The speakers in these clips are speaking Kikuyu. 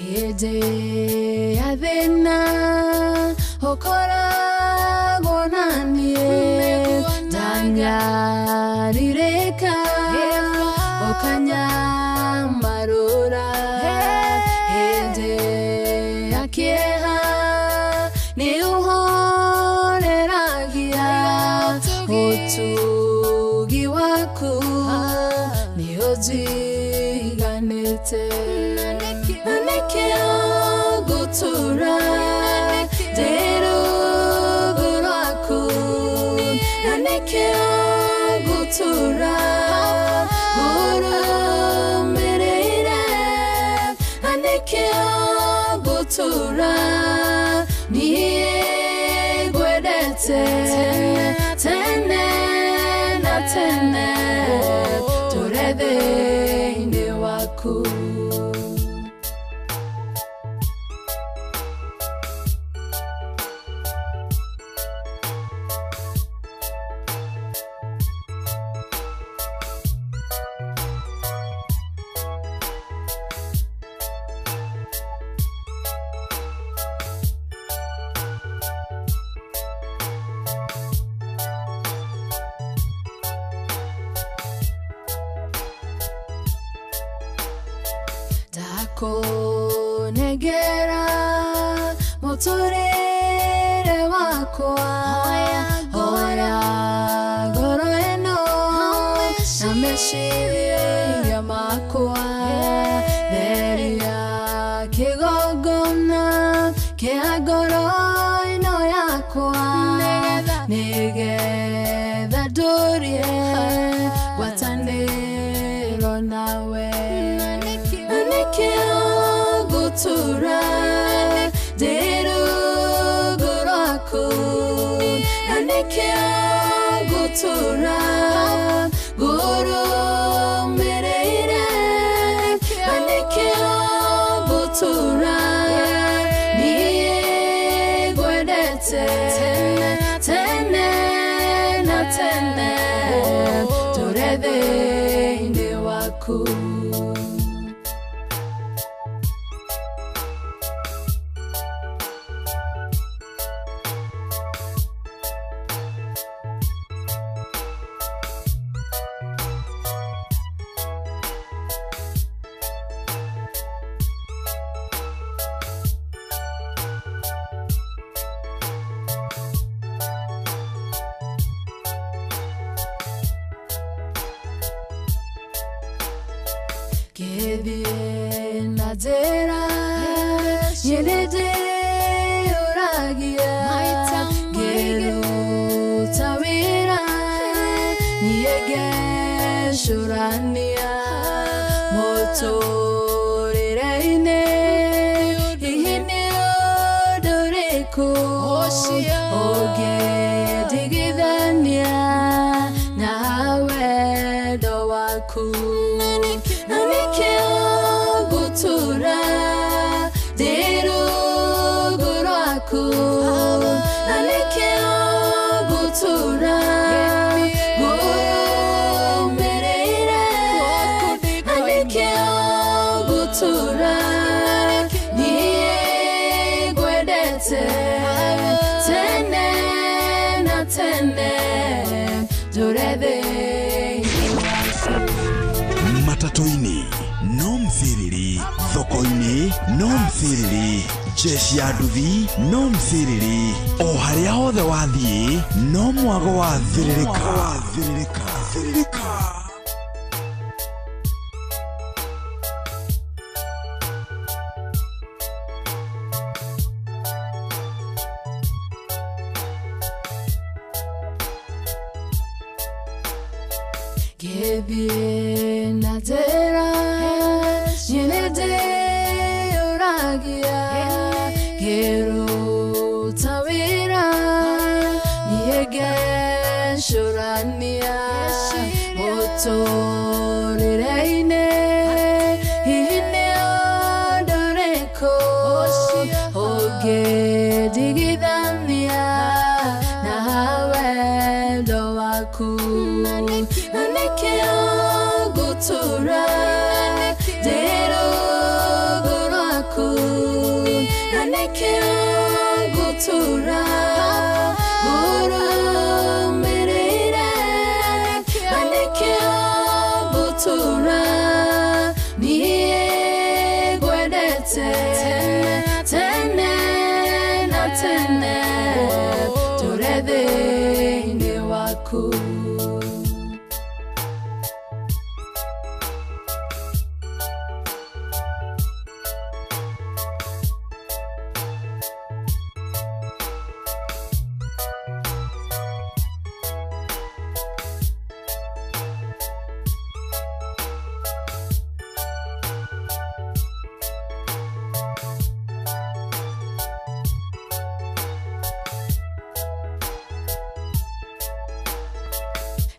Hĩndĩ ya thĩna ũkoragwo na niĩ, ndanyarirĩka ũkanyamarũra. Hĩndĩ ya kĩeha nĩ ũhoreragia, ũtugi waku nĩ ũnjiganĩte. Na nĩkĩo ngũtũũra ndĩ rungu rwaku, na nĩkĩo ngũtũũra ngũrũmĩrĩire, na nĩkĩo ngũtũũra niĩ ngwendete tene na tene, ndũre thĩinĩ waku. Ndakunengera mũtũrĩre wakwa, hoya ngoro ĩno na meciria makwa, theria kĩgongona kĩa ngoro ĩno yakwa, nĩgetha ndũrie ngwatanĩro nawe. Na nĩkĩo ngũtũũra ndĩ rungu rwaku, na nĩkĩo ngũtũũra ngũrũmĩrĩire, na nĩkĩo ngũtũũra niĩ ngwendete tene na tene, ndũre thĩinĩ waku. Ngĩthiĩ na njĩra niĩ nĩndĩyũragia, ngĩruta wĩra niĩ ngecũrania, mũtũrĩre-inĩ hihi nĩ ũndũ ũrĩkũ ũngĩndigithania na wendo waku. Na nĩkĩo ngũtũũra ndĩ rungu rwaku, na nĩkĩo ngũtũũra ngũrũmĩrĩire, na nĩkĩo ngũtũũra niĩ ngwendete tene na tene, ndũre thĩinĩ waku. Matatũ-inĩ no mthiriri, thoko-inĩ no mthiriri, jeshi ya nduthi no mthiriri, o harĩa hothe wathiĩ no mwago wa thĩrĩrĩka. Ngĩthiĩ na njĩra niĩ nĩndĩyũragia, ngĩruta wĩra niĩ ngecũrania, mũtũrĩre-inĩ hihi nĩ ũndũ ũrĩkũ ũngĩndigithania na wendo waku. Na nĩkĩo ngũtũũra ndĩ rungu rwaku, ngũtũra ngũrũmĩrĩire na nĩkĩo ngũtũra niĩ ngwendete tene na tene ndũre thĩinĩ waku.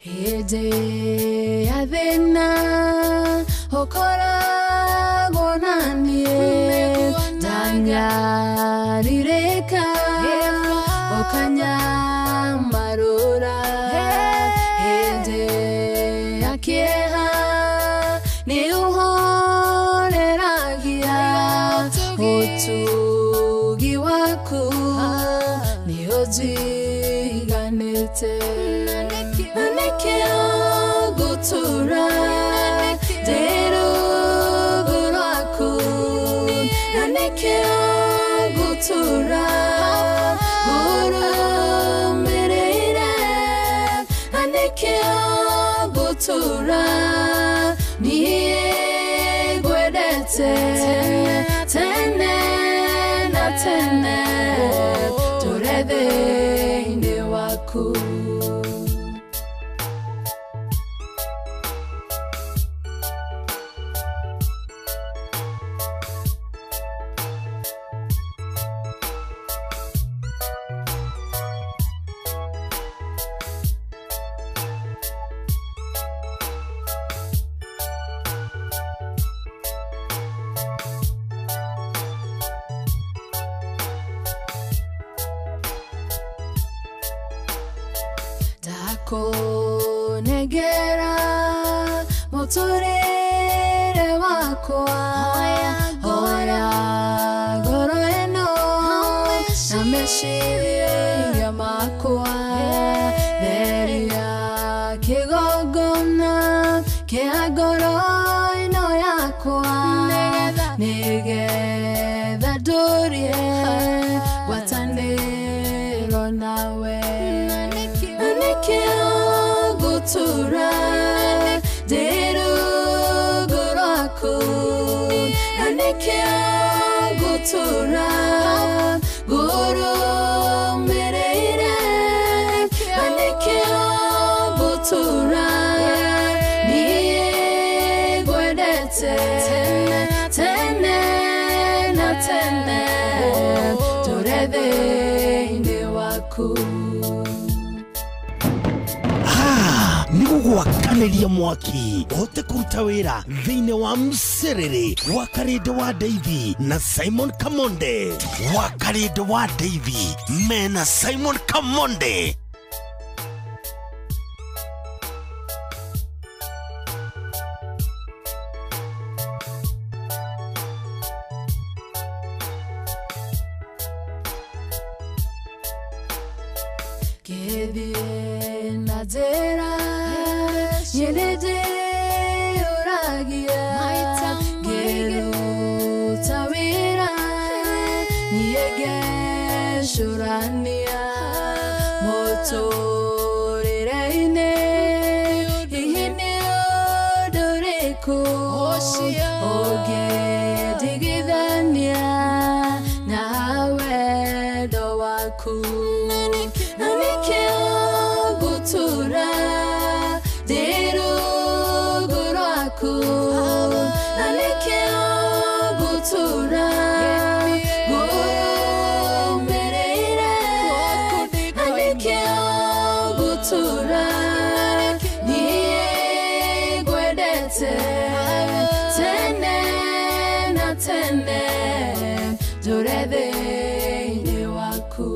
Hĩndĩ ya thĩna ũkoragwo na niĩ ndanyarirĩka ũkanyamarũra hĩndĩ ya kĩeha nĩ ũhoreragia ũtugi waku nĩ ũnjiganĩte na nĩkĩo ngũtũra ndĩ rungu rwaku na nĩkĩo ngũtũra ngũrũmĩrĩire na nĩkĩo ngũtũra niĩ ngwendete tene na tene ndũre thĩinĩ waku. Ndakunengera mũtũrĩre wakwa hoya ngoro ĩno na meciria makwa theria kĩgongona kĩa ngoro ĩno yakwa nĩgetha ndũrie ngwatanĩro nawe na nĩkĩo ngũtũra ndĩ rungu rwaku na nĩkĩo ngũtũra ngũrũmĩrĩire na nĩkĩo ngũtũra niĩ ngwendete tene na tene ndũre thĩinĩ waku. Nĩgũgwakanĩria mwaki ũhote kũruta wĩra thĩinĩ wa mcerere wa Karĩndĩ wa Ndeithi na Simon Kamonde. Wa Karĩndĩ wa Ndeithi mena Simon Kamonde. Ngĩthiĩ na njĩra niĩ nĩndĩyũragia ngĩruta wĩra niĩ ngecũrania mũtũrĩre-inĩ hihi nĩ ũndũ ũrĩkũ ũngĩndigithania na wendo waku na nĩkĩo ngũtũra ndĩ rungu rwaku na nĩkĩo ngũtũra ngũrũmĩrĩire na nĩkĩo ngũtũra niĩ ngwendete tene na tene ndũre thĩinĩ waku.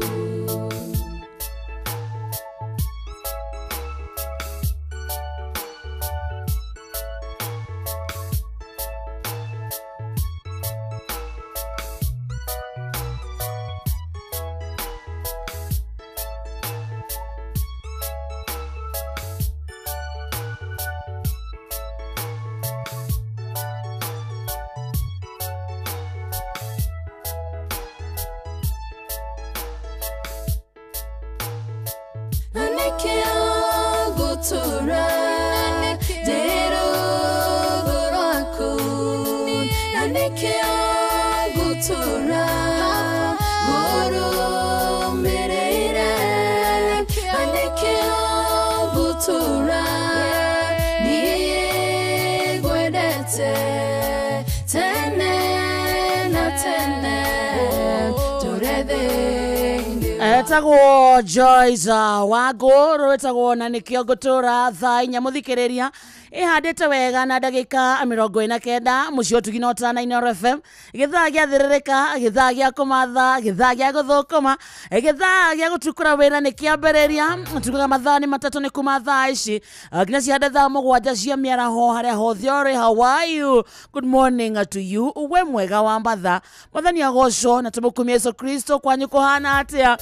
Nikio gutura Gurumirire Nikio gutura Niye gwedete Tene na tene Torede. Etagwo Joyce Wangũrũ etagwo na nĩkĩo ngũtũra thaa inya mũthikĩrĩria ĩhandĩte wega na ndagĩka 49 mũciĩ ũtugi na ũtana Inooro FM gĩthaa gĩathĩrĩrĩka gĩthaa gĩa kũmatha gĩthaa gĩa gũthũkũma gĩthaa gĩa gũtukũra wĩra nĩ kĩambĩrĩria tugaga mathaa nĩ matatũ nĩ kuma thaa ici nginya cihande thaa 7 cia mĩaraho harĩa hothe ũrĩ. How are you? Good morning to you. We mwega wa mbatha mwathani agocwo na tũmũkumie Yesu Kristo kwanyu kũhana atĩa?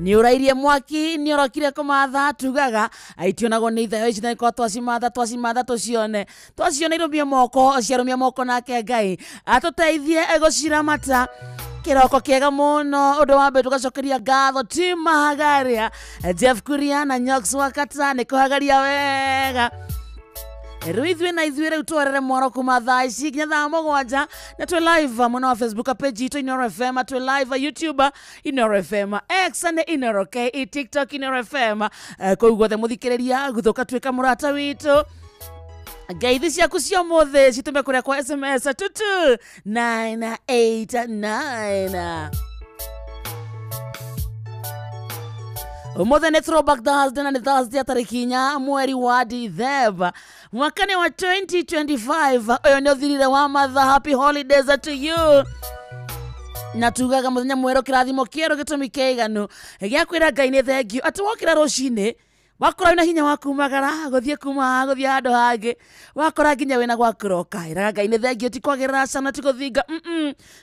Nĩ ũrairie mwaki nĩ ũrokire kũmatha tugaga aitionagwo nĩ ithayo ici na twacimatha twacimatha tũcione twacione irũmie moko ciarũmia moko nake Ngai atũteithie gũciramata. Kĩroko kĩega mũno ũndũ wa mbere tũgacokeria ngatho Tim Mahagaria Jeff Kuria na Nyox Wakata nĩ kũhagaria wega. Rĩu ithuĩ na ithuĩ rĩu twarere mwaro kuma thaa ici nginya thaa 7 na twĩ live mwena wa Facebook page itũ Inooro FM, twĩ live YouTube Inooro FM, X nĩ Inooro KE, TikTok Inooro FM. Kũu guothe mũthikĩrĩria gũthũka tuĩka mũrata witũ. Ngeithi ciaku cia ũmũthĩ citũme kũrĩa kwa SMS 22989. Ũmũthĩ nĩ Throwback Thursday na nĩ Thursday tarĩki 4 mweri wa Dithemba mwaka nĩ wa 2025. Ũyũ nĩ ũthirire wa matha. Happy holidays to you. Na tugaga mũthenya mwerũ kĩrathimo kĩerũ gĩtũmi kĩiganu gĩa kwĩra Ngai nĩ thengiũ atĩ wokĩra rũcinĩ wakora wĩna hinya wa kumagara gũthiĩ kuma gũthiĩ handũ hangĩ wakora nginya wĩna gwa kũroka ĩraga Ngai nĩ thengiũ ti kwagĩrĩra cana ti gũthinga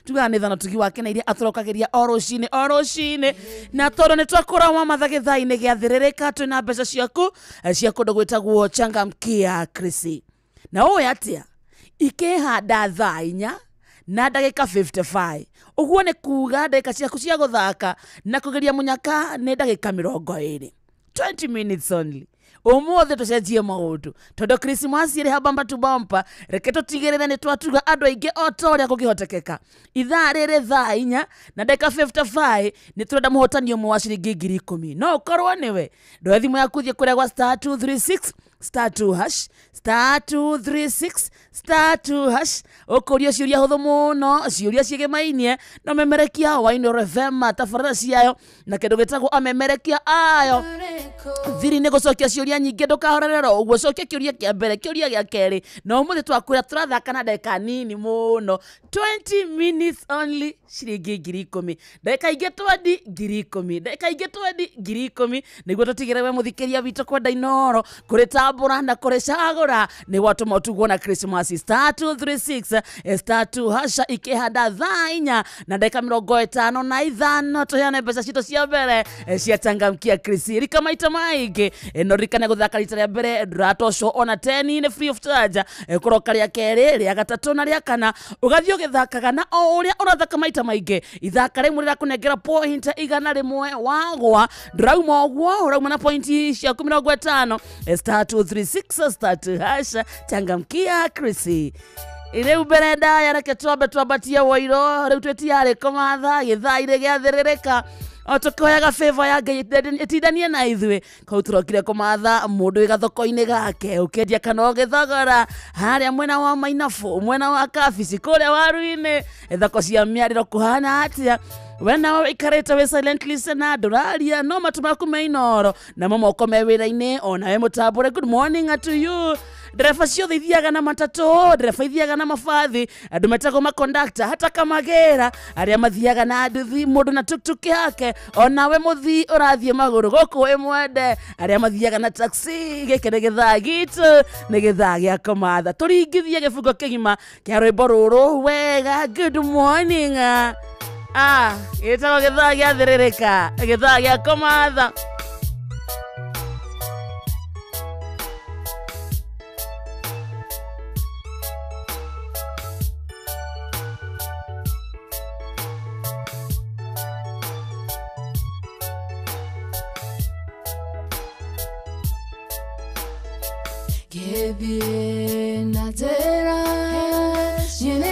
tugaga nĩ thana tugi wake na iria atũrokagĩria o rũcinĩ o rũcinĩ. Na tondũ nĩ twakũra wa matha gĩthaa-inĩ gĩathĩrĩrĩka twĩna mbeca ciaku cia kũndũ gwĩtagwo Changamkia Krisi. Na ũĩ atĩa ikĩhanda thaa 4 na ndagĩka 55 ũguo nĩ kuga ndagĩka ciaku cia gũthaka na kũgeria mũnyaka nĩ ndagĩka 20. 20 minutes only. Ũmũthĩ tũcenjie maũndũ tondũ Christmas ĩrĩ bumper to bumper. Reke tũtigĩrĩre nĩ twatuga andũ aingĩ o ta ũrĩa kũngĩhotekeka. Ithaa rĩrĩ thaa 4 na ndagĩka 55 nĩ tũrenda mũhotani ũmwe wa ciringi 10,000. No ũkorwo nĩwe. Ndoe thimũ yaku thiĩ kũrĩa gwa star 236 star 2 hash star 236 star 2 hash ũkũrio ciũria hũthũ mũno ciũria ciĩgĩmainie no memerekia wa Inooro FM tabarĩra ciayo na kĩndũ gĩtagwo amemerekia ayo thiri nĩ gũcokia ciũria nyingĩ ndũkahorerera ũguo cokia kĩũria kĩa mbere kĩũria gĩa kerĩ na ũmũthĩ twakwĩra tũrathaka na ndagĩka nini mũno 20 minutes only ciringi 10,000 ndagĩka ingĩ twendi 10,000 ndagĩka ingĩ twendi 10,000 nĩguo tũtigĩre we mũthikĩria witũ kwenda Inooro kũrĩ tambũra na kũrĩ cagũra nĩ gwatũma ũtugwo na Christmas star 236 star 2 hasha ikĩhanda thaa 4 na ndagĩka 55 tũheane mbeca citũ cia mbere cia Changamkia Krisi rika maita maingĩ no ririkane gũthaka rita rĩa mbere ndũratocwo ona 10 nĩ free of charge kũroka rĩa kerĩ rĩa gatatũ na rĩa kana ũgathiĩ ũgĩthakaga na o ũrĩa ũrathaka maita maingĩ ithaka rĩmwe rĩrakũnengera point 100 wagwa ndũrauma ũguo ũrauma na point ciaku 50 star 236 star 2 hash Changamkia Krisi. Rĩu mbere ndaya reke twambe twambatie woiro rĩu twĩtiarĩ kũmatha gĩthaa-inĩ gĩathĩrĩrĩka o tũkĩhoyaga favor ya Ngai ĩtindanie na ithuĩ kau tũrokire kũmatha mũndũ wĩ gathoko-inĩ gake ũkĩendia kana ũgĩthogora harĩa mwena wa Mainabũ mwena wa Kabici kũrĩa waru-inĩ thoko cia mĩarĩro kũhana atĩa we nawe wĩikarĩte wĩ silent listener ndũraria no matũ maku me Inooro namo moko me wĩra-inĩ onawe mũtambũre. Good morning to you. Ndereba ciothe ithiaga na matatũ ndereba ithiaga na mabathi andũ metagwo makondakta hata kamagĩra arĩa mathiaga na nduthi mũndũ na tuktuk yake onawe mũthii ũrathiĩ magũrũ gũkũ wĩ mwende arĩa mathiaga na taxi gĩkĩ nĩ gĩthaa gitũ nĩ gĩthaa gĩa kũmatha tũringithie gĩbungo kĩgima kĩa rwĩmbo rũrũ wega. Good morning. Gĩtagwo gĩthaa gĩathĩrĩrĩka gĩthaa gĩa kũmatha. Githie na njĩra nyene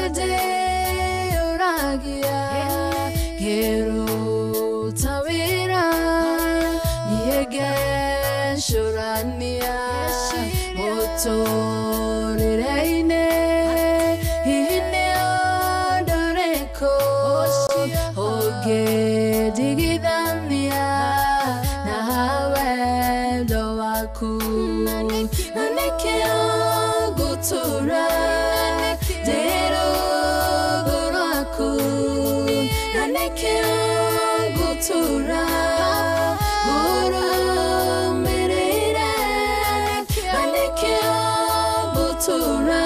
Ngũtũra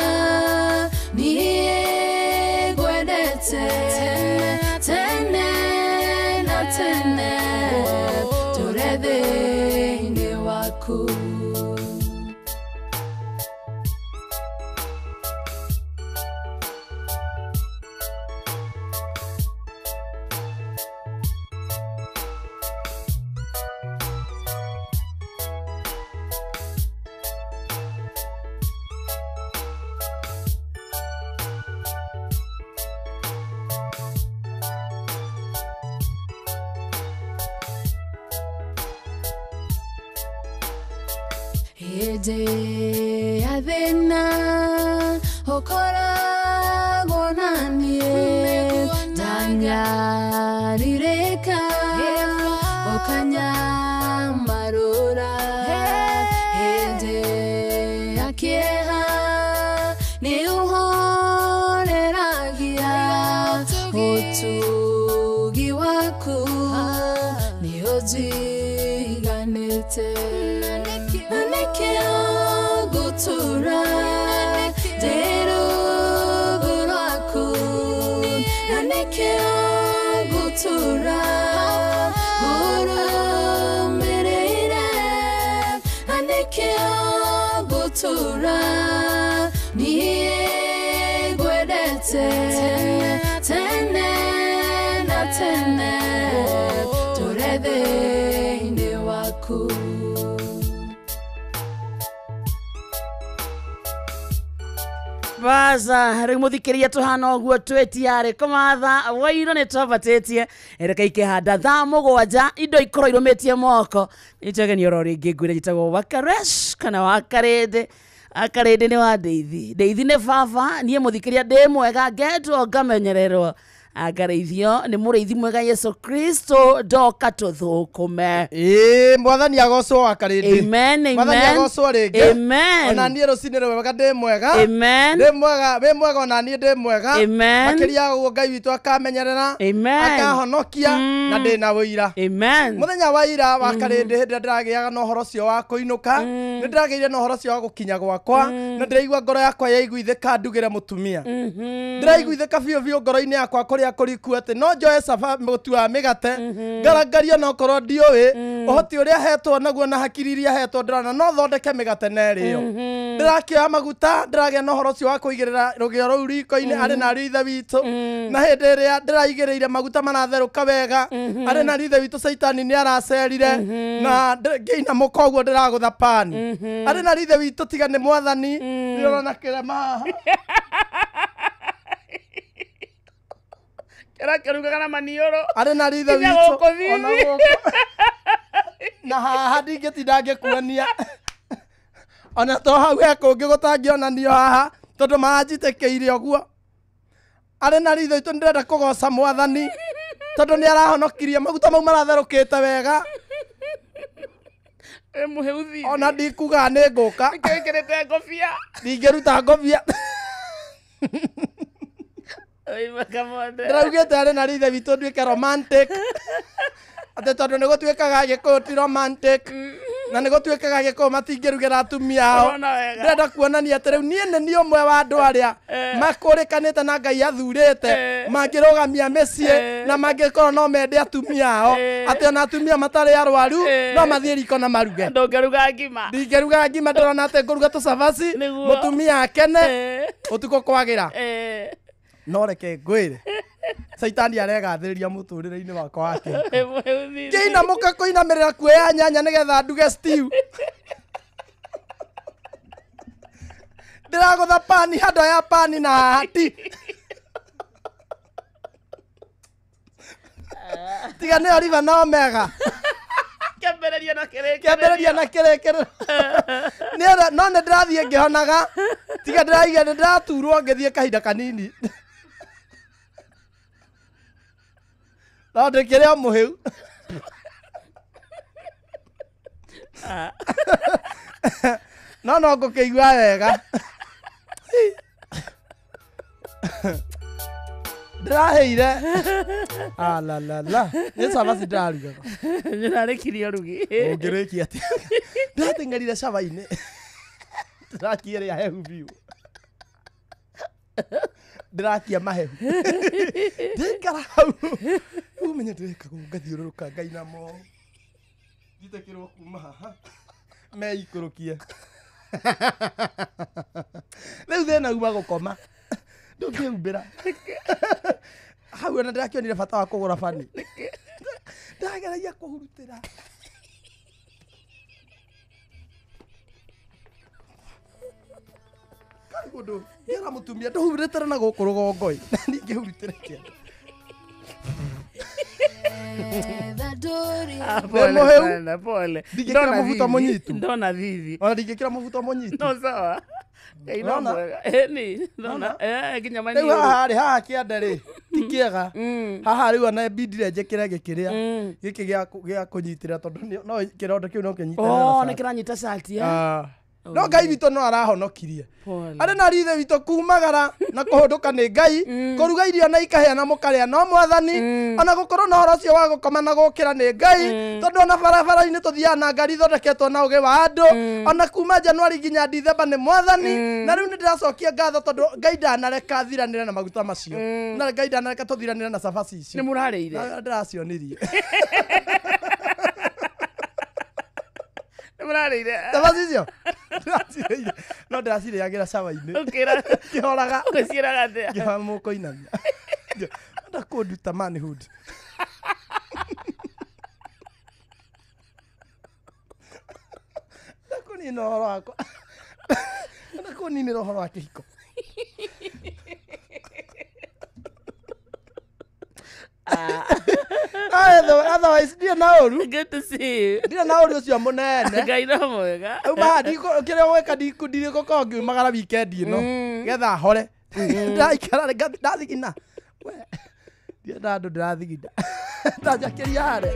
niĩ ngwendete tene na tene, ndũre thĩinĩ waku. Hĩndĩ ya thĩna ũkoragwo na niĩ, ndanyarirĩka ũkanyamarũra. Hĩndĩ ya kĩeha nĩ ũhoreragia, ũtugi waku nĩ ũnjiganĩte. Na nĩkĩo ngũtũra ndĩ rungu rwaku, na nĩkĩo ngũtũra ngũrũmĩrĩire, na nĩkĩo ngũtũra niĩ ngwendete tene na tene, ndũre thĩinĩ waku. Baza rä må thikä ria tå hana å guo twä tiarä kåmatha wairo nä twambatä reke ikĩhanda thaa 7 indo ikorwo irå tie moko nĩtwegeni oro rĩngĩ ngwĩre njĩtagwo Wakaresh kana Wakarĩndĩ. Akarĩndĩ nĩ wa ndeithi, ndeithi nĩ baba niĩ mũthikĩria ndĩ mwega ngendwo ngamenyererwo angarĩithio nĩ mũrĩithi mwega Yesu Kristo ndoka tũthũkũme. Ĩĩ mwathani agocwo Wakarĩndĩ. Amen, amen. Mwathani agocwo rĩngĩ. Amen. Ona niĩ rũcinĩ rwega ndĩ mwega. Amen. Ndĩ mwega, wĩ mwega ona niĩ ndĩ mwega. Amen. Makĩria ũguo Ngai witũ akamenyerera. Amen. Akahonokia na ndĩ na ũira. Amen. Mũthenya wa ira Wakarĩndĩ hĩndĩ ĩrĩa ndĩragĩaga na ũhoro ũcio wa kũinũka, nĩ ndĩragĩire na ũhoro ũcio wa gũkinya gwakwa, na ndĩraigua ngoro yakwa yaiguithĩka ndugĩre mũtumia. Ndĩraiguithĩka biũ biũ ngoro-inĩ yakwa kũrĩa kũriku atĩ no njoe caba mũtu wa mĩgate ngarangario na okorwo ndiũĩ ũhoti ũrĩa hetwo naguo na hakiri iria hetwo ndĩrona no thondeke mĩgate na ĩrĩo. Ndĩrakĩoya maguta ndĩragĩa na ũhoro ũcio wa kũigĩrĩra rũgĩo rũu riko-inĩ arĩ narĩo ithe witũ, na hĩndĩ ĩrĩa ndĩraigĩrĩire maguta maratherũka wega arĩ narĩo ithe witũ Caitani nĩ aracerire na ngĩinamũka ũguo ndĩragũtha pani arĩ narĩo ithe witũ tiga nĩ mwathani ndĩrona kĩrema haha. Kĩrarugaga na maniũrũ arĩ narĩo ithe Nginya witũ gũkũ thithi. ona gũkũ. Na haha ndingĩtinda ngĩkuonia ona to hau he kũngĩ gũtangĩonanio haha tondũ maranjitĩkĩire ũguo. Arĩ narĩo ithe witũ nĩndĩrenda kũgoca mwathani tondũ nĩ arahonokirie maguta mau maratherũkĩte wega. Wĩ mũhĩu thithi. Ona ndikuga nĩ ngũka. Nĩkĩo wĩkĩrĩte ngobia. Ndingĩruta ngobia. Ndĩraugĩte arĩ narĩo ithe witũ nduĩke romantic atĩ tondũ nĩ gũtuĩkaga Gĩkũyũ ti romantic na nĩ gũtuĩkaga Gĩkũyũ matingĩrugĩra atumia ao. Ũrona wega. Ndĩrenda kuonania atĩ rĩu niĩ nĩ niĩ ũmwe wa andũ arĩa makũrĩkanĩte na Ngai athurĩte mangĩrũgamia mĩciĩ na mangĩkorwo no mende atumia ao atĩ ona atumia matarĩ arwaru no mathiĩ riko na maruge. Ndũngĩruga ngima. Ndingĩruga ngima ndĩrona atĩ ngũruga tũcabaci Nĩguo. mũtumia akene ũtukũ kwagĩra. No reke ngwĩre Caitani aregathĩrĩria mũtũrĩre-inĩ wakwa wa kĩhiko. Ngĩinamũka kũinamĩrĩra kuoya nyanya nĩgetha nduge stew. Ndĩragũtha pani handũ ya pani na hati. Tiga nĩyo riba na omega. Kĩambĩrĩria na kĩrĩkĩrĩrio. Kĩambĩrĩria na kĩrĩkĩrĩro. No nĩ ndĩrathiĩ ngĩhonaga. Tiga ndĩraiga nĩ ndĩraturwo ngĩthiĩ kahinda kanini. No ndĩkĩrĩ o mũhĩu. No no ngũkĩigua wega. Ndĩrahĩire. Ah la la la. Nĩ cabaci ndĩrarugaga. Nĩũrarĩkirie ũrugi. Ũngĩrĩkia atĩa? Ndĩrateng'erire caba-inĩ. Ndĩrakia ĩrĩa hehu biũ. Ndĩrakia mahehu. Ndĩikara hau. Ũmenye ndĩreka ngathiũrũrũka ngainamo. Njitĩkĩrwo kuma haha. Meikũrũkie. Rĩu thĩna uma gũkoma. Ndũngĩhumbĩra. Hau ona ndĩrakĩonire bata wa kũgũra bani. Ndageragia kũhurutĩra. Kundu ngera mutumia nduhurutĩre na gũkũ rũgongo-ĩ. Ningĩhurutĩre kĩanda. Pole sana, pole. Ndingĩkĩra mũbuto mũnyitu. Ndona thithi. Ona ndingĩkĩra mũbuto mũnyitu. No sawa. Ngai no Ndona? mwega. Ĩni, ndona. Nginya Rĩu maniũrũ. haha rĩ, haha kĩanda rĩ, ti kĩega. Haha rĩu ona mbindire njĩkĩre gĩkĩrĩa. Gĩkĩ gĩa kũnyitĩrĩra tondũ no kĩronda kĩu no kĩnyitane na Oh, cati. nĩ kĩranyita cati, eh? Ah. No Ngai witũ no arahonokirie. Pole. Arĩ na rithe witũ kumagara na kũhũndũka nĩ Ngai, kũruga irio na ikahĩa na mũkarĩa no mwathani, ona gũkorwo na ũhoro ũcio wa gũkoma na gũkĩra nĩ Ngai, tondũ ona barabara-inĩ tũthiaga na ngari ithondeketwo na ũgĩ wa andũ, ona kuma Januari nginya Dithemba nĩ mwathani, na rĩu nĩ ndĩracokia ngatho tondũ Ngai ndanareka thiranĩre na maguta macio, na Ngai ndanareka tũthiranĩre na cabaci icio. Nĩ mũrarĩire? Na ndĩracionirie. Nĩ mũrarĩire? Cabaci icio? Ndĩracirĩire. No ndĩracirĩagĩra cawa-inĩ. Ũkĩra. Ngĩhoraga. Ũgĩciĩraga atĩa? Ngĩhoya mũkũinamia. Enda kũnduta manhood. Enda kũnina ũhoro wakwa. Enda kũninĩra ũhoro wa kĩhiko. Otherwise ndirĩ na ũru. Good to see you. Ndirĩ na ũru ũcio mũnene. Ngai no mwega. Uma kĩrĩa gwĩka ndigũkorwo ngiumagara weekend ĩno getha hore. Ndĩraikara ndathigina. We, ndienda andũ ndĩrathigina. Ndanjakĩria harĩa.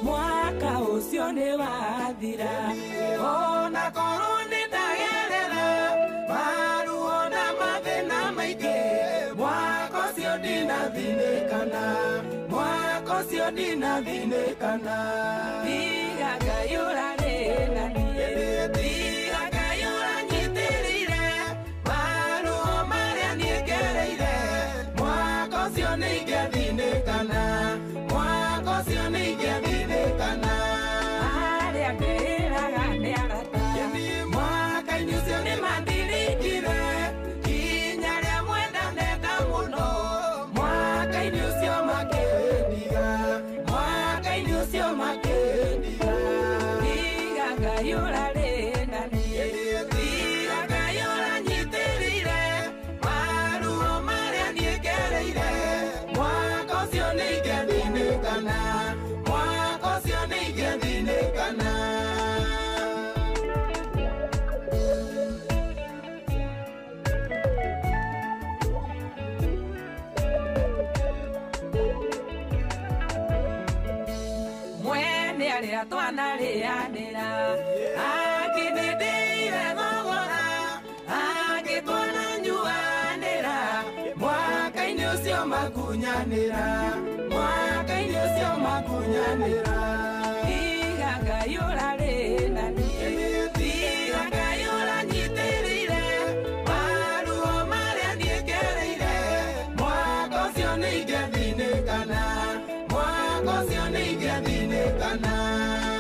Mwaka ũcio nĩ wathira, ona korwo nĩ ndagerera maruo na mathĩna maingĩ, mwaka ũcio ndinathinĩkana, mwaka ũcio ndinathinĩkana. Tiga Ngai ũrarĩ na niĩ, tiga Ngai ũranyitĩrĩire maruo marĩa niĩ ngereire, mwaka ũcio nĩ ingĩathinĩkana, mwaka ũcio nĩ ingĩathinĩkana. Arĩa ndĩraga nĩ arata, mwaka-inĩ ũcio nĩ mandirikire, kinya rĩa mwendaneta mũno, mwaka-inĩ ũcio makĩndiga, mwaka-inĩ ũcio makĩndiga. Tiga Ngai ũrarĩ na niĩ, tiga Ngai ũranyitĩrĩire maruo marĩa niĩ ngereire, mwaka ũcio nĩ ingĩathinĩkana, mwaka ũcio nĩ ingĩathinĩkana. Mwene arĩa twanarĩanĩra, akĩnĩndĩire thogora, angĩ twananyuanĩra, mwaka-inĩ ũcio makunyanĩra, mwaka-inĩ ũcio makunyanĩra. Tiga Ngai ũrarĩ na niĩ, tiga Ngai ũranyitĩrĩire maruo marĩa niĩ ngereire, mwaka ũcio nĩ ingĩathinĩkana, mwaka ũcio nĩ ingĩathinĩkana.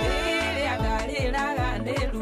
Rĩrĩa ndarĩraga nĩ ruo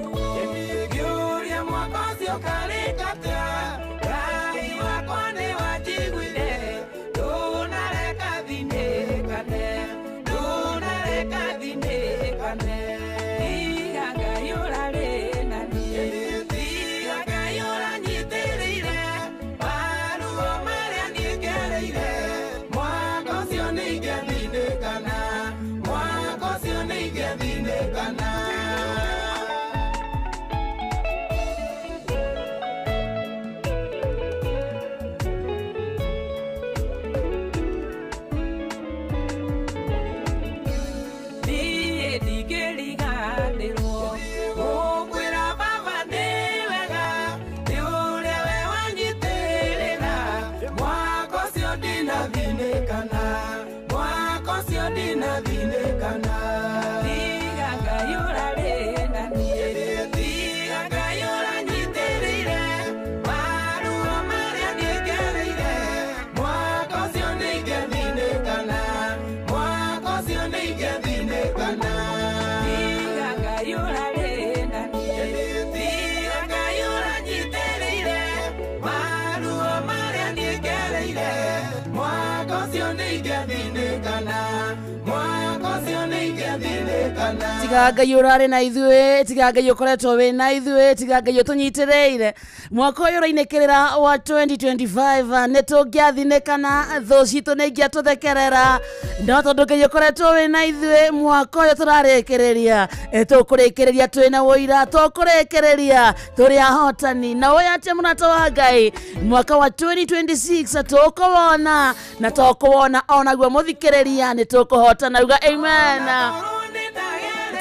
Tiga Ngai ũrarĩ na ithuĩ, tiga Ngai ũkoretwo wĩ na ithuĩ, tiga Ngai ũtũnyitĩrĩire. Mwaka ũyũ ũrainĩkĩrĩra wa 2025 nĩ tũngĩathinĩkana, thũ citũ nĩ ingĩatũthekerera. No tondũ Ngai ũkoretwo wĩ na ithuĩ, mwaka ũyũ tũrarĩkĩrĩria, tũkũrĩkĩrĩria twĩna ũira, tũkũrĩkĩrĩria tũrĩ ahotani. Na ũyũ atĩa mũrata wa Ngai, mwaka wa 2026 tũkũwona na tũkũwona onaguo mũthikĩrĩria nĩ tũkũhotana. Uga amen.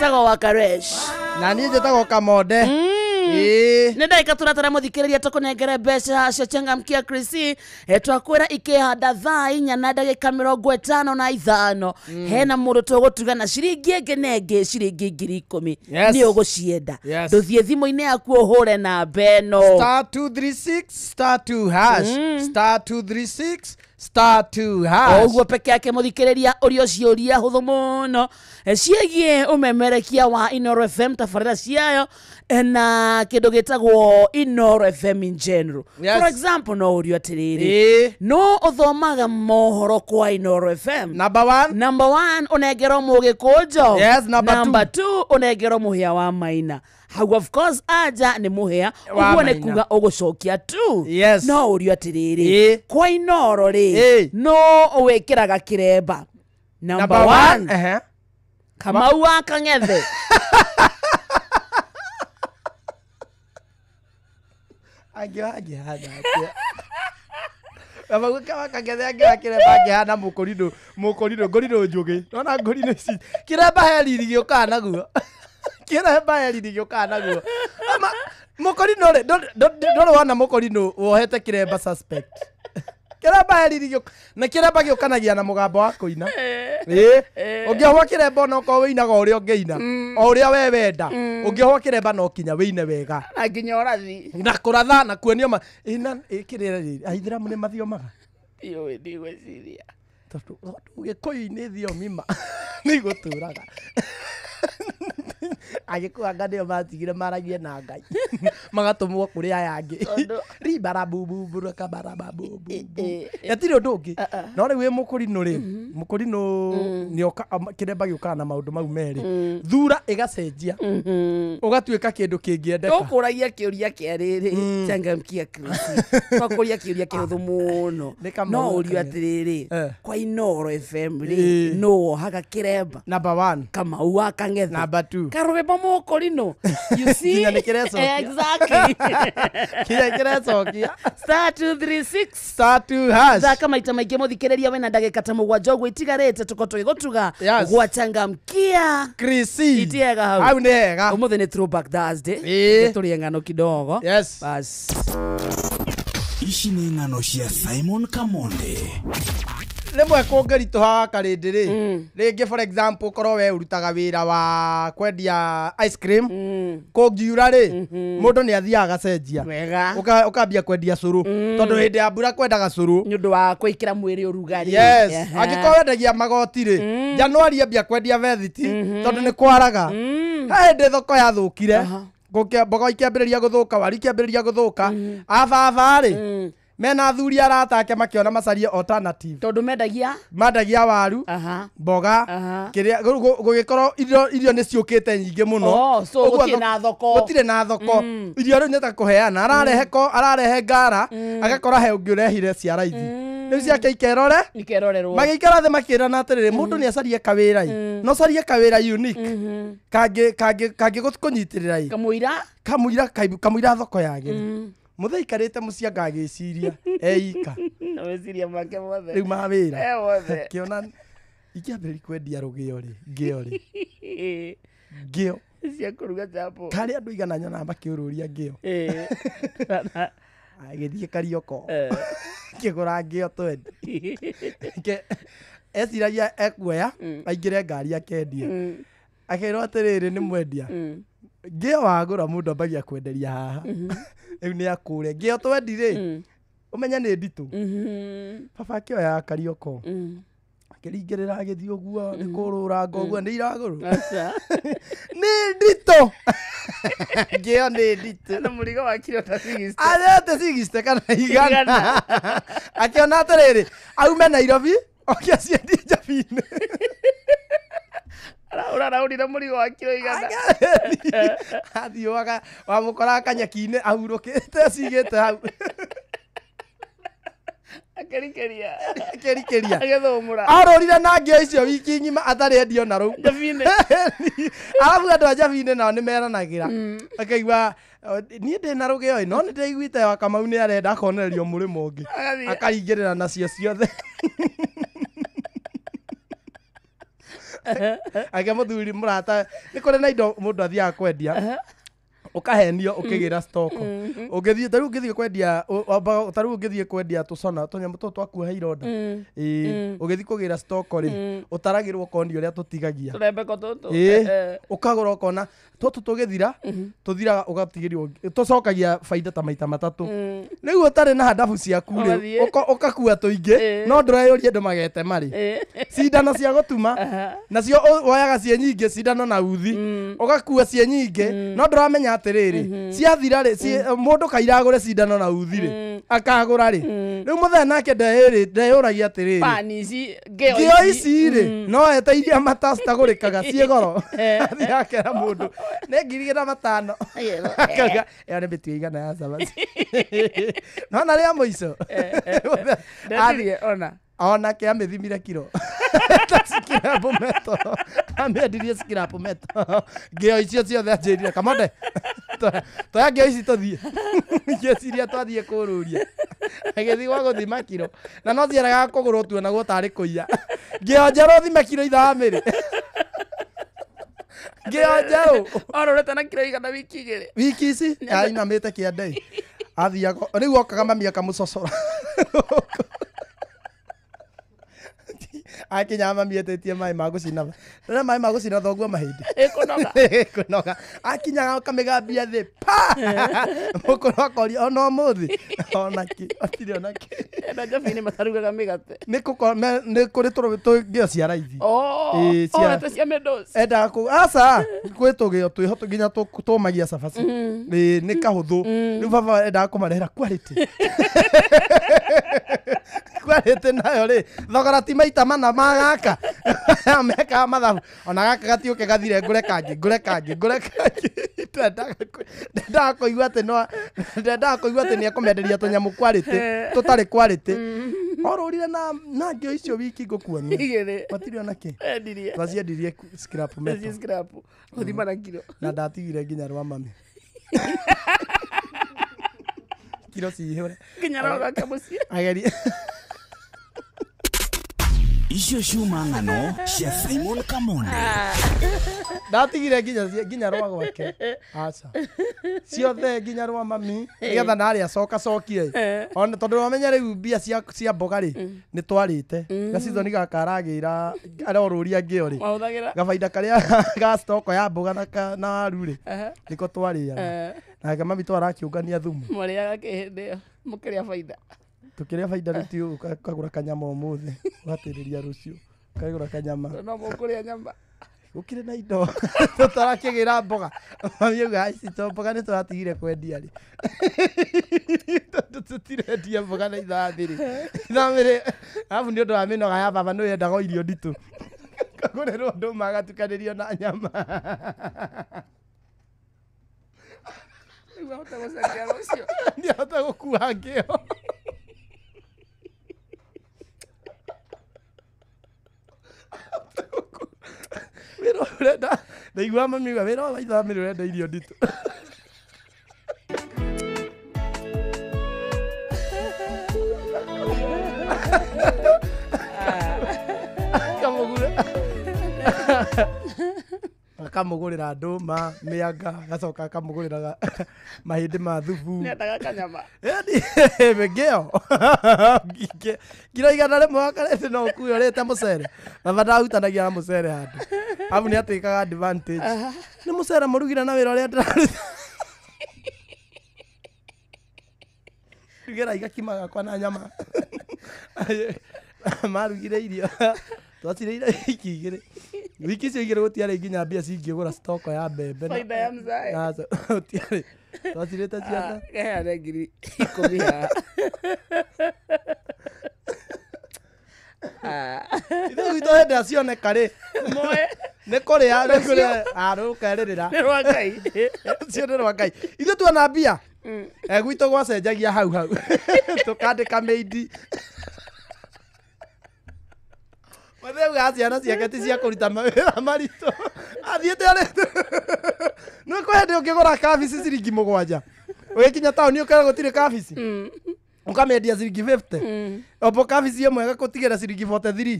Tagwo wa Karesh. Na niĩ njĩtagwo Kamonde. Ĩĩ. Nĩ ndagĩka tũratara mũthikĩrĩria tũkũnengere mbeca cia Changamkia Krisi. Twakwĩra ikĩhanda thaa 4 na ndagĩka 55. Hena mũndũ tũgũtuga na ciringi ĩngĩ na ĩngĩ ciringi 10,000. Yes. Nĩ ũgũcienda. Yes. Ndũthiĩ thimũ-inĩ yaku ũhũre namba ĩno. *236 *2 hash *236 *2 hash. Oguo peke yake muthikiriria uria ciuria huthu muno ciĩgiĩ ũmemerekia wa Inoro FM tabarĩra ciayo na kĩndũ gĩtagwo Inoro FM in general. Yes. For example, no ũrio atĩrĩrĩ, Ĩĩ. no ũthomaga mohoro kwa Inoro FM? Number 1. Number 1 ũnengerwo mũgĩkũnjo. Yes, number two. Number 2 ũnengerwo mũhĩa wa maina. Hau of course anja nĩ mũhĩa, Wa ũguo nĩ maina. kuga ũgũcokia tu. Yes. No ũrio atĩrĩrĩ, Ĩĩ. kwa Inoro rĩ, Ĩĩ. no wĩkĩraga kĩremba? Number Number 1. 1. Ehe. Kamau wa Kang'ethe. Angĩhana atĩa? Kamau wa Kang'ethe angĩoha kĩremba angĩhana mũkũrinũ, mũkũrinũ, ngũrinũ njũgĩ. Nona ngũrinũ ici. Kĩremba he riri gĩũkaga naguo. Kĩremba he riri gĩũkaga naguo. Ama mũkũrinũ rĩ, ndũrĩ wona mũkũrinũ wohete kĩremba suspect. Kĩremba he riri gĩũka, na kĩremba gĩũkanagia na mũgambo wa kũina. Ĩĩ. Ũngĩohwo kĩremba ona okorwo wĩinaga ũrĩa ũngĩina, o ũrĩa we wenda, ũngĩohwo kĩremba no kinya wĩine wega. Na nginya ũrathi. Na kũratha na kuonio ma ĩna ĩkĩrĩra rĩrĩ aithĩramu nĩ mathiomaga. Ndiũĩ, ndigwĩciria. Tondũ gĩkũyũ-inĩ thiomi ma nĩ igũtũraga. Agĩkũyũ anga nĩo matigire maragie na Ngai magatũmwo kũrĩ aya angĩ. Tondũ- Ribarabububuru kabarababubu. Gũtirĩ ũndũ ũngĩ. No rĩu wĩ mũkũrinũ rĩ, mũkũrinũ nĩoka kĩremba gĩũkaga na maũndũ mau merĩ. Thura ĩgacenjia ũgatuĩka kĩndũ kĩngĩendeka. Tũkũragia kĩũria kĩa rĩrĩ, Changamkia Krisi. Twakũria kĩũria kĩhũthũ mũno. Nĩ Kamau No wa ũrio Kang'ethe. atĩrĩrĩ, Eh. kwa Inoro FM rĩ, Ĩĩ. no wohaga kĩremba? Number 1. Kamau wa Kang'ethe. Number 2. Karwĩmbo mũkũrinũ. You see? Nginya nĩ kĩrecokia. Exactly. Kinya kĩrecokia. *236 *2 hash. Thaka maita maingĩ mũthikĩrĩria wĩna ndagĩka ta 7 ũguo itigarĩte tũkorwo tũgĩgũtuga Yes. gwa Changamkia Krisi. Itiega hau. Hau nĩ hega. Ũmũthĩ nĩ throwback Thursday. Ĩĩ. Tũrĩe ng'ano kidogo. Yes. Bas. Ici nĩ ng'ano cia Simon Kamonde. Rĩmwe kũngĩritũha karĩndĩ rĩ, rĩngĩ for example korwo we ũrutaga wĩra wa kwendia ice cream, kũngiura rĩ, mũndũ nĩ athiaga agacenjia. Wega. Ũkambia kwendia cũrũ, tondũ hĩndĩ ya mbura kwendaga cũrũ. Nĩ ũndũ wa kwĩkĩra mwĩrĩ ũrugarĩ. Yes. Ehe. Angĩkorwo wendagia magoti rĩ, Januari ambia kwendia vethiti, tondũ nĩ kwaraga. He hĩndĩ thoko yathũkire, mboga ikĩambĩrĩria gũthũka, waru ikĩambĩrĩria gũthũka. Ababa rĩ, mena athuri arata ake makĩona macarie alternative. Tondũ mendagia? Mendagia waru, Aha. mboga, Aha. kĩrĩa gũgĩkorwo irio nĩ ciũkĩte nyingĩ mũno. Oh, so Ũguo gũtirĩ na thoko. Gũtirĩ na thoko. Irio rĩu nĩ ta kũheana, ararehe ngara, agakora he ũngĩ ũrehire cia raithi. Rĩu ciake ikerore, Ikerorerwo. magĩikara thĩ makĩrana atĩrĩrĩ, mũndũ nĩ acarie kawĩra ĩ, no carie kawĩra unique kangĩkũnyitĩrĩra ĩ. Kamũira? Kamũira kamũira thoko yagĩre. Mũthee aikarĩte mũciĩ anga agĩciria eika. Na meciria make mothe. Rĩu mawĩra. Mothe. Kĩona ingĩambĩrĩria kwendia rũgĩo rĩ, ngĩo rĩ. Ngĩo. Cia kũruga chapo. Karĩ andũ igana nyonaga makĩũrũria ngĩo. Agĩthiĩ Karioko. Kĩgũra ngĩo twendi. Eciragia ekuoya aingĩre ngari akendie. Akĩrwo atĩrĩrĩ nĩ mwendia. Ngĩo wagũra mũndũ ambagia kwenderia haha. Rĩu nĩ akũre. Ngĩo twendi rĩ, ũmenye nĩ nditũ. Baba akĩoya Karioko. Akĩringĩrĩra agĩthiĩ ũguo, nĩ kũrũranga ũguo, nĩ iragũrwo. Aca. Nĩ nditũ. Ngĩo nĩ nditũ. Na mũrigo wa kiro ta 60. Arete 60 kana 100. Akĩona atĩrĩrĩ, aume Nairobi, oke aciendie Njabi-inĩ. Ũraraũrire mũrigo wa kiro 100. Athiaga wamũkoraga kanyeki-inĩ ahurũkĩte acigĩte hau. Akĩrikĩria. Akĩrikĩria. Agĩthũmũra. Arũrire na ngĩo icio wiki ng'ima atarĩ endio na rũu. Njabinĩ. Arabu andũ a njabinĩ nao nĩ meranagĩra. Akaigua niĩ ndĩ na rũgĩo ĩ no nĩ ndĩraiguĩte wa Kamau nĩ arenda akonererio mũrĩmo ũngĩ. Agathiĩ. Akaingĩrĩra nacio ciothe. Ake mũthuri mũrata nĩ kũrĩ na indo mũndũ athiaga kwendia. Ũkahenio ũkĩgĩra stoko. Ũngĩthiĩ ta rĩu ũngĩthiĩ kwendia ta rĩu ũngĩthiĩ kwendia tũcona tũnyamũ tũtũ twa kuoha ironda. Ĩĩ ũgĩthiĩ kũgĩra stoko rĩ ũtaragĩrwo ũkonio ũrĩa tũtigagia. Tũrembeko tũtũ. Ĩĩ ũkagũra ũkona tũtũ tũgĩthira tũthiraga ũgatigĩrio tũcokagia baida ta maita matatũ. Rĩu ũtarĩ na handabu ciaku rĩ ũkakua tũingĩ no ndũreyũria andũ magete marĩ. Cindano cia gũtuma nacio woyaga ciĩ nyingĩ cindano na uthi ũgakua ciĩ nyingĩ no ndũramenya atĩrĩrĩ ciathira rĩ mũndũ kaira agũre cindano na uthi rĩ akagũra rĩ rĩu mũthenya nake ndeyũragia atĩrĩrĩ pani ici ngĩo ici rĩ no eteirie mata citagũrĩkaga ciĩ goro athiĩ akera mũndũ nĩ 5,000. Akauga ĩyo nĩ mĩtu 100 ya cabaci. No na rĩa mũico ndetirie ona onake amĩthimire kiro ta scrap metal amĩendirie scrap metal ngĩo icio ciothe anjĩrire Kamonde toya ngĩo ici tũthiĩ ngĩciria twathiĩ kũrũria agĩthiĩ gwa gũthima kiro na no ciaragaga kũgũrwo tuonagwo tarĩ kũiya ngĩo njerũ thime kiro ithamĩrĩ ngĩo njerũ orũrĩte na kiro 100 wiki igĩrĩ wiki ici ainamĩte kĩande athiaga rĩu okaga mami akamũcocora akinya mami etĩtie maĩ ma gũcina rĩrĩa maĩ ma gũcina thoguo mahĩndĩ ĩkũnoga akinyaga akamĩgambia thĩ pa mũkũrũ akoria ona ũmũthĩ onakĩ atirĩ onakĩ na njabinĩ matarugaga mĩgate nĩ kũrĩ tũgĩo cia raithi cia mendozi endaga kũ aca kwĩ tũgĩo twĩho nginya tũmagia cabaci nĩ kahũthũ rĩu baba endaga kũmarehera quality quality nayo rĩ thogora ti maita mana ma gaka mekaga mathabu ona gaka gatiũke gathire ngũre kangĩ ngũre kangĩ ngũre kangĩ ndendaga kũigua atĩ no ndendaga kũigua atĩ nĩ ekũmenderia tũnyamũ quality tũtarĩ quality orũrire na ngĩo icio wiki ngũkuonia igĩrĩ matirĩ ona kĩ endirie twaciendirie scrap metal scrap gũthima na kiro na ndatigire nginya rwa mami kiro cihũre nginya rwa gake mũciĩ agerie icio ciuma ng'ano cia Simon Kamonde ndatigire nginya rwa gwake aca ciothe nginya rwa mami nĩgetha narĩ acoka cokie ona tondũ wamenya rĩu mbia cia mboga rĩ nĩ twarĩte gacithoni gaka aragĩra arorũria ngĩo rĩ gabaida karĩa ga stoko ya mboga na waru rĩ nĩko twarĩaga nake mami twarakĩũngania thumu mwarĩaga kĩ hĩndĩ ĩyo mũkĩrĩa baida tukĩrĩa baida rĩu ũkagũra kanyama ũmũthĩ ũgatĩrĩria rũciũ ũkagũra kanyama no mũkũrĩa nyama gũkĩrĩ na indo tũtarakĩgĩra mboga mami auga ici to mboga nĩ tũratigire kwendia rĩ tondũ tũtirendia mboga na ithamĩrĩ ithamĩrĩ arabu nĩ ũndũ wa mĩnoga ya baba nĩ yendaga o irio nditũ kagũrĩrwo ndũma agatukanĩrio na nyama rĩu ahota gũcenjia rũciũ nĩahota gũkua ngĩo wĩra ũrenda ndaigua mami auga wĩra wa ithamĩrĩ ũrenda irio nditũ akamũgũrĩra ndũma mĩanga agacoka akamũgũrĩra mahĩndĩ ma thubu nĩendaga kanyama ngĩo kiro 100 wakarete no ũkue ũrĩte mũcere baba ndahutanagia na mũcere handũ arabu nĩ atĩkaga advantage nĩ mũcere mũrugire na wĩra ũrĩa ndĩraruta rugĩra igakima gakwa na nyama marugire irio twacirĩire wiki igĩrĩ wiki icio igĩrĩ gũtiarĩ nginya mbia cingĩgũra stoko ya mbembe baida ya mzae gũtiarĩ twacirĩte ciothe heane 10,000 haha ithe gwitũ hĩndĩ ĩrĩa cioneka rĩ moe Nĩ kũrĩa nĩ kũrĩa arũkerĩrĩra. Nĩ rwa Ngai. Ũcio nĩ rwa Ngai. Ithuĩ tuona mbia. Gwitũ gwacenjagia hau hau. Tũkandĩka mĩindi. Mũthee augaga ciana ciake ti cia kũruta mawĩra maritũ. Athiĩte arĩ nĩ kwĩ hĩndĩ ũngĩgũra kabici ciringi 7. Ũgĩkinya taũni ũkera gũtirĩ kabici. Ũkamĩendia ciringi 50. Opo kabici ĩmwe ĩgakũtigĩra ciringi 43.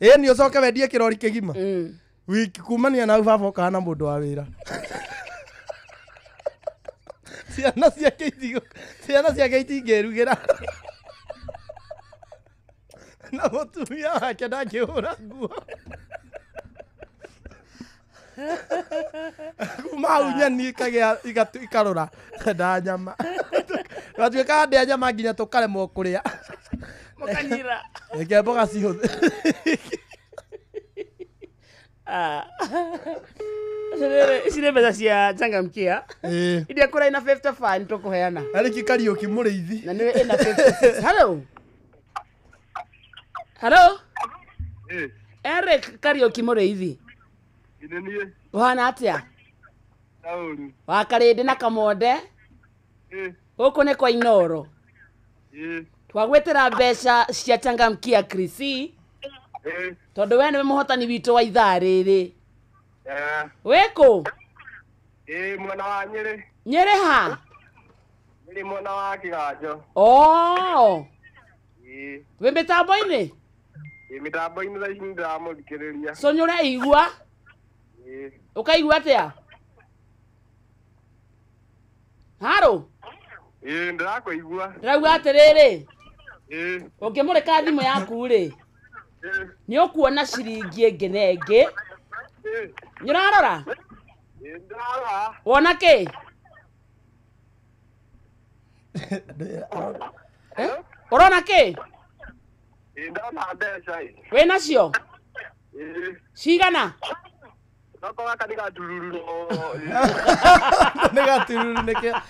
Ĩĩ nĩ ũcoke wendie kĩrori kĩgima. Wiki kumania na hau baba ũkaga na mũndũ wa wĩra. Ciana ciake ciana ciake itingĩrugĩra. Na mũtumia wake ndangĩhũra nguo. Kuma hau nyeni ikagĩa ikarũra nda nyama. Twatuĩkaga ndĩa nyama nginya tũkaremwo kũrĩa. Mũkanyira. Reke mboga cihũthĩ. Ici nĩ mbeca cia Changamkia. Iria kũrĩa ina 55 tũkũheana. Eric Kariũki mũrĩithi. Na nĩwe ĩna 56. Hello. Hello. Eric Kariũki mũrĩithi. Nĩ niĩ. Ũhana atĩa? Taũni. Wa Karĩndĩ na Kamonde. Gũkũ nĩ kwa Inooro. Twagwĩtĩra mbeca cia Changamkia Krisi. Tondũ we nĩwe mũhotani witũ wa ithaa rĩrĩ. Wĩkũ? Mwena wa Nyĩrĩ. Nyĩrĩ ha? Nyĩrĩ mwena wa Kĩganjo. Oh. Wĩ mĩtambo-inĩ? Mĩtambo-inĩ thaa ici nĩndĩramũthikĩrĩria. Cũnyũre igua. Ũkaigua atĩa? Haro? Ndĩrakũigua. Ndĩrauga atĩrĩrĩ. Ũngĩmũrĩka thimũ yaku rĩ, nĩ ũkuona ciringi ĩngĩ na ĩngĩ. Nĩ ũrarora? Ndĩrarora. Wona kĩ? Ũrona kĩ? Ndona mbeca. Wĩ nacio? Cigana? Goko gaka nĩ gatururu. Nĩ gatururu nĩkĩo.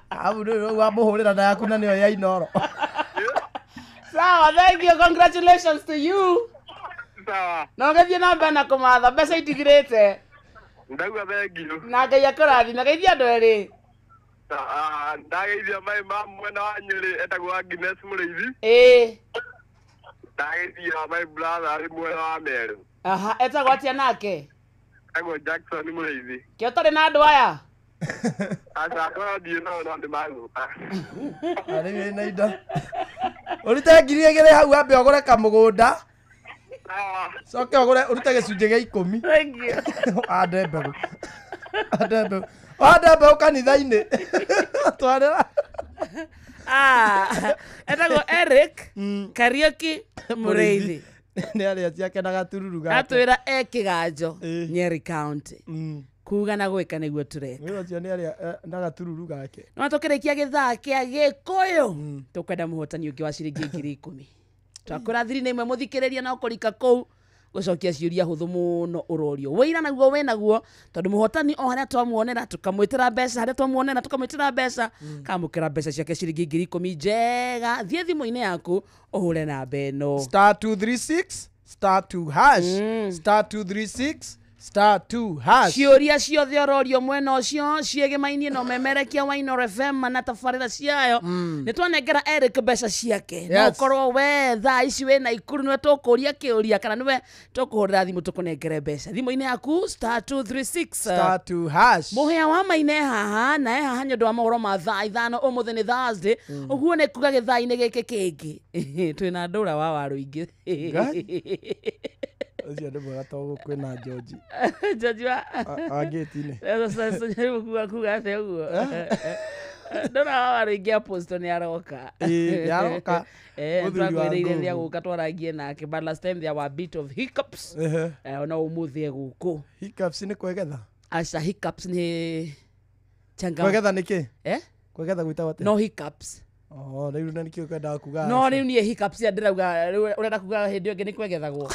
Hau rĩu wamũhũrĩra na yaku na nĩyo ya Inooro. Sawa, thank you. Congratulations to you. Sawa. Na ũgĩthiĩ na mbere na kũmatha mbeca itigirĩte. Ndauga thengiũ. Na Ngai akũrathime. Geithia andũ erĩ. Ndageithia mai ma mwena wa Nyĩrĩ etagwo Agnes Mũrĩithi. Ndageithia my brother arĩ mwena wa Meru. Aha, etagwo atĩa nake? Etagwo Jackson Mũrĩithi. Kĩo ũtarĩ na andũ aya? Aca tũrathiĩ nao no nĩmagũka. Arĩ wĩna indo. Ũrute 2,000 hau wambe ũgũre kamũgũnda. Coke ũgũre ũrute gĩcunjĩ gĩa 10. Thank you. Ande mbegũ. Ande mbegũ. Ande mbegũ kanitha-inĩ. Twarĩra. Etagwo Eric Kariũki Mũrĩithi. Nĩ arĩa ciake na gatururu gake. Atwĩra e Kĩganjo, Nyeri County. Kuga na gwĩka nĩguo tũreka. Wĩra ũcio nĩ arĩa na gatururu gake. No tũkĩrĩkia gĩthaa kĩa Gĩkũyũ tũkwenda mũhotani ũngĩ wa ciringi 10,000. Twakũra thiri na ĩmwe mũthikĩrĩria na ũkũrika kũu gũcokia ciũria hũthũ mũno ũrorio. Wĩira naguo wĩ naguo tondũ mũhotani o harĩa twamuonera tũkamwĩtĩra mbeca, harĩa twamuonera tũkamwĩtĩra mbeca, kamũkĩra mbeca ciake ciringi 10,000 njega. Thiĩ thimũ-inĩ yaku ũhũre namba ĩno. *236 *2# *236 *2#. Ciũria ciothe ũrorio mwena ũcio ciĩgĩmainie na ũmemerekia wa Inooro FM na tabarĩra ciayo. Nĩ twanengera Eric mbeca ciake. No ũkorwo we thaa ici wĩ Naikuru nĩwe tũkũria kĩũria kana nĩwe tũkũhũrĩra thimũ tũkũnengere mbeca. Thimũ-inĩ yaku *236 *2#. Mũhĩa wa maine haha na e haha nĩ ũndũ wa mohoro ma thaa 5 ũmũthĩ nĩ Thursday. Ũguo nĩ kuga gĩthaa-inĩ gĩkĩ kĩngĩ. Twĩna ndũra wa waru ingĩ. Ũcio nĩ mwega tondũ kwĩna George. George wa Ngĩti-inĩ. Sasa kuga atĩa ũguo? Ndũra wa waru ingĩ Apostle nĩ aroka. Nĩ aroka. Twakwĩrĩire nĩ agũka twarangie nake, but last time there were a bit of hiccups. Ona ũmũthĩ egũkũ. Hiccups nĩ kwegetha? Aca, hiccups nĩ Kwegetha nĩ kĩ? Kwegetha gwĩtagwo atĩa? No hiccups. Oh, rĩu na nĩkĩo ũkwendaga kuga. No rĩu niĩ hiccups ya ndĩrauga rĩu ũrenda kuga hĩndĩ ĩyo ĩngĩ nĩ kwegethagwo.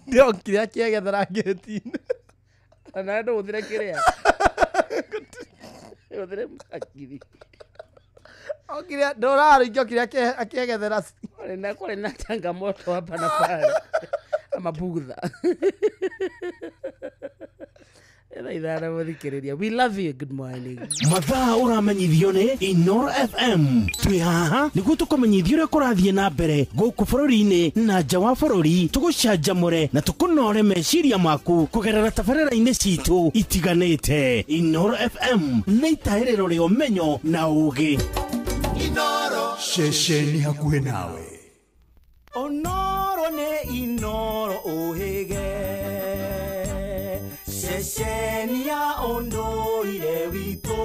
Ndio kĩrĩa kĩegethera ngĩti-inĩ. Ona ndũhũthĩre kĩrĩa. Ndũhũthĩre mũhakiri. O kĩrĩa ndũrarĩkia kĩrĩa akĩegethera. Kũrĩ na changamoto hapa na pale. Mabugutha thaa 5 mũthikĩrĩria. We love you, good morning. Mathaa ũramenyithio nĩ Inoro FM. Twĩ haha nĩguo tũkũmenyithia ũrĩa kũrathiĩ na mbere gũkũ bũrũri-inĩ na nja wa bũrũri, tũgũcanjamũre na tũkũnore meciria maku kũgerera tabarĩra-inĩ citũ itiganĩte. Inoro FM nĩ itahĩrĩro rĩa ũmenyo na ũũgĩ. Inoro ceceni hakuhĩ nawe. Onoro nĩ Inoro ũhĩge, ceceni ya ũndũire witũ,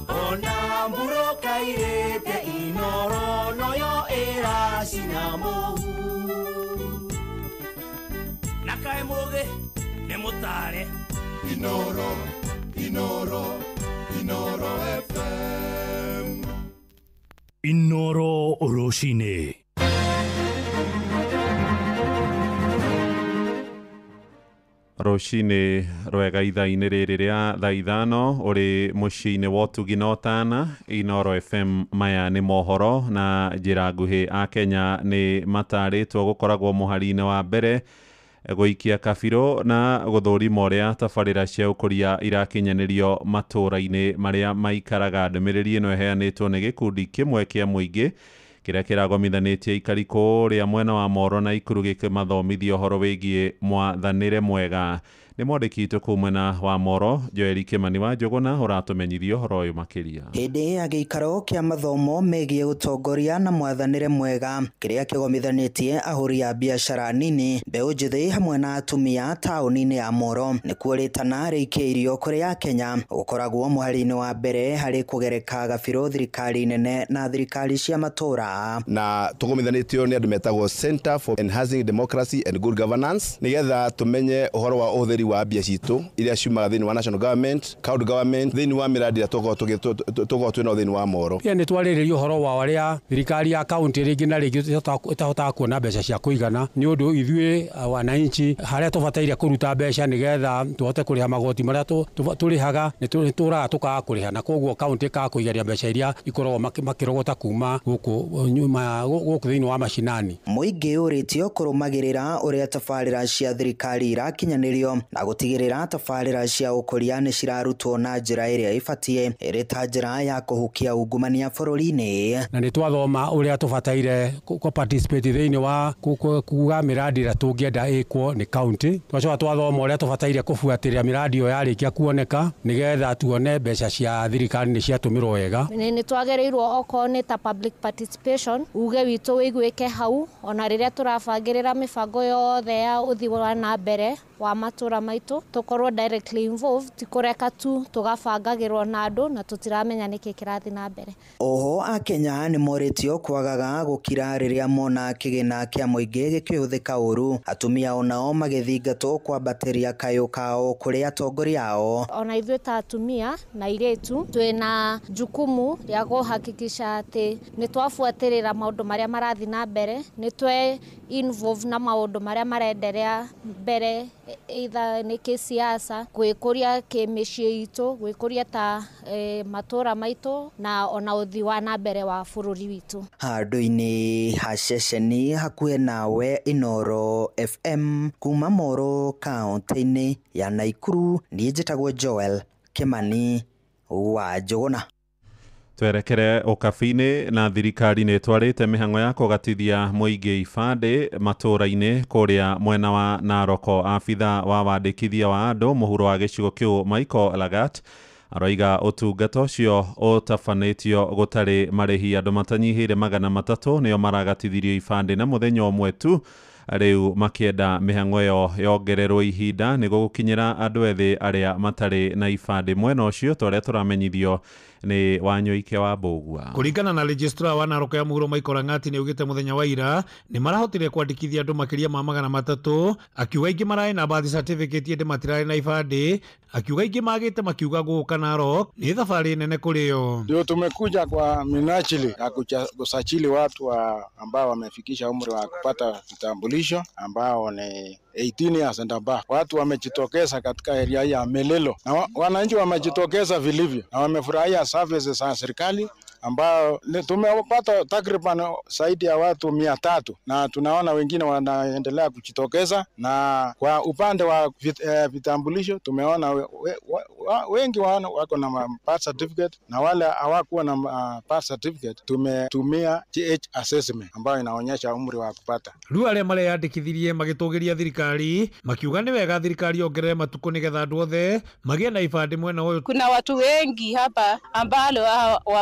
ona mbura kairĩte Inoro noyo ĩracina mũhu. Na kaĩ mũgĩ nĩ mũtare. Inoro, Inoro, Inoro FM. Inoro rũcinĩ. Rũcinĩ rwega ithaa-inĩ rĩrĩ rĩa thaa 5 ũrĩ mũciĩ-inĩ wa ũtugi na ũtana. Inoro FM, maya nĩ mohoro na njĩra nguhĩ. A Kenya nĩ matarĩtwo gũkoragwo mũhari-inĩ wa mbere gũikia kabirũ na gũthũrima ũrĩa tabarĩra cia ũkũria irakinyanĩrio matũũra-inĩ marĩa maikaraga. Ndũmĩrĩri ĩno ĩheanĩtwo nĩ gĩkundi kĩmwe kĩa mũingĩ kĩrĩa kĩragomithanĩtie aikari kũrĩa mwena wa Moro na Ikuru gĩkĩmathomithia ũhoro wĩgiĩ mwathanĩre mwega. Nĩ mwandĩki witũ kũu mwena wa Moro, Joeli Kĩmani wa Njũgũna, ũratũmenyithia ũhoro ũyũ makĩria. Hĩndĩ ya gĩikaro kĩa mathomo megiĩ ũtongoria na mwathanĩre mwega kĩrĩa kĩgomithanĩtie ahũri a biacara nini, mbeũ njĩthĩ hamwe na atumia taũni-inĩ ya Moro, nĩkuo rĩtana rĩikĩirio kũrĩ Akenya gũkoragwo mũhari-inĩ wa mbere harĩ kũgereka gabirũ thirikari nene na thirikari cia matũũra. Na tũgomithanĩtio nĩ andũ metagwo Center for Enhancing Democracy and Good Governance nĩgetha tũmenye ũhoro wa ũhũthĩri wa mbia citũ iria ciumaga thĩinĩ wa national government, county government, thĩinĩ wa mĩradi ĩrĩa tũkoragwo twĩnayo thĩinĩ wa Moro. Pia nĩ twarĩrĩria ũhoro wa ũrĩa thirikari ya kaunti rĩngĩ na rĩngĩ ĩtahotaga kuona mbeca cia kũigana, nĩ ũndũ ithuĩ wananchi harĩa tũbataire kũruta mbeca nĩgetha tũhote kũrĩha magoti marĩa tũrĩhaga nĩ tũraga tũkaga kũrĩha, na koguo kaunti ĩkaga kũigaria mbeca iria ikoragwo makĩrogota kuma gũkũ nyuma gũkũ thĩinĩ wa mashinani. Mũingĩ ũrĩtio kũrũmagĩrĩra ũrĩa tabarĩra cia thirikari irakinyanĩrio na gũtigĩrĩra tabarĩra cia ũkũria nĩ cirarutwo na njĩra ĩrĩa ĩbatiĩ ĩrĩ ta njĩra ya kũhukia ungumania bũrũri-inĩ. Na nĩ twathoma ũrĩa tũbataire kũ participate thĩinĩ wa kuga mĩradi ĩrĩa tũngĩenda ĩkwo nĩ kaunti, twacoka twathoma ũrĩa tũbataire kũbuatĩrĩra mĩradi ĩyo yarĩkia kuoneka nĩgetha tuone mbeca cia thirikari nĩ ciatũmĩrwo wega. Nĩ twagĩrĩirwo okorwo nĩ ta public participation uge witũ wĩiguĩke hau ona rĩrĩa tũrabangĩrĩra mĩbango yothe ya ũthii wa na mbere wa matũũra maitũ tũkorwo directly involved, ti kũreka tu tũgabangagĩrwo na andũ na tũtiramenya nĩkĩ kĩrathiĩ na mbere. Oho Akenya nĩ morĩtio kwagaga gũkira rĩrĩa mona kĩgĩna kĩa mũingĩ gĩkĩhũthĩka ũru, atumia onao magĩthingatwo kwambatĩria kayũ kao kũrĩ atongoria ao. Ona ithuĩ ta atumia na airĩtu twĩna jukumu rĩa kũhakikisha atĩ nĩ twabuatĩrĩra maũndũ marĩa marathiĩ na mbere, nĩ twe involve na maũndũ marĩa marenderea mbere either nĩ kĩsiasa, gwĩkũria kĩmĩciĩ itũ, gwĩkũria ta matũũra maitũ na ona ũthii wa na mbere wa bũrũri witũ. Handũ-inĩ ha ceceni hakuhĩ nawe Inoro FM kuma Moro kaunti-inĩ ya Naikuru, niĩ njĩtagwo Joel Kĩmani wa Njũgũna. Twerekere ũkabi-inĩ na thirikari nĩ ĩtwarĩte mĩhang'o ya kũgatithia mũingĩ ibandĩ matũũra-inĩ kũrĩa mwena wa Naroko. Abitha wa wandĩkithia wa andũ mũhuro wa gĩcigo kĩu Michael Lagat aroiga ũtungata ũcio ũtabanĩtio gũtarĩ marĩhi. Andũ matanyihĩire 300 nĩo maragatithirio ibandĩ na mũthenya ũmwe tu, rĩu makĩenda mĩhang'o ĩyo yongererwo ihinda nĩguo gũkinyĩra andũ ethĩ arĩa matarĩ na ibandĩ. Mwena ũcio ta ũrĩa tũramenyithio nĩ Wanyoike wa Mbũgua. Kũringana na registrar wa Narok ya mũhuro Michael Lang'ati nĩ augĩte mũthenya wa ira nĩ marahotire kwandĩkithia andũ makĩria ma 300, akiuga aingĩ mararĩ na birth certificate ĩndĩ matirarĩ na ibandĩ, akiuga aingĩ magĩte makiuga gũka Narok nĩ thabarĩ nene kũrĩ o. Ndio tumekuja kwa minajili ya kusajili watu ambao wamefikisha umri wa kupata vitambulisho ambao ni 18 years and above. Watu wamejitokeza katika area ya Melelo na wananchi wamejitokeza vilivyo na wamefurahia services za serikali ambao tumepata takriban zaidi ya watu 300, na tunaona wengine wanaendelea kujitokeza. Na kwa upande wa vitambulisho tumeona wengi wako na birth certificate, na wale hawakuwa na birth certificate tumetumia GH assessment ambayo inaonyesha umri wa kupata. Rĩu arĩa mareyandĩkithirie magĩtũgĩria thirikari makiuga nĩ wega thirikari yongerere matukũ nĩgetha andũ othe magĩe na ibandĩ mwena ũyũ. Kuna watu wengi hapa ambalo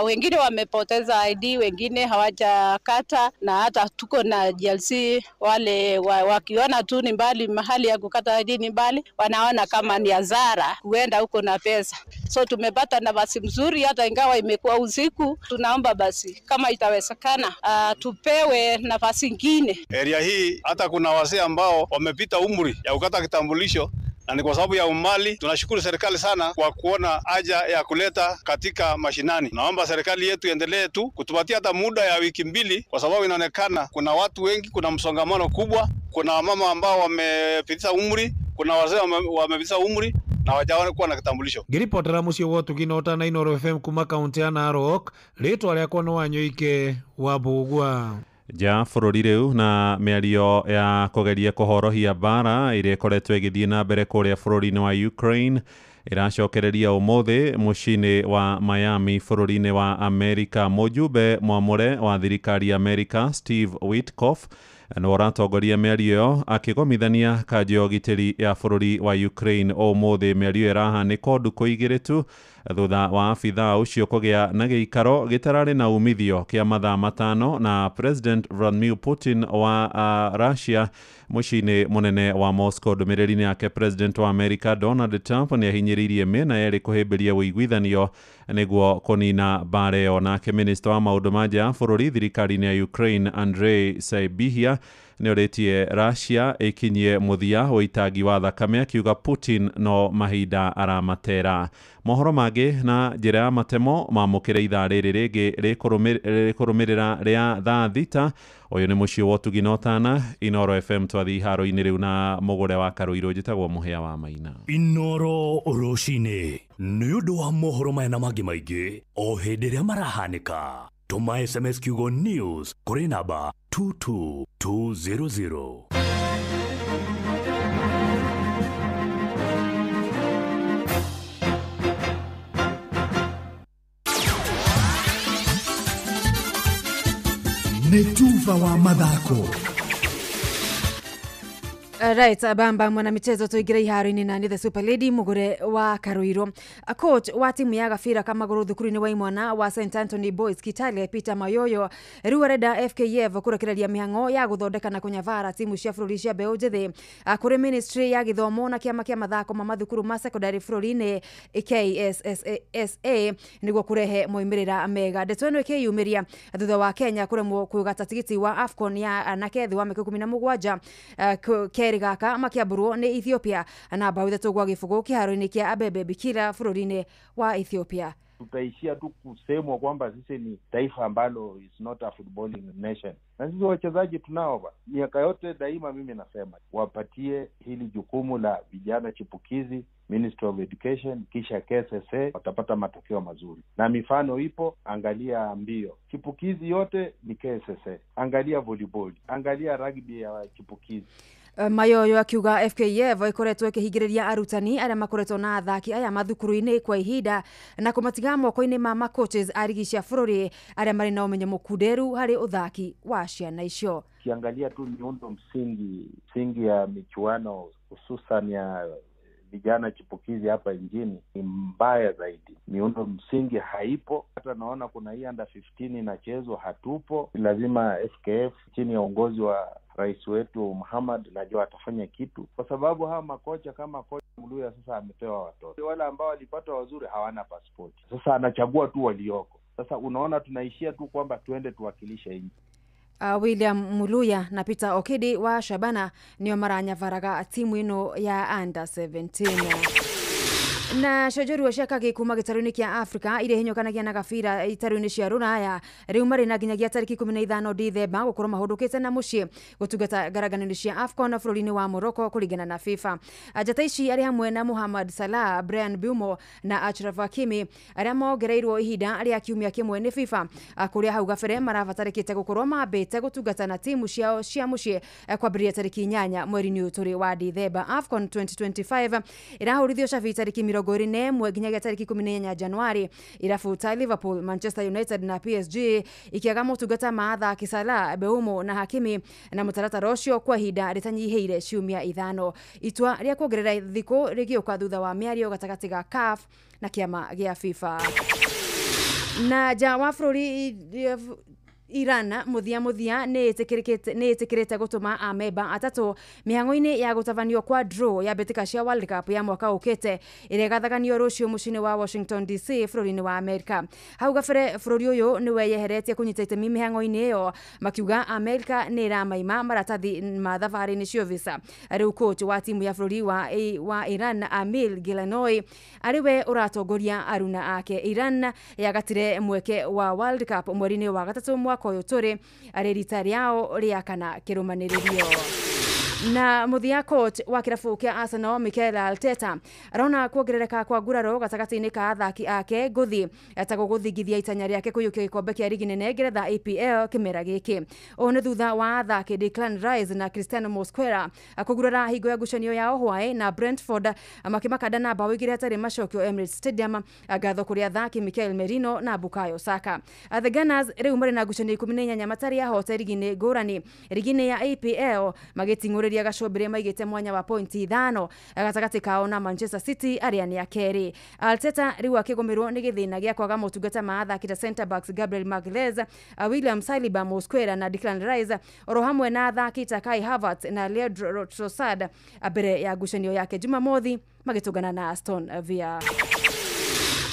wengine wamepoteza ID, wengine hawajakata, na hata tuko na GLC wale wakiona tu ni mbali, mahali ya kukata ID ni mbali, wanaona kama ni hasara kuenda huko na pesa. So tumepata nafasi mzuri hata ingawa imekuwa usiku. Tunaomba basi kama itawezekana tupewe nafasi nyingine. Area hii hata kuna wazee ambao wamepita umri ya kukata kitambulisho, na ni kwa sababu ya umali. Tunashukuru serikali sana kwa kuona haja ya kuleta katika mashinani. Naomba serikali yetu endelee tu kutupatia hata muda ya wiki 2, kwa sababu inaonekana kuna watu wengi, kuna msongamano kubwa, kuna wamama ambao wamepitisha umri, kuna wazee wamepitisha umri na hawajaona kuwa na kitambulisho. Ngĩribotera mũciĩ wa ũtugi na ũtana Inooro FM kuma kaunti ya Narok, rĩtwa rĩakwa nĩ Wanyoike wa Mbũgua. Nja bũrũri rĩu na mĩario ya kũgeria kũhorohia mbara ĩrĩa ĩkoretwo ĩgĩthiĩ na mbere kũrĩa bũrũri-inĩ wa Ukraine ĩracokereria ũmũthĩ mũciĩ-inĩ wa Miami bũrũri-inĩ wa Amerika. Mũjumbe mwamũre wa thirikari ya Amerika Steve Witkoff nĩwe ũratongoria mĩario ĩyo akĩgomithania kanjũ ya ũgitĩri ya bũrũri wa Ukraine. Ũmũthĩ mĩario ĩrahanĩka ndukũ igĩrĩ tu thutha wa abithaa ũcio kũgĩa na gĩikaro gĩtararĩ na umithio kĩa mathaa 5 na President Vladimir Putin wa Russia mũciĩ-inĩ mũnene wa Moscow. Ndũmĩrĩri-inĩ yake President wa America Donald Trump nĩ ahinyĩrĩirie mĩena yerĩ kũhĩmbĩria ũiguithanio nĩguo kũnina mbara ĩyo. Nake Minister wa maũndũ ma nja ya bũrũri thirikari-inĩ ya Ukraine Andrei Sybiha nĩorĩtie Russia ĩkinyie mũthia ũitangi wa thakame, akiuga Putin no mahinda aramatera. Mohoro mangĩ na njĩra ya matemo mamũkĩre ithaa rĩrĩ rĩngĩ rĩkũrũmĩrĩra rĩa thaa 6. Ũyũ nĩ mũciĩ wa ũtugi na ũtana Inooro FM. Twathiĩ iharo-inĩ rĩu na mũgũre wa Karũirũ, njĩtagwo Mũhĩa wa Maina. Inooro rũcinĩ nĩ ũndũ wa mohoro maya na mangĩ maingĩ o hĩndĩ ĩrĩa marahanĩka. Tũma SMS kiugo news kũrĩ namba 22200. Nĩ tuba wa mathako. Right, bamba mwanamichezo tuingire iharo-inĩ na nĩ the super lady mugure wa Karuiro. Coach wa timu ya gabira kamaguru thukuru-inĩ wa imwana wa St Anthony Boys Kitale Peter Mayoyo rĩu arenda FKF kũrekereria mĩhang'o ya gũthondeka na kũnyabara timu cia bũrũri cia mbeũ njĩthĩ kũrĩ ministry ya gĩthomo na kĩama kĩa mathako ma mathukuru ma secondary bũrũri-inĩ KSSA nĩguo kũrehe moimĩrĩra mega. Ndeto ĩno ĩkĩyumĩria thutha wa Kenya kũremwo kũgata tigiti wa AFCON ya anake thĩ wa mĩaka 17 keri gaka makiamburwo nĩ Ethiopia na bao 3-0 kĩharo-inĩ kĩa Abebe Bikila bũrũri-inĩ wa Ethiopia. Tutaishia tu kusemwa kwamba sisi ni taifa ambalo is not a footballing nation. Na sisi wachezaji tunao miaka yote daima, mimi nasema wapatie hili jukumu la vijana chipukizi, Ministry of Education, kisha KSSA, watapata matokeo mazuri. Na mifano ipo, angalia mbio chipukizi yote ni KSSA, angalia volleyball, angalia rugby ya chipukizi. Mayoyo akiuga FKF ikoretwo ikihingiriria arutani aria makoretwo na athaki aya mathukuru-inĩ kwa ihinda na kũmatiga moko-inĩ ma macoaches a rigi cia bũrũri aria marĩ na ũmenyo mũkunderu harĩ ũthaki wa ciana icio. Ukiangalia tu miundo msingi ya michuano hususan ya vijana chipukizi hapa nchini ni mbaya zaidi. Miundo msingi haipo. Hata naona kuna hii under 15 inachezwa, hatupo. Lazima FKF chini ya uongozi wa rais wetu Muhammad najua atafanya kitu, kwa sababu hawa makocha kama kocha Mluya sasa amepewa watoto. Wale ambao walipata wazuri hawana passport. Sasa anachagua tu walioko. Sasa unaona tunaishia tu kwamba tuende tuwakilishe nchi. William Muluya na Peter Okidi wa Shabana nio maranyavaraga timu ino ya under 17. Na cionjorua cia kagĩ kuma gĩtarũ-inĩ kĩa Afrika iria ihinyũkanagia na gabira itarũ-inĩ cia rũraya rĩu marĩ na nginyagia tarĩki 15 Dithemba gũkorwo mahũndũkĩte na mũciĩ gũtungata ngarangano-inĩ cia AFCON bũrũri-inĩ wa Morocco kũringana na FIFA. Njata ici arĩ hamwe na Mohamed Salah, Bryan Mbeumo na Achraf Hakimi arĩa mongereirwo ihinda rĩa kiumia kĩmwe nĩ FIFA, kũrĩa hau gabere marabatarĩkĩte gũkorwo mambĩte gũtungata na timu ciao cia mũciĩ kwambĩrĩria tarĩki 8 mweri-inĩ ũyũ tũrĩ wa Dithemba. AFCON 2025 ĩrahũrithio cabi tarĩki 21 nginyagia tarĩki 18 Januari. Irabu ta Liverpool, Manchester United na PSG ikiaga motungata ma athaki Salah, Mbeumo na Hakimi na mũtaratara ũcio kwa ihinda rĩtanyihĩire ciumia 5. Itua rĩa kuongerera thikũ rĩgĩũka thutha wa mĩario gatagatĩ ga CAF na kĩama gĩa FIFA. Na nja wa bũrũri, Iran muthia muthia nĩ ĩtĩkĩrĩte gũtũma amemba atatũ mĩhang'o-inĩ ya gũtabanio kwa draw ya mbĩtĩka cia World Cup ya mwaka ũkĩte ĩrĩa ĩgathaganio rũciũ mũciĩ-inĩ wa Washington DC bũrũri-inĩ wa Amerika. Hau gabere bũrũri ũyũ nĩ weyeheretie kũnyita itemi mĩhang'o-inĩ ĩyo, makiuga Amerika nĩ ĩramaima maratathi ma thabarĩ nĩcio visa. Rĩu coach wa timu ya bũrũri wa Iran Amir Gilanoy arĩ we ũratongoria aruna ake. Iran yagatire mweke wa World Cup mweri-inĩ wa gatatũ mwaka ũyũ tũrĩ, arĩ rita rĩao rĩa kana kĩrũmanĩrĩrio. Na muthia, coach wa kĩrabu kĩa Arsenal Mikel Arteta arona kuongerereka kwa nguraro gatagatĩ-inĩ ka athaki ake ngũthi etagwo gũthingithia itanya rĩake kũiyũkia gĩkombe kĩa rigi nene Ngeretha EPL kĩmera gĩkĩ. Ũũ nĩ thutha wa athaki Declan Rice na Cristiano Mosquera kũgurara hingo ya ngucanio yao hwaĩ na Brentford makĩmakanda na mbaũ 2 hatarĩ macokio Emirates Stadium, ngatho kũrĩ athaki Mikel Merino na Bukayo Saka. The Gunners rĩu marĩ na ngucanio 18 matarĩ ahote rigi-inĩ ngũrani rigi-inĩ ya EPL, magĩting'ũrĩria gacombĩrĩ maigĩte mwanya wa pointi 5 gatagatĩ kao na Manchester City arĩa nĩ a kerĩ. Arteta rĩu akĩgũmĩrwo nĩ gĩthĩna gĩa kwaga motungata ma athaki ta centre backs Gabriel Magalhaes, William Saliba, Mosquera na Declan Rice, oro hamwe na athaki ta Kai Havertz na Leandro Trossard mbere ya ngucanio yake Jumamothi magĩtũngana na Aston Villa.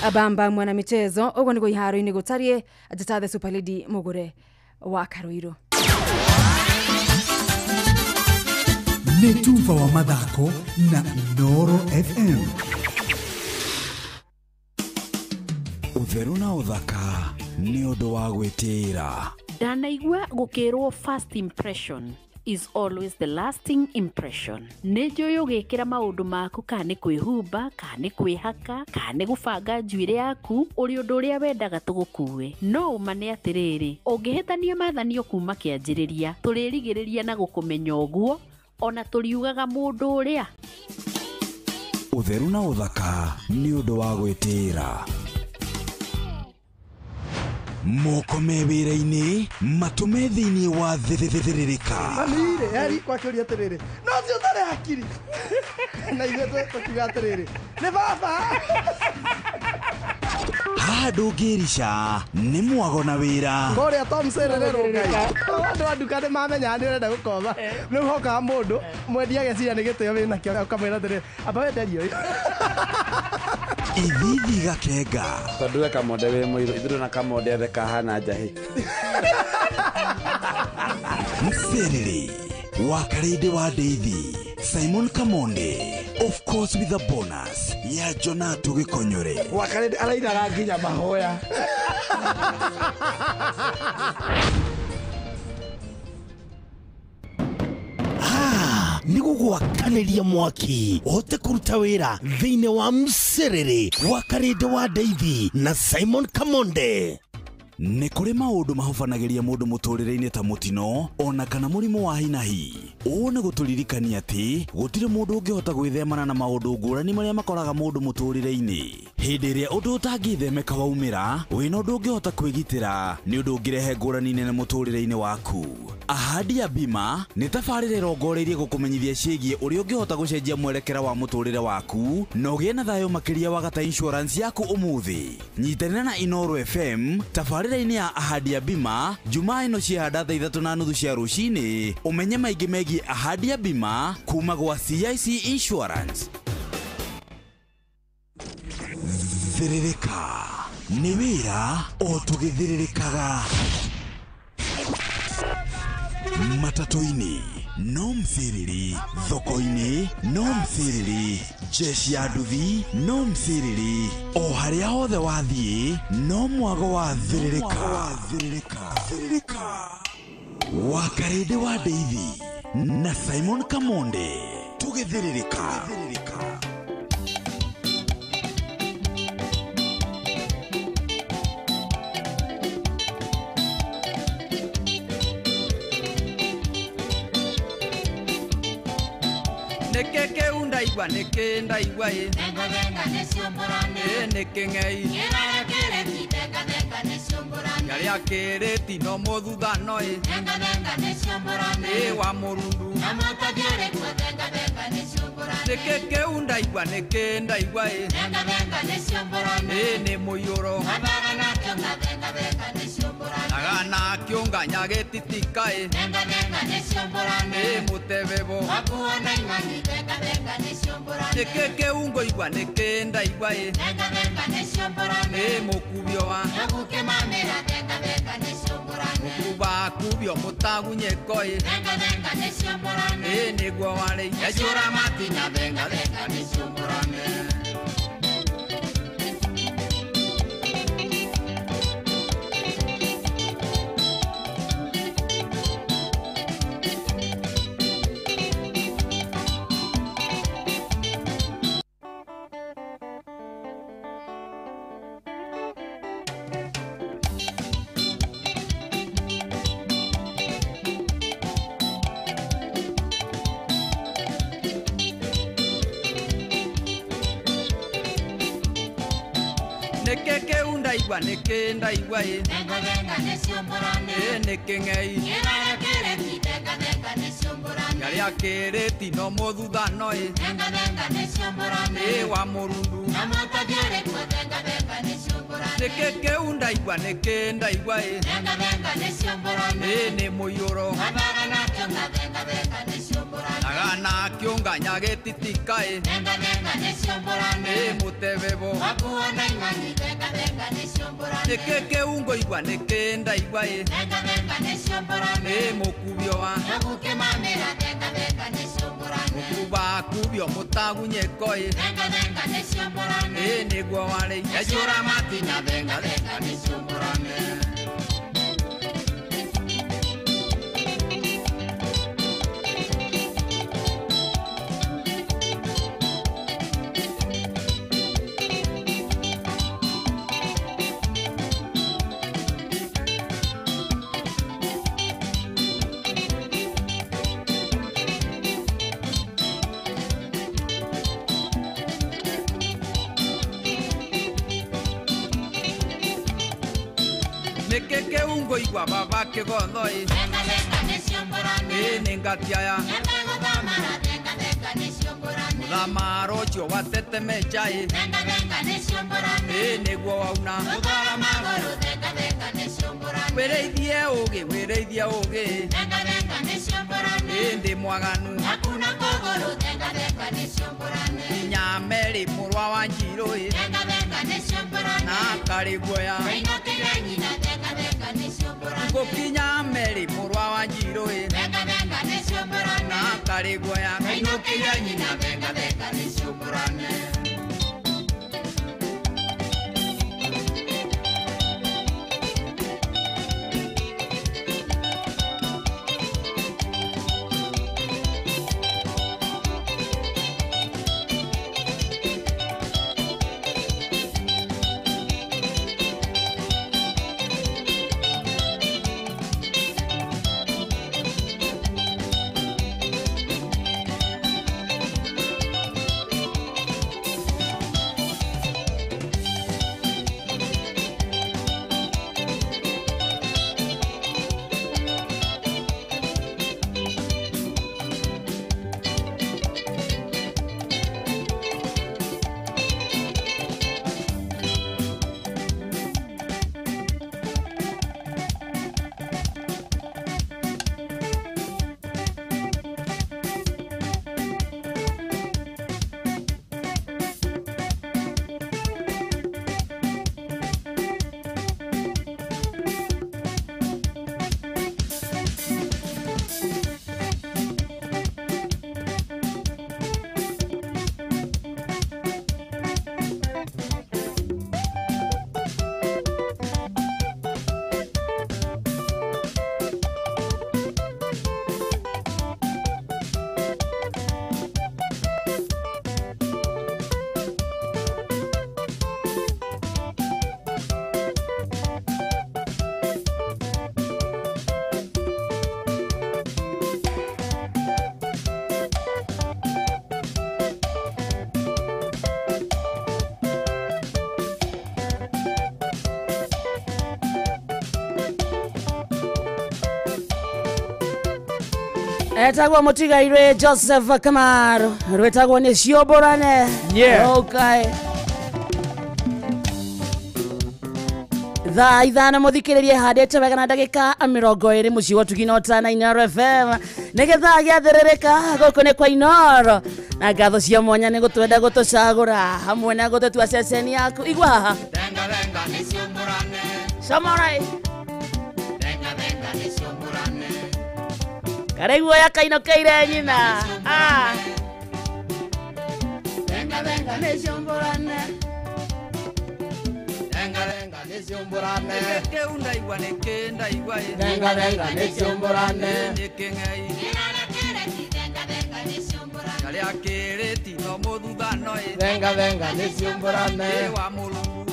Abamba mwana michezo ũguo nĩguo iharo-inĩ gũtariĩ. Njata the Super Lady Mũgũre wa Karuiru. Nĩ tuba wa mathako na Inooro FM. Ũtheru na ũthaka nĩ ũndũ wa gwĩtĩĩra. Ndanaigua gũkĩrwo first impression is always the lasting impression. Nĩ njũĩ ũgĩkĩra maũndũ maku, kana nĩ kwĩhumba, kana nĩ kwĩhaka, kana nĩ gũbanga njuĩrĩ yaku, ũrĩ ũndũ ũrĩa wendaga tũgũkue. No ũma nĩ atĩrĩrĩ, ũngĩhĩtania mathanio kuma kĩanjĩrĩria, tũrĩrigĩrĩria na gũkũmenya ũguo, ona tũriugaga mũndũ ũrĩa. Ũtheru na ũthaka nĩ ũndũ wa gwĩtĩĩra. Moko me wĩra-inĩ, matũme thĩinĩ wa thĩrĩrĩka. Mami-rĩ, eri kwakĩũria atĩrĩrĩ, no ũcio ũtarĩ hakiri. Na ithuĩ tũkiuga atĩrĩrĩ, nĩ baba. Haha ndũngĩrica nĩ mwago na wĩra. Kũrĩa Tom Serere rũngai. Andũ a nduka nĩ mamenyaga nĩ ũrenda gũkomba. Rĩu hokaga mũndũ mwendia ageciria nĩ gĩtĩo wĩnakĩo, ũkamwĩra atĩrĩrĩ, amba wenderie ũyũ. Ithithi gakenga. Tondũ we Kamonde wĩ mũirũ, ithuĩ na Kamonde ethe kahana njahĩ. Mserere wa Karĩndĩ wa Ndeithi, Simon Kamonde, of course with a bonus ya Jonatu Gĩkonyore. Wa Karĩndĩ arainaga nginya mahoya. Nĩ gũgwakanĩria mwaki ũhote kũruta wĩra thĩinĩ wa mserere wa Karĩndĩ wa Ndeithi na Simon Kamonde. Nĩ kũrĩ maũndũ mahubanagĩria mũndũ mũtũrĩre-inĩ ta mũtino ona kana mũrimũ wa hinahi. Ũũ nĩ gũtũririkania atĩ gũtirĩ mũndũ ũngĩhota gwĩthemana na maũndũ ngũrani marĩa makoraga mũndũ mũtũrĩre-inĩ. Hĩndĩ ĩrĩa ũndũ ũtangĩthemeka waumĩra, wĩna ũndũ ũngĩhota kwĩgitĩra nĩ ũndũ ũngĩrehe ngũrani nene mũtũrĩre-inĩ waku. Ahadi ya Bima nĩ tabarĩra ĩrongoreirie gũkũmenyithia ciĩgiĩ ũrĩa ũngĩhota gũcenjia mwerekera wa mũtũrĩre waku na ũgĩe na thayũ makĩria wagata insurance yaku ũmũthĩ. Nyitanĩra na Inooro FM tabarĩra-inĩ ya Ahadi ya Bima Jumaa ĩno ciahanda thaa 3:30 cia rũcinĩ, ũmenye maingĩ megiĩ Ahadi ya Bima kuma gwa CIC Insurance. Thĩrĩrĩka nĩ wĩra o tũgĩthĩrĩrĩkaga. Matatũ-inĩ, No mthiriri thoko-inĩ, no mthiriri jeshi ya nduthi, no mthiriri o harĩa hothe wathiĩ, no mwago wa thĩrĩrĩka. Wakarĩndĩ wa Ndeithi na Simon Kamonde tũgĩthĩrĩrĩka. Nĩkĩ kĩu ndaigua nĩkĩ ndaigua ĩ ĩ nĩkĩ ng'ei kĩarĩa kĩrĩti no mũthuthano ĩ ĩ wa mũrundu nĩkĩ kĩu ndaigua nĩkĩ ndaigua ĩ ĩ nĩ mũiyũro agana kĩũnganya gĩtitika ĩ ĩ mũtebebo nĩkĩ kĩu ngũigua nĩkĩ ndaigua ĩ ĩ mũkubio wa mũkuba kubio mũtagunyĩko ĩ ĩ nĩguo warĩ ecũra makinya thenga thenga nĩciũmbũrane. Nĩkĩ kĩu ndaigua nĩkĩ ndaigua ĩ ĩ nĩkĩ ng'ei kĩarĩa kĩrĩti no mũthuthano ĩ ĩ wa mũrundu nĩkĩ kĩu ndaigua nĩkĩ ndaigua ĩ ĩ nĩ mũiyũro agana kĩũnganya gĩtitika ĩ ĩ mũtebebo nĩkĩ kĩu ngũigua nĩkĩ ndaigua ĩ ĩ mũkubio wa mũkuba kubio mũtagunyĩko ĩ ĩ nĩguo warĩ ecũra makinya thenga thenga nĩciũmbũrane. Nĩkĩ kĩu ngũigua baba kĩgotho ĩ ĩ nĩ ngatiaya mũthamaro ũcio watetemecha ĩ ĩ nĩguo wauna wĩrĩithie ũgĩ wĩrĩithie ũgĩ ĩ ndĩ mwaganu nginya Mary mũrwa wa Njirũ ĩ na karĩ guoya ngũkinya Mary mũrwa wa Njirũ ĩ na karĩ guoya kainũkĩire nyina thenga thenga nĩciũmbũrane. Etagwo mutigaire Joseph Kamaru rwetagwo ni Cioborane. Yeah. Okay. Thaa ithano muthikiririe handite wega na ndagika 20 muciĩ wa Tugina Ũtana Inoro FM nĩ gĩthaa gĩathĩrĩrĩka gũkũ nĩ kwa Inoro na ngatho cia mwanya nĩ gũtwenda gũtũcagũra hamwe na gũtũtua ceceni yaku igua haha Samurai Karaigua ya kainokeire nyina. Ah. Venga venga nĩciũmbũrane. Nĩciũmbũrane. Nĩkĩundaigua nĩkĩndaigua Venga venga nĩciũmbũrane. Nĩkĩng'ei Karĩa kĩrĩti no mũthuthano Venga venga nĩciũmbũrane. Wa Mũrungu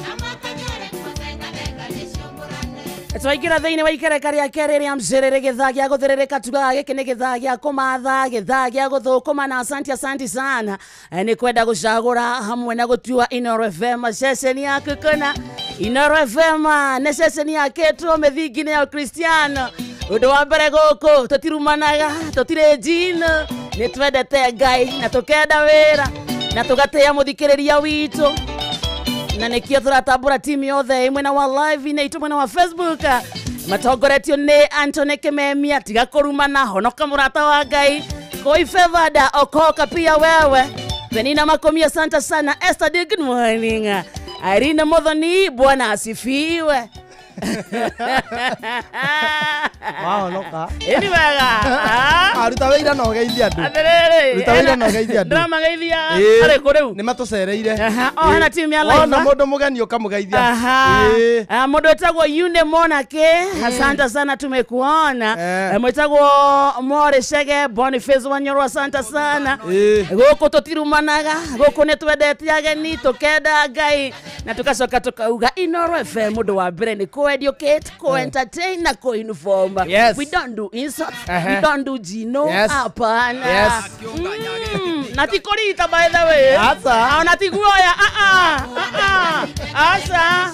Twaingĩra thĩinĩ wa ikereka rĩa kerĩ rĩa mcerere gĩthaa gĩa gũthĩrĩrĩka tugaga gĩkĩ nĩ gĩthaa gĩa kũmatha gĩthaa gĩa gũthũkũma na asanti asanti sana nĩ kwenda gũcagũra hamwe na gũtua Inoro FM ceceni yaku kũna Inoro FM nĩ ceceni yakĩtwo mĩthingi-inĩ ya Ũkristiano ũndũ wa mbere gũkũ tũtirumanaga tũtirĩ njino nĩ twendete Ngai na tũkenda wĩra na tũgatĩĩa mũthikĩrĩria witũ na nĩkĩo tũratambũra timu yothe mwena wa live na itũ mwena wa Facebook matongoretio nĩ Anthony Kimemia tiga kũrumana honoka mũrata wa Ngai Koi Fevada okoka pia wewe Penina Makomia asante sana Esther D, good morning Irene Muthoni bwana asifiwe Wahonoka. Ĩni wega. Aruta wĩra na ũgeithia andũ. Atĩrĩrĩ. Ruta wĩra na ũgeithia andũ. Ndĩramageithia arĩ kũ rĩu? Nĩ matũcereire. O hena timu ya live. Wona mũndũ mũgeni ũkamũgeithia. Mũndũ wĩtagwo Yune Monake, asante sana tumekuona. Mwĩtagwo More Shege Boniface Wanyoro asante sana. Gũkũ tũtirumanaga, gũkũ nĩ twendete ageni, tũkenda Ngai na tukacoka tukauga Inoro FM mũndũ wa mbere nĩ ko-educate, ko-entertain na ko-inform. Yes. We don't do insults. We don't do jino. Yes. Hapana. Yes. Na ti kũrita by the way. Asa. Ona ti guoya. Asa.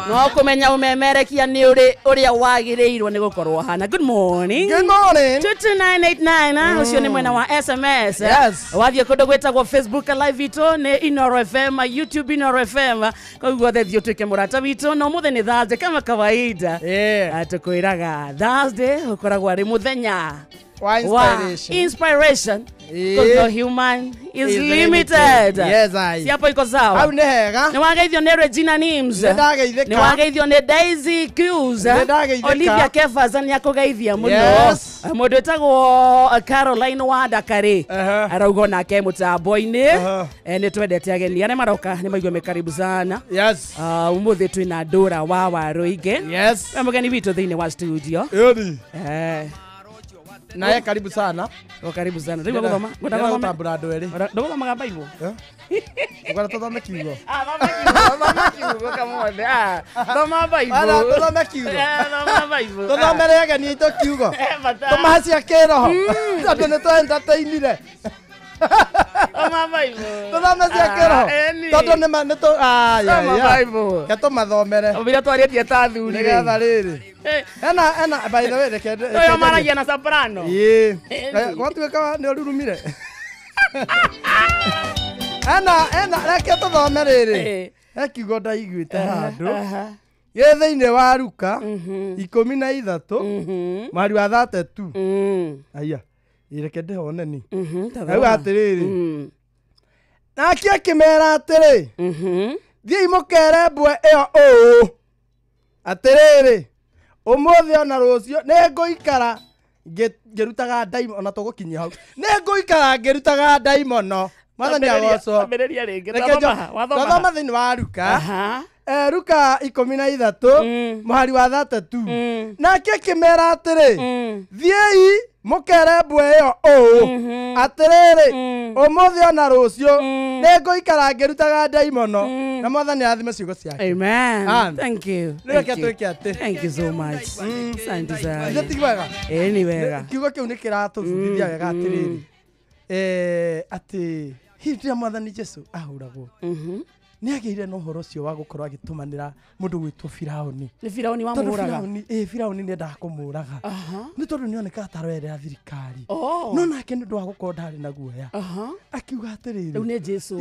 No kũmenya ũmemerekia nĩ ũrĩa wagĩrĩirwo nĩ gũkorwo hana. Good morning. Good morning. 22989 ũcio nĩ mwena wa SMS. Yes. Wathiĩ kũndũ gwĩtagwo Facebook live itũ nĩ Inoro FM, YouTube Inoro FM. Koguo thethiĩ ũtuĩke mũrata witũ na ũmũthĩ nĩ Thursday kama kawaida. Tũkwĩraga Thursday ũkoragwo arĩ mũthenya wa inspiration. Inspiration. Because the human is limited. Yes, I. Si hapo iko sawa. Hau nĩ hega. Nĩ wageithio nĩ Regina Nims. Nĩ ndageithĩka. Nĩ wageithio nĩ Daisy Qs. Nĩ ndageithĩka. Olivia Kefas nĩ akũgeithia mũno. Yes. Mũndũ wĩtagwo Caroline Wandakari. Arauga onake mũtambo-inĩ. Nĩ twendete ageni arĩa maroka nĩ maigue me karibu sana. Yes. Ũmũthĩ twĩna Ndũra wa Waruinge. Yes. We mũgeni witũ thĩinĩ wa studio. Yoni. Naye karibu sana. O karibu sana. Rĩu gũthoma. Gũthoma andũ erĩ. Ndũgũthomaga Bible. Ũkwenda tũthome kiugo? Thoma kiugo, thoma kiugo kamothe. Thoma Bible. Ara tũthome kiugo. Thoma Bible. Tũthomere ageni aitũ kiugo. Tũmahe cia kĩroho. Tondũ nĩ tũ-entertainire. Thoma Bible. Tũthome cia kĩroho. Tondũ nĩ tũ Thoma Bible. Ke tũmathomere. Ũbira twarĩtie ta athuri. Nĩgetha rĩrĩ. Ena by the way reke. Ũyũ maragia na soprano. Ĩĩ. Gwatuĩka nĩ ũrurumire. Ena reke tũthome rĩrĩ. He kiugo ndaiguĩte handũ. Gĩ thĩinĩ wa Luka 13 mweri wa 32. Aya. Reke ndĩhone ni. Rĩu atĩrĩrĩ. Nake akĩmera atĩrĩ. Thiĩi mũkere mbwe ĩyo ũũ. Atĩrĩrĩ. Ũmũthĩ ona rũciũ nĩ ngũikara ngĩrutaga ndaimono ona tũgũkinyia hau. Nĩ ngũikara ngĩrutaga ndaimono. Mwathani agocwo. Ambĩrĩria rĩngĩ. Twathoma thĩinĩ wa Luka. Luka 13 mũhari wa 32. Nake akĩmera atĩrĩ. Thiĩi mũkere mbwe ĩyo ũũ. Atĩrĩrĩ. Ũmũthĩ ona rũciũ nĩ ngũikara ngĩrutaga ndaimono. Na Mwathani athime ciugo ciake. Amen. Thank you. Reke twĩke atĩ. Thank you so much. Asante sana. Ithe ti wega. Ĩĩ nĩ wega. Kiugo kĩu nĩ kĩratũbundithia wega atĩrĩrĩ. Atĩ hihi rĩrĩa Mwathani Jesu ahũragwo. Nĩ agĩire na ũhoro ũcio wa gũkorwo agĩtũmanĩra mũndũ gwĩtwo Firaũni. Nĩ Firaũni wamũraga. Firaũni nĩ endaga kũmũraga. Nĩ tondũ nĩ onekaga ta aroerera thirikari. No nake nĩ ũndũ wa gũkorwo ndarĩ na guoya. Akiuga atĩrĩrĩ. Rĩu nĩ Jesu.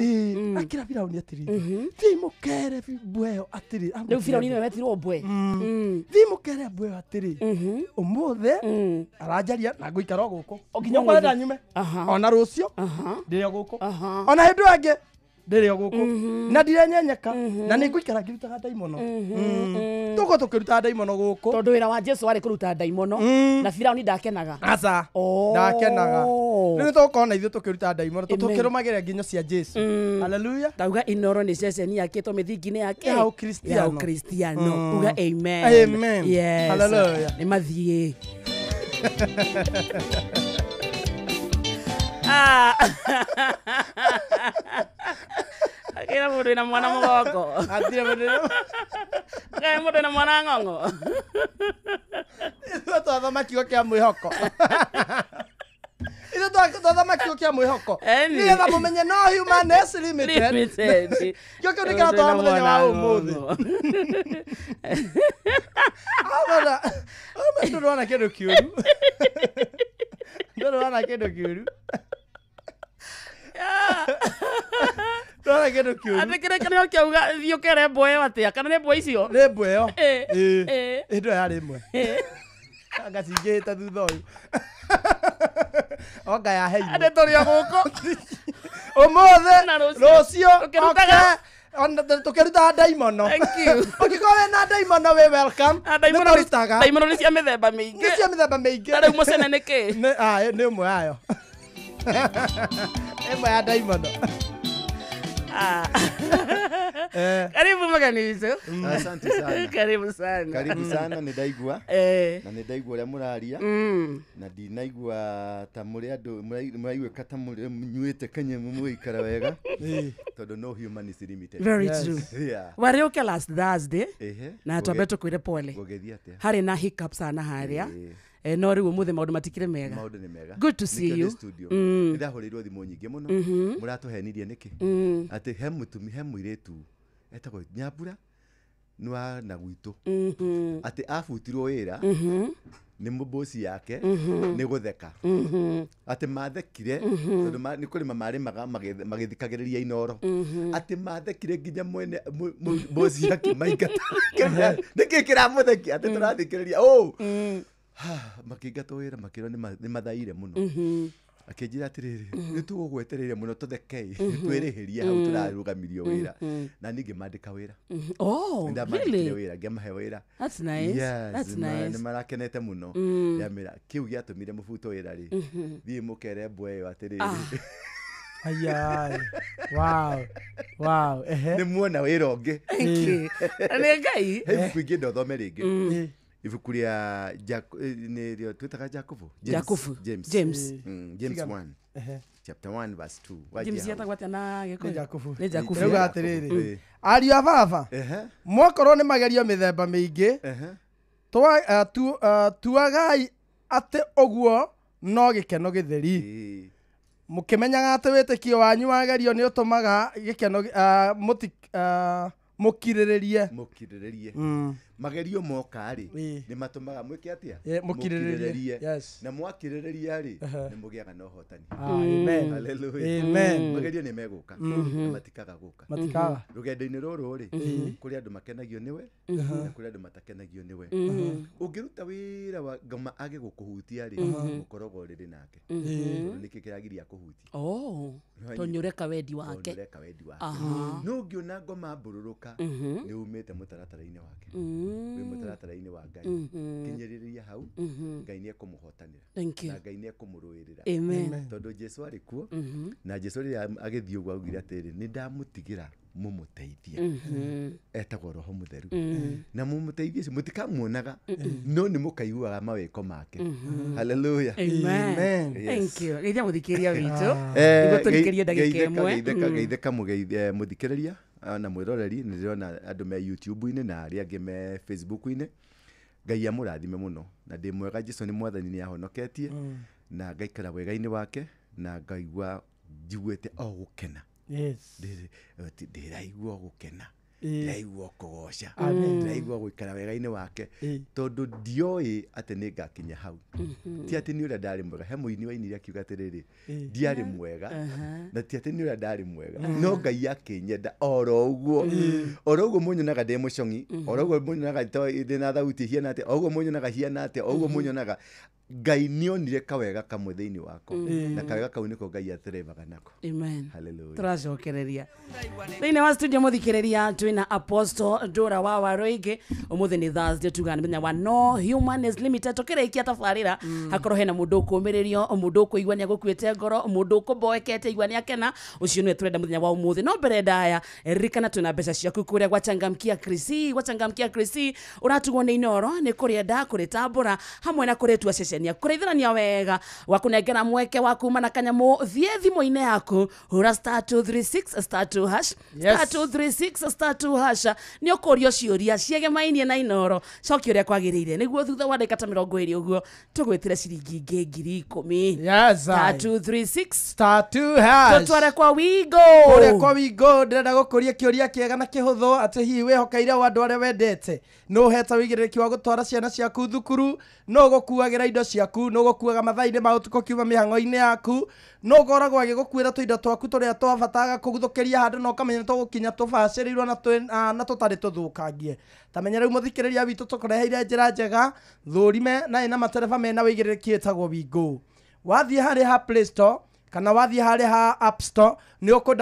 Akĩra Firaũni atĩrĩrĩ. Thiĩ mũkere mbwe ĩyo atĩrĩ. Rĩu Firaũni nĩwe wetirwo mbwe. Thiĩ mũkere mbwe ĩyo atĩrĩ. Ũmũthĩ aranjaria na ngũikara o gũkũ. Nginya ũkũrenda nyume. Ona rũciũ ndĩrĩ o gũkũ. Ona hĩndĩ ĩyo ĩngĩ ndĩrĩ o gũkũ. Na ndirenyenyeka. Na nĩ ngũikara ngĩrutaga ndaimono. Tũgũkorwo tũkĩruta ndaimono gũkũ. Tondũ wĩra wa Jesu warĩ kũruta ndaimono. Na Firaũni ndakenaga. Aca. Ndakenaga. Rĩu tũgũkorwo na ithuĩ tũkĩruta ndaimono. Tũkĩrũmagĩrĩra nginyo cia Jesu. Hallelujah. Ndauga Inoro nĩ ceceni yakĩtwo mĩthingi-inĩ yake. Ya Ũkristiano. Ya Ũkristiano. Uga amen. Amen. Yes. Hallelujah. Nĩ mathiĩ. Akĩra mũndũ wĩna mwana mũgongo. Atire mũndũ. Akĩra mũndũ wĩna mwana ng'ong'o. Ithuĩ twathoma kiugo kĩa mwĩhoko. Ithuĩ twathoma kiugo kĩa mwĩhoko. Nĩgetha mũmenye no human is limited. Kĩo kĩu nĩkĩo twatwara mũthenya wa ũmũthĩ. Amana, ndũrona kĩndũ kĩũru. Ndũrona kĩndũ kĩũru. Ndũrona kĩndũ kĩũru. Atĩ kĩrĩkanĩro kĩauga thiĩ ũkere mbwe ĩyo atĩa? Kana nĩ mbwe icio? Nĩ mbwe ĩyo. Ĩĩ. Ĩndũ yarĩ ĩmwe. Anga cingĩhĩte thutha ũyũ. Onga yaheirwo. Atĩ tũrĩ o gũkũ. Ũmũthĩ, rũciũ, tũkĩrutaga. Tũkĩrutaga ndaimono. Thank you. Ũngĩkorwo wĩna ndaimono wĩ welcome. Nĩtũrutaga. Ndaimono nĩ cia mĩthemba mĩingĩ. Nĩ cia mĩthemba mĩingĩ. Na rĩu mũcene nĩ kĩ? Nĩ ĩmwe yayo. Ĩmwe ya ndaimono. Karibu mgeni witũ. Asante sana. Karibu sana. Karibu sana nĩ ndaigua. Na nĩ ndaigua ũrĩa mũraria. Na ndinaigua ta mũrĩ andũ mũraiguĩka ta mũnyuĩte kanyamũ mũgĩikara wega. Tondũ no human is limited. Very true. Yeah. Warĩ ũke last Thursday. Na twambe tũkwĩre pole. Gũgĩthiĩ atĩa? Harĩ na hiccups sana harĩa. No rĩu ũmũthĩ maũndũ matikĩrĩ mega. Maũndũ nĩ mega. Good to see you. Nĩ ndahũrĩirwo thimũ nyingĩ mũno. Mũratũhenirie nĩkĩ? Atĩ he mũtumi he mũirĩtu etagwo Nyambura nĩ wa na gwitũ. Atĩ abutirwo wĩra nĩ mũbosi yake nĩ gũtheka. Atĩ mathekire tondũ nĩ kũrĩma marĩmaga magĩthikagĩrĩria Inoro. Atĩ mathekire nginya mwene bosi yake maingata. Nĩkĩ kĩramũthekia atĩ tũrathikĩrĩria oh. Makĩingatwo wĩra makĩrwo nĩ mathaire mũno. Akĩnjĩra atĩrĩrĩ nĩ tũgũgwetereire mũno tũthekei twĩrĩhĩrie hau tũrarũgamirio wĩra. Na niĩ ngĩmandĩka wĩra. Oh, really? Wĩra ngĩmahe wĩra. That's nice. Yes, that's nice. Nĩ marakenete mũno. Ndamĩra kĩu gĩatũmire mũbuto wĩra rĩ. Thiĩ mũkere mbwe ĩyo atĩrĩrĩ. Ayai. Wow. Wow. Nĩ muona wĩra ũngĩ. Thank you. Nĩ Ngai. He ibuku ingĩ ndothome rĩngĩ. Ibuku rĩa nĩrĩo twĩtaga Jakubu. James. James. James 1. Chapter 1 verse 2. James yetagwo atĩa na Gĩkũyũ? Nĩ Jakubu. Nĩ Jakubu. Rĩu atĩrĩrĩ. Ariũ a baba. Mwakorwo nĩ magerio mĩthemba mĩingĩ. Tuagai atĩ ũguo no gĩkeno gĩtheri. Mũkĩmenyaga atĩ wĩtĩkio wanyu wagerio nĩ ũtũmaga gĩkeno mũkirĩrĩrie. Mũkirĩrĩrie. Magerio moka rĩ nĩ matũmaga mwĩke atĩa? Mũkirĩrĩrie. Yes. Na mwakirĩrĩria rĩ nĩ mũgĩaga na ũhotani. Amen. Hallelujah. Amen. Magerio nĩ megũka na matikaga gũka. Matikaga. Rũgendo-inĩ rũrũ rĩ kũrĩ andũ makenagio nĩwe na kũrĩ andũ matakenagio nĩwe. Ũngĩruta wĩra wa ngoma age gũkũhutia rĩ ũkoragwo ũrĩrĩ nake. Tondũ nĩkĩ kĩragiria kũhutia? Oh. Tondũ nĩ ũreka wendi wake. Tondũ nĩ ũreka wendi wake. No ũngĩona ngoma mbũrũrũka nĩ umĩte mũtaratara-inĩ wake. Wĩ mũtaratara-inĩ wa Ngai. Kinyĩrĩria hau Ngai nĩ ekũmũhotanĩra. Na Ngai nĩ ekũmũrũĩrĩra. Tondũ Jesu arĩ kuo na Jesu rĩrĩa agĩthiĩ ũguo augire atĩrĩ nĩ ndamũtigĩra mũmũteithie. Etagwo Roho Mũtheru. Na mũmũteithie ũcio mũtikamuonaga no nĩ mũkaiguaga mawĩko make. Hallelujah. Amen. Thank you. Geithia mũthikĩrĩria witũ. Nĩguo tũrikĩrie ndagĩka ĩmwe. Geithĩka mũthikĩrĩria na mwĩroreri. Nĩ ndĩrona andũ me YouTube-inĩ na arĩa angĩ me Facebook-inĩ. Ngai amũrathime mũno na ndĩ mwega. Jesu nĩ mwathani nĩ ahonoketie na ngaikara wega-inĩ wake na ngaigua njiguĩte o gũkena. Yes. Ndĩraigua gũkena, ndĩraigua kũgoca, Amen. ndĩraigua gũikara wega-inĩ wake, tondũ ndioĩ atĩ nĩ ngakinya hau. Ti atĩ nĩ ũrĩa ndarĩ mwega, he mũini wainire akiuga atĩrĩrĩ, ndiarĩ mwega, na ti atĩ nĩ ũrĩa ndarĩ mwega, no Ngai akĩnyenda oro ũguo, oro ũguo mũnyonaga ndĩ mũcong'i, oro ũguo mũnyonaga ndĩ na thauti hiana atĩa, o ũguo mũnyonaga hiana atĩa, o ũguo mũnyonaga, Ngai nĩonire kawega kamwe thĩinĩ wakwa, na kawega kau nĩko Ngai athrevaga nako. Amen. Hallelujah. Tũracokereria thĩinĩ wa studio, mũthikĩrĩria, twĩna Apostle Ndũra wa Waruingi. Ũmũthĩ nĩ Thursday, tugaga nĩ mũthenya wa No Human Is Limited. Tũkĩrĩkia tabarĩra, hakorwo hena mũndũ ũkũmĩrĩrio, mũndũ ũkũigua nĩ agũkuĩte ngoro, mũndũ ũkũmboekete igua nĩ akena, ũcio nĩwe tũrenda mũthenya wa ũmũthĩ. No mbere ndaya, ririkana twĩna mbeca ciaku kũrĩa gwa Changamkia Krisi. Gwa Changamkia Krisi ũratugwo nĩ Inoro nĩ kũrĩenda kũrĩtambũra hamwe na kũrĩtua ceceni kũrĩithania wega wa kũnengera mweke wa kuma na kanyamũ. Thiĩ thimũ-inĩ yaku, hũra *236*2#. *236*2# nĩ ũkũrio ciũria ciegemainie na Inoro, cokia ũrĩa kwagĩrĩire, nĩguo thutha wa ndagĩka ta 20 ũguo tũgwĩtĩre ciringi ingĩ 10,000. Yes, *236 *2#. Tũtware kwa Wigo. Kũrĩa kwa Wigo ndĩrenda gũkũria kĩũria kĩega na kĩhũthũ, atĩ hihi wĩhokeire o andũ arĩa wendete? Nũ ũhete wĩigĩrĩrĩki wa gũtwara ciana ciaku thukuru? Nũ ũgũkuagĩra indo ciaku? Nũ ũgũkuaga mathaa-inĩ ma ũtukũ kiuma mĩhang'o-inĩ yaku? Nũ ũkoragwo agĩgũkuĩra tũindo twaku tũrĩa twa bata, agakũguthũkĩria handũ na ũkamenya nĩ tũgũkinya tũbacĩrĩirwo na tũtarĩ tũthũkangie? Ta menya rĩu, mũthikĩrĩria witũ, tũkũreheire njĩra njega thũrime na ĩna matereba mena wĩigĩrĩrĩki ĩtagwo Wigo. Wathiĩ harĩ ha Play Store kana wathiĩ harĩ ha App Store, nĩ ũkũ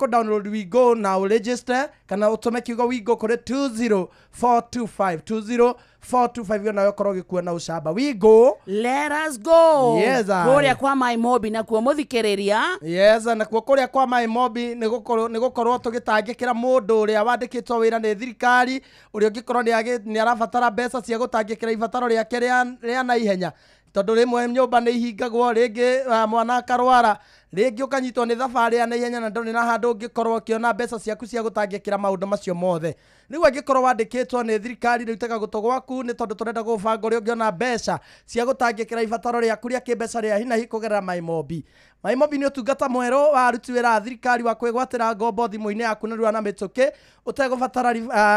download Wigo na ũregister, kana ũtũme kiugo Wigo kũrĩ 20425, 20425, nawe ũkorwo ũgĩkua na ũcamba. Wigo. Let us go. Yes, I. Kũrĩa kwa Mai Mobi nakuo, mũthikĩrĩria. Yes, na kuo kũrĩa kwa Mai Mobi nĩ gũkorwo tũgĩtangĩkĩra mũndũ ũrĩa wandĩkĩtwo wĩra nĩ thirikari, ũrĩa ũngĩkorwo nĩ arabatara mbeca cia gũtangĩkĩra ibataro rĩake rĩa na ihenya, tondũ rĩmwe nyũmba nĩ ihingagwo rĩngĩ, mwana akarwara rĩngĩ, ũkanyitwo nĩ thabarĩ ya naihenya na ndũrĩ na handũ ũngĩkorwo ũkĩona mbeca ciaku cia gũtangĩkĩra maũndũ macio mothe. Rĩu angĩkorwo wandĩkĩtwo nĩ thirikari, rĩu tega gũtũ gwaku, nĩ tondũ tũrenda gũbanga ũrĩa ũngĩona mbeca cia gũtangĩkĩra ibataro rĩaku rĩa kĩmbeca rĩa hinahi kũgerera MyMobi. MyMobi nĩ ũtungata mwerũ wa aruti wĩra a thirikari wa kwĩgwatĩra ngombo thimũ-inĩ yaku narua na mĩtũkĩ, ũtegũbatara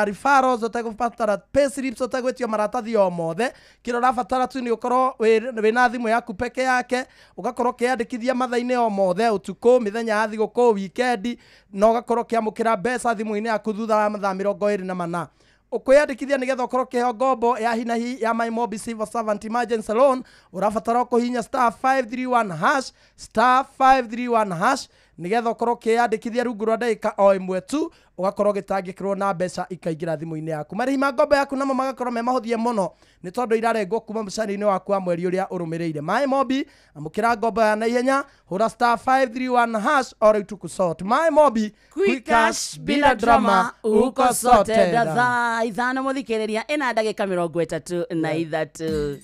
referrals, ũtegũbatara payslips, ũtegwĩtio maratathi o mothe. Kĩrĩa ũrabatara tu nĩ ũkorwo wĩna thimũ yaku peke yake, ũgakorwo ũkĩyandĩkithia mathaa-inĩ o mothe, ũtukũ, mĩthenya ya thigũkũ, wikendi, na ũgakorwo ũkĩamũkĩra mbeca thimũ-inĩ yaku thutha wa mathaa 24. Ũkwĩyandĩkithia nĩgetha ũkorwo ũkĩheo ngombo ya hinahi ya MyMobi Civil Servant Emergency Loan, ũrabatara kũhihinya *531#, *531# nĩgetha ũkorwo ũkĩyandĩkithia. Rungu rwa ndagĩka o ĩmwe tu ũgakorwo ũgĩtangĩkĩrwo na mbeca ikaingĩra thimũ-inĩ yaku. Marĩhi ma ngombo yaku namo magakorwo me mahũthie mũno, nĩ tondũ irarengwo kuma mũcara-inĩ waku wa mweri ũrĩa ũrũmĩrĩire. MyMobi, amũkĩra ngombo ya naihenya, hũra *531# o rĩu tukusort. MyMobi, quick cash bila drama, uko sorted. Thaa 5, mũthikĩrĩria, ĩna ndagĩka 33.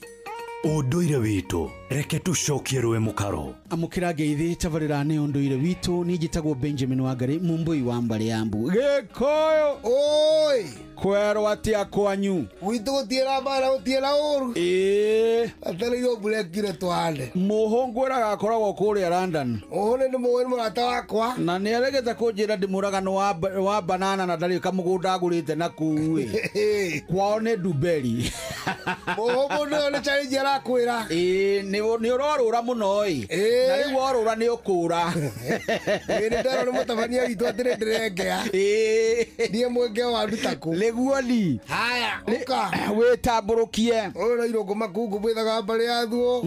Ũndũire witũ, reke tũcokie rũĩ mũkaro. Amũkĩra ngeithi tabarĩra nĩ ũndũire witũ. Niĩ njĩtagwo Benjamin Wangari, Mumbui wa mbarĩ ya mbu Gĩkũyũ. Oi. Kwerwo atĩa kwanyu? Gwitũ gũtiĩra mbara, gũtiĩra ũru. Ĩĩ. Atereirwo mbura ĩkire tũhande. Mũhũngwĩraga akoragwo kũrĩa London. Ũhũ nĩ mũĩ, nĩ mũrata wakwa. Na nĩ aregete kũnjĩra ndĩmũragano wa banana na ndarĩ kamũgũnda agũrĩte na kũu ĩ. Kwao nĩ Nduberi. Mũhũ mũndũ ũyũ nĩ challenge arakwĩra. Ĩĩ, nĩ ũrorũra mũno ĩ. Na rĩu worũra nĩ ũkũra. Ĩĩ, nĩ nderwo nĩ mũtabania witũ atĩ nĩ ndĩrengea. Ĩĩ. Niĩ mwenge wa nduta kũ. Nĩguo ni. Haya, ũka. Wĩtambũrũkie. Ũyũ no irũngũ makungu mwĩthaga mbarĩ ya thuo.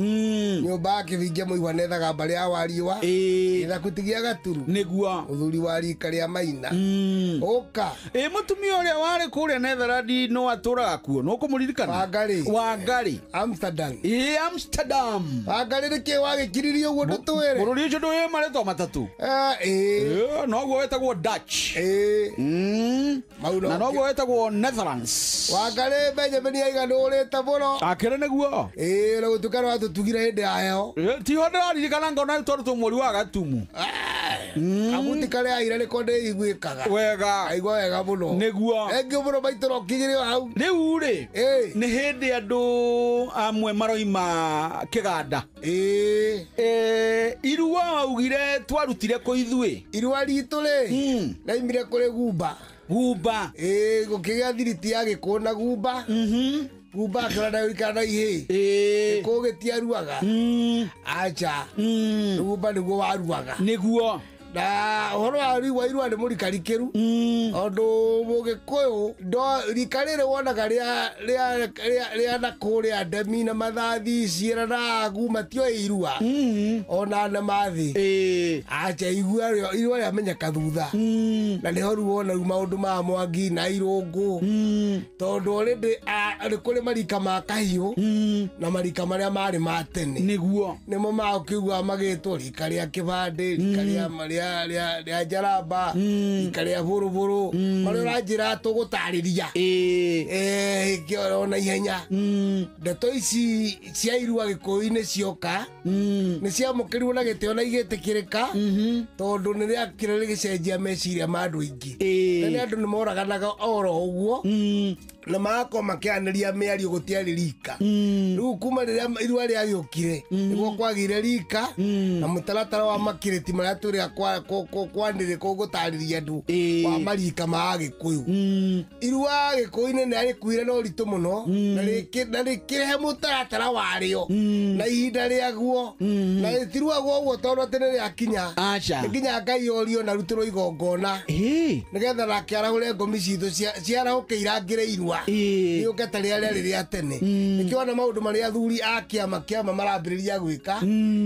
Nyũmba ya kĩbinge mũigua nethaga mbarĩ ya wariũa. Gĩthaku ti gĩa gaturu. Nĩguo. Mũthuri wa rika rĩa maina. Ũka. Ĩ, mũtumia ũrĩa warĩ kũrĩa Netherlands no atũraga kuo, no kũmũririkana? Wangari. Wangari. Amsterdam. Ĩ, Amsterdam. Wangari nĩkĩ wagĩkiririe ũguo ndũtwĩre? Bũrũri ũcio ndũĩ marĩtwa matatũ. Ĩĩ. Ĩ, noguo wetagwo Dutch. Ĩĩ. Na noguo wetagwo Netherlands. Wangari Benjamin aiga nĩũrĩte mũno. Akĩrĩ nĩguo. Ĩĩ, na gũtuĩka nĩ watũtugire hĩndĩ ya heho. Tiho ndĩraririkana ngona tondũ twĩ mweri wa Gatumu. Kabuti karĩa aire nĩko ndĩiguĩkaga. Wega. Aigua wega mũno. Nĩguo. Thengiũ mũno maitũ no kinyĩrio hau. Rĩu rĩ, nĩ hĩndĩ andũ amwe maroima kĩganda. Irua waugire twarutire kũ ithuĩ? Irua ritũ rĩ, raimire kũrĩ Gumba. Gumba. Gũkĩgĩa thiriti ya Gĩkũyũ na Gumba. Gumba akĩona ndagũikara na ihĩĩ. Gĩkũyũ gĩtiaruaga. Acha. Gumba nĩguo waruaga. Nĩguo. Na ũhoro wa irua irua nĩ mũrikarikĩru tondũ mũgĩkũyũ rika rĩrĩ wonaga rĩa na kũrĩa ndemi na mathathi ciĩra na agu matioĩ irua ona na mathĩ. Acha irua rĩamenyeka thutha na nĩho rĩu wona rĩu maũndũ ma Mwangi na Irũngũ tondũ already nĩ kũrĩ marika ma kahiũ na marika marĩa marĩ ma tene. Nĩguo. Nĩmo maũkĩigua magĩtwo rika rĩa kĩbandĩ, rika rĩa rĩa njaramba, rika rĩa bũrũbũrũ, marĩa ũranjĩra tũgũtarĩria ona ihenya. Ndeto ici cia irua Gĩkũyũ-inĩ cioka nĩ ciamũkĩrirwo na gĩtĩo na igĩtĩkĩrĩka tondũ nĩ rĩakire rĩgĩcenjia meciria ma andũ aingĩ. Tene andũ nĩ moraganaga oro ũguo na magakorwo makĩaranĩria mĩario gũtiarĩ rika. Rĩu kuma rĩrĩa irua rĩagĩũkire nĩguo kwagĩire rika na mũtaratara wa makirĩti marĩa tũrĩa kwanĩrĩ gũtarĩria andũ wa marika ma Agĩkũyũ. Irua Gĩkũyũ-inĩ nĩ rĩkuire na ũritũ mũno na rĩkĩrehe mũtaratara warĩo na ihinda rĩaguo na rĩtiruagwo ũguo tondũ atĩ nĩ rĩakinya. Aca. Nĩ nginya Ngai orio na rutĩrwo igongona nĩgetha nake arahũre ngomi citũ ciarahũke irangĩre irua rĩũke ta rĩrĩa rĩarĩ rĩa tene. Nĩkĩo wona maũndũ marĩa athuri a kĩama marambĩrĩria gwĩka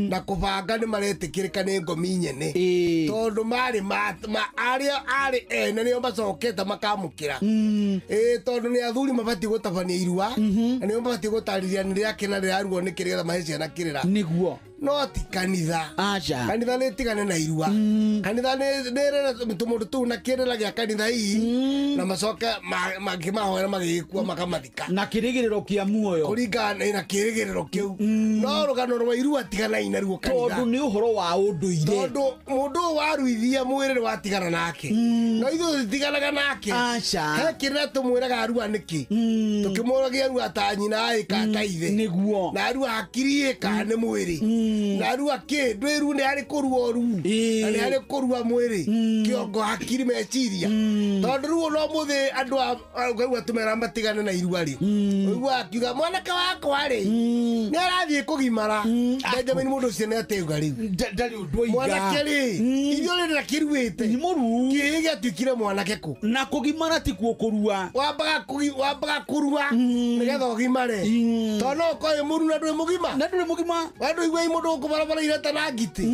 na kũbanga nĩ maretĩkĩrĩka nĩ ngomi nyene tondũ marĩ arĩa arĩ ene nĩo macokete makamũkĩra. Tondũ nĩ athuri mabatiĩ gũtabania irua na nĩo mabatiĩ gũtarĩria nĩ rĩake na rĩraruo nĩkĩ nĩgetha mahe ciana kĩrĩra. Nĩguo. No ti kanitha. Aca. Kanitha nĩ tigane na irua. Kanitha nĩ ĩrere tũmũndũ tũu na kĩrĩra gĩa kanitha hihi na macoke makĩmahoera magĩgĩkua makamathika. Na kĩrĩgĩrĩro kĩa muoyo. Kũringana na kĩrĩgĩrĩro kĩu. No rũgano rwa irua tiganai naruo kanitha. Tondũ nĩ ũhoro wa ũndũire. Tondũ mũndũ ũyũ waruithia mwĩrĩ nĩ watigana nake. No ithuĩ tũtiganaga nake. Aca. He kĩrĩra tũmwĩraga arua nĩkĩ? Tũkĩmũragia arua ta nyina ĩ kana ta ithe. Nĩguo. Na arua hakiri ĩ kana nĩ mwĩrĩ. Na arua kĩ ndwĩru nĩ harĩ kũrua ũru na nĩ harĩ kũrua mwĩrĩ kĩongo hakiri meciria. Tondũ rĩu ona ũmũthĩ andũ ũkaigua tũmera matigane na irua rĩ, ũigua akiuga mwanake wakwa rĩ nĩ arathiĩ kũgimara. Benjamin mũndũ ũcio nĩ ateuga rĩu ndarĩ ũndũ oiga. Mwanake rĩ ithuĩ rĩ ndakĩruĩte kĩĩ gĩatuĩkire mwanake kũ? Na kũgimara ti kuo kũrua. Wambaga kũrua nĩgetha ũgimare tondũ no ũkorwo wĩ mũru na ndũrĩ mũgima. Na ndũrĩ mũgima. We ndũigua mũndũ gũkũ barabara ireta na ngitĩ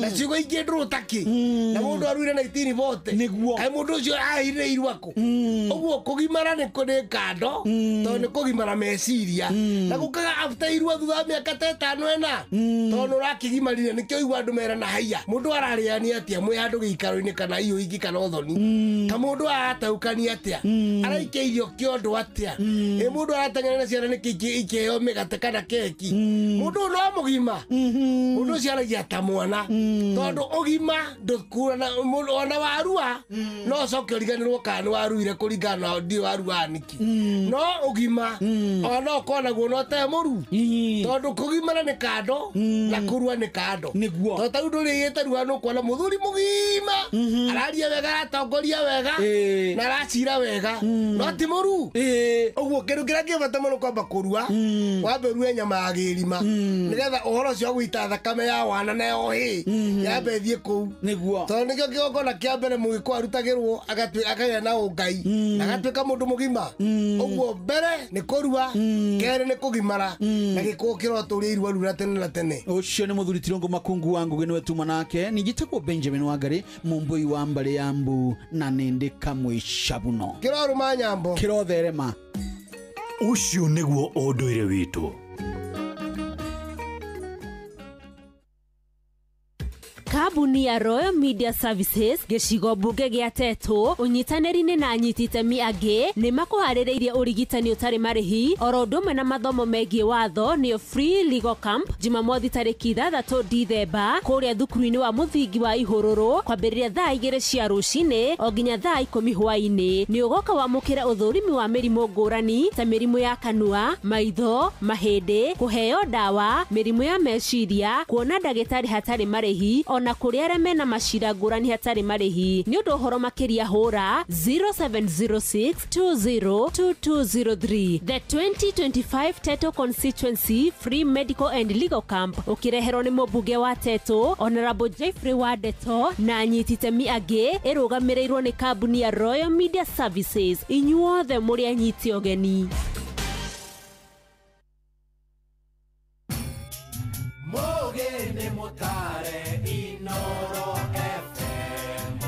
na ciugo ingĩ ndũrũ takĩ na mũndũ aruire 1940. Nĩguo. Kaĩ mũndũ ũcio aheire irua kũ? Ũguo kũgimara nĩ kando tondũ nĩ kũgimara meciria na gũkaga after irua thutha wa mĩaka ta ĩtano ĩna tondũ nĩ ũrakĩgimarire nĩkĩo ũigua andũ merana haiya mũndũ ararĩania atĩa mwĩ handũ gĩikaro-inĩ kana iũ ingĩ kana ũthoni ta mũndũ arataũkania atĩa araikia irio kĩondo atĩa ĩ mũndũ arateng'era na ciana nĩkĩ ikĩheo mĩgate kana keki mũndũ ũyũ no mũgima. Mũndũ ũcio aragia ta mwana tondũ ũgima ndũkurana ona warua no ũcoke ũriganĩrwo kana nĩ waruire kũringana na ndiũ waruaga nĩkĩ. No ũgima ona no ũkorwo naguo no te mũru tondũ kũgimara nĩ kando na kũrua nĩ kando. Nĩguo. Tondũ ta rĩu ndũrĩgĩte rua nĩ ũkuona mũthuri mũgima araria wega aratongoria wega na aracira wega no ti mũru. Ũguo kĩndũ kĩrĩa kĩ bata mũno kwamba kũrua wambe ũrue nyama ya gĩrima nĩgetha ũhoro ũcio wa gũita thakame ya wana na ya ũhĩ yambe ĩthiĩ kũu. Nĩguo. Tondũ nĩkĩo kĩgongona kĩa mbere mũgĩkũyũ arutagĩrwo akagĩa na ũngai na agatuĩka mũndũ mũgima. Ũguo mbere nĩ kũrua, kerĩ nĩ kũgimara na gĩkũyũ kĩrotũria irua rura tene na tene. Ũcio nĩ mũthuri Tirongo Makungu wa Ngũgĩ nĩwe tuma nake. Ningĩtagwo Benjamin Wangari mũmbũi wa mbarĩ ya mbu na nĩndĩ kamwe cabuno. Kĩrorũma nyambo. Kĩrotherema. Ũcio nĩguo ũndũire witũ. Kambuni ya Royal Media Services gĩcigo mbunge gĩa Tetu ũnyitanĩri-inĩ na anyiti itemi angĩ nĩ makũharĩrĩirie ũrigitani ũtarĩ marĩhi oro ũndũ ũmwe na mathomo megiĩ watho nĩyo Free Legal Camp Jumamothi tarĩki 6 Dithemba kũrĩa thukuru-inĩ wa mũthingi wa Ihũrũrũ kwambĩrĩria thaa 2 cia rũcinĩ o nginya thaa 10 hwaĩ-inĩ. Nĩ ũgoka wamũkĩra ũthũrimi wa mĩrimũ ngũrani ta mĩrimũ ya kanua, maitho, mahĩndĩ, kũheo ndawa, mĩrimũ ya meciria, kuona ndagĩtarĩ hatarĩ marĩhi ona kũrĩ arĩa mena macira ngũrani hatarĩ marĩhi. Nĩ ũndũ ũhoro makĩria hũra 0706 202203. The 2025 Teto Constituency Free Medical and Legal Camp ũkĩreherwo nĩ mũmbunge wa Teto Honorable Jeffrey Wadeto na anyiti itemi angĩ ĩrũgamĩrĩirwo nĩ kambuni ya Royal Media Services. Inyuothe mũrĩ anyiti ũgeni. Mogene motare Inoro FM.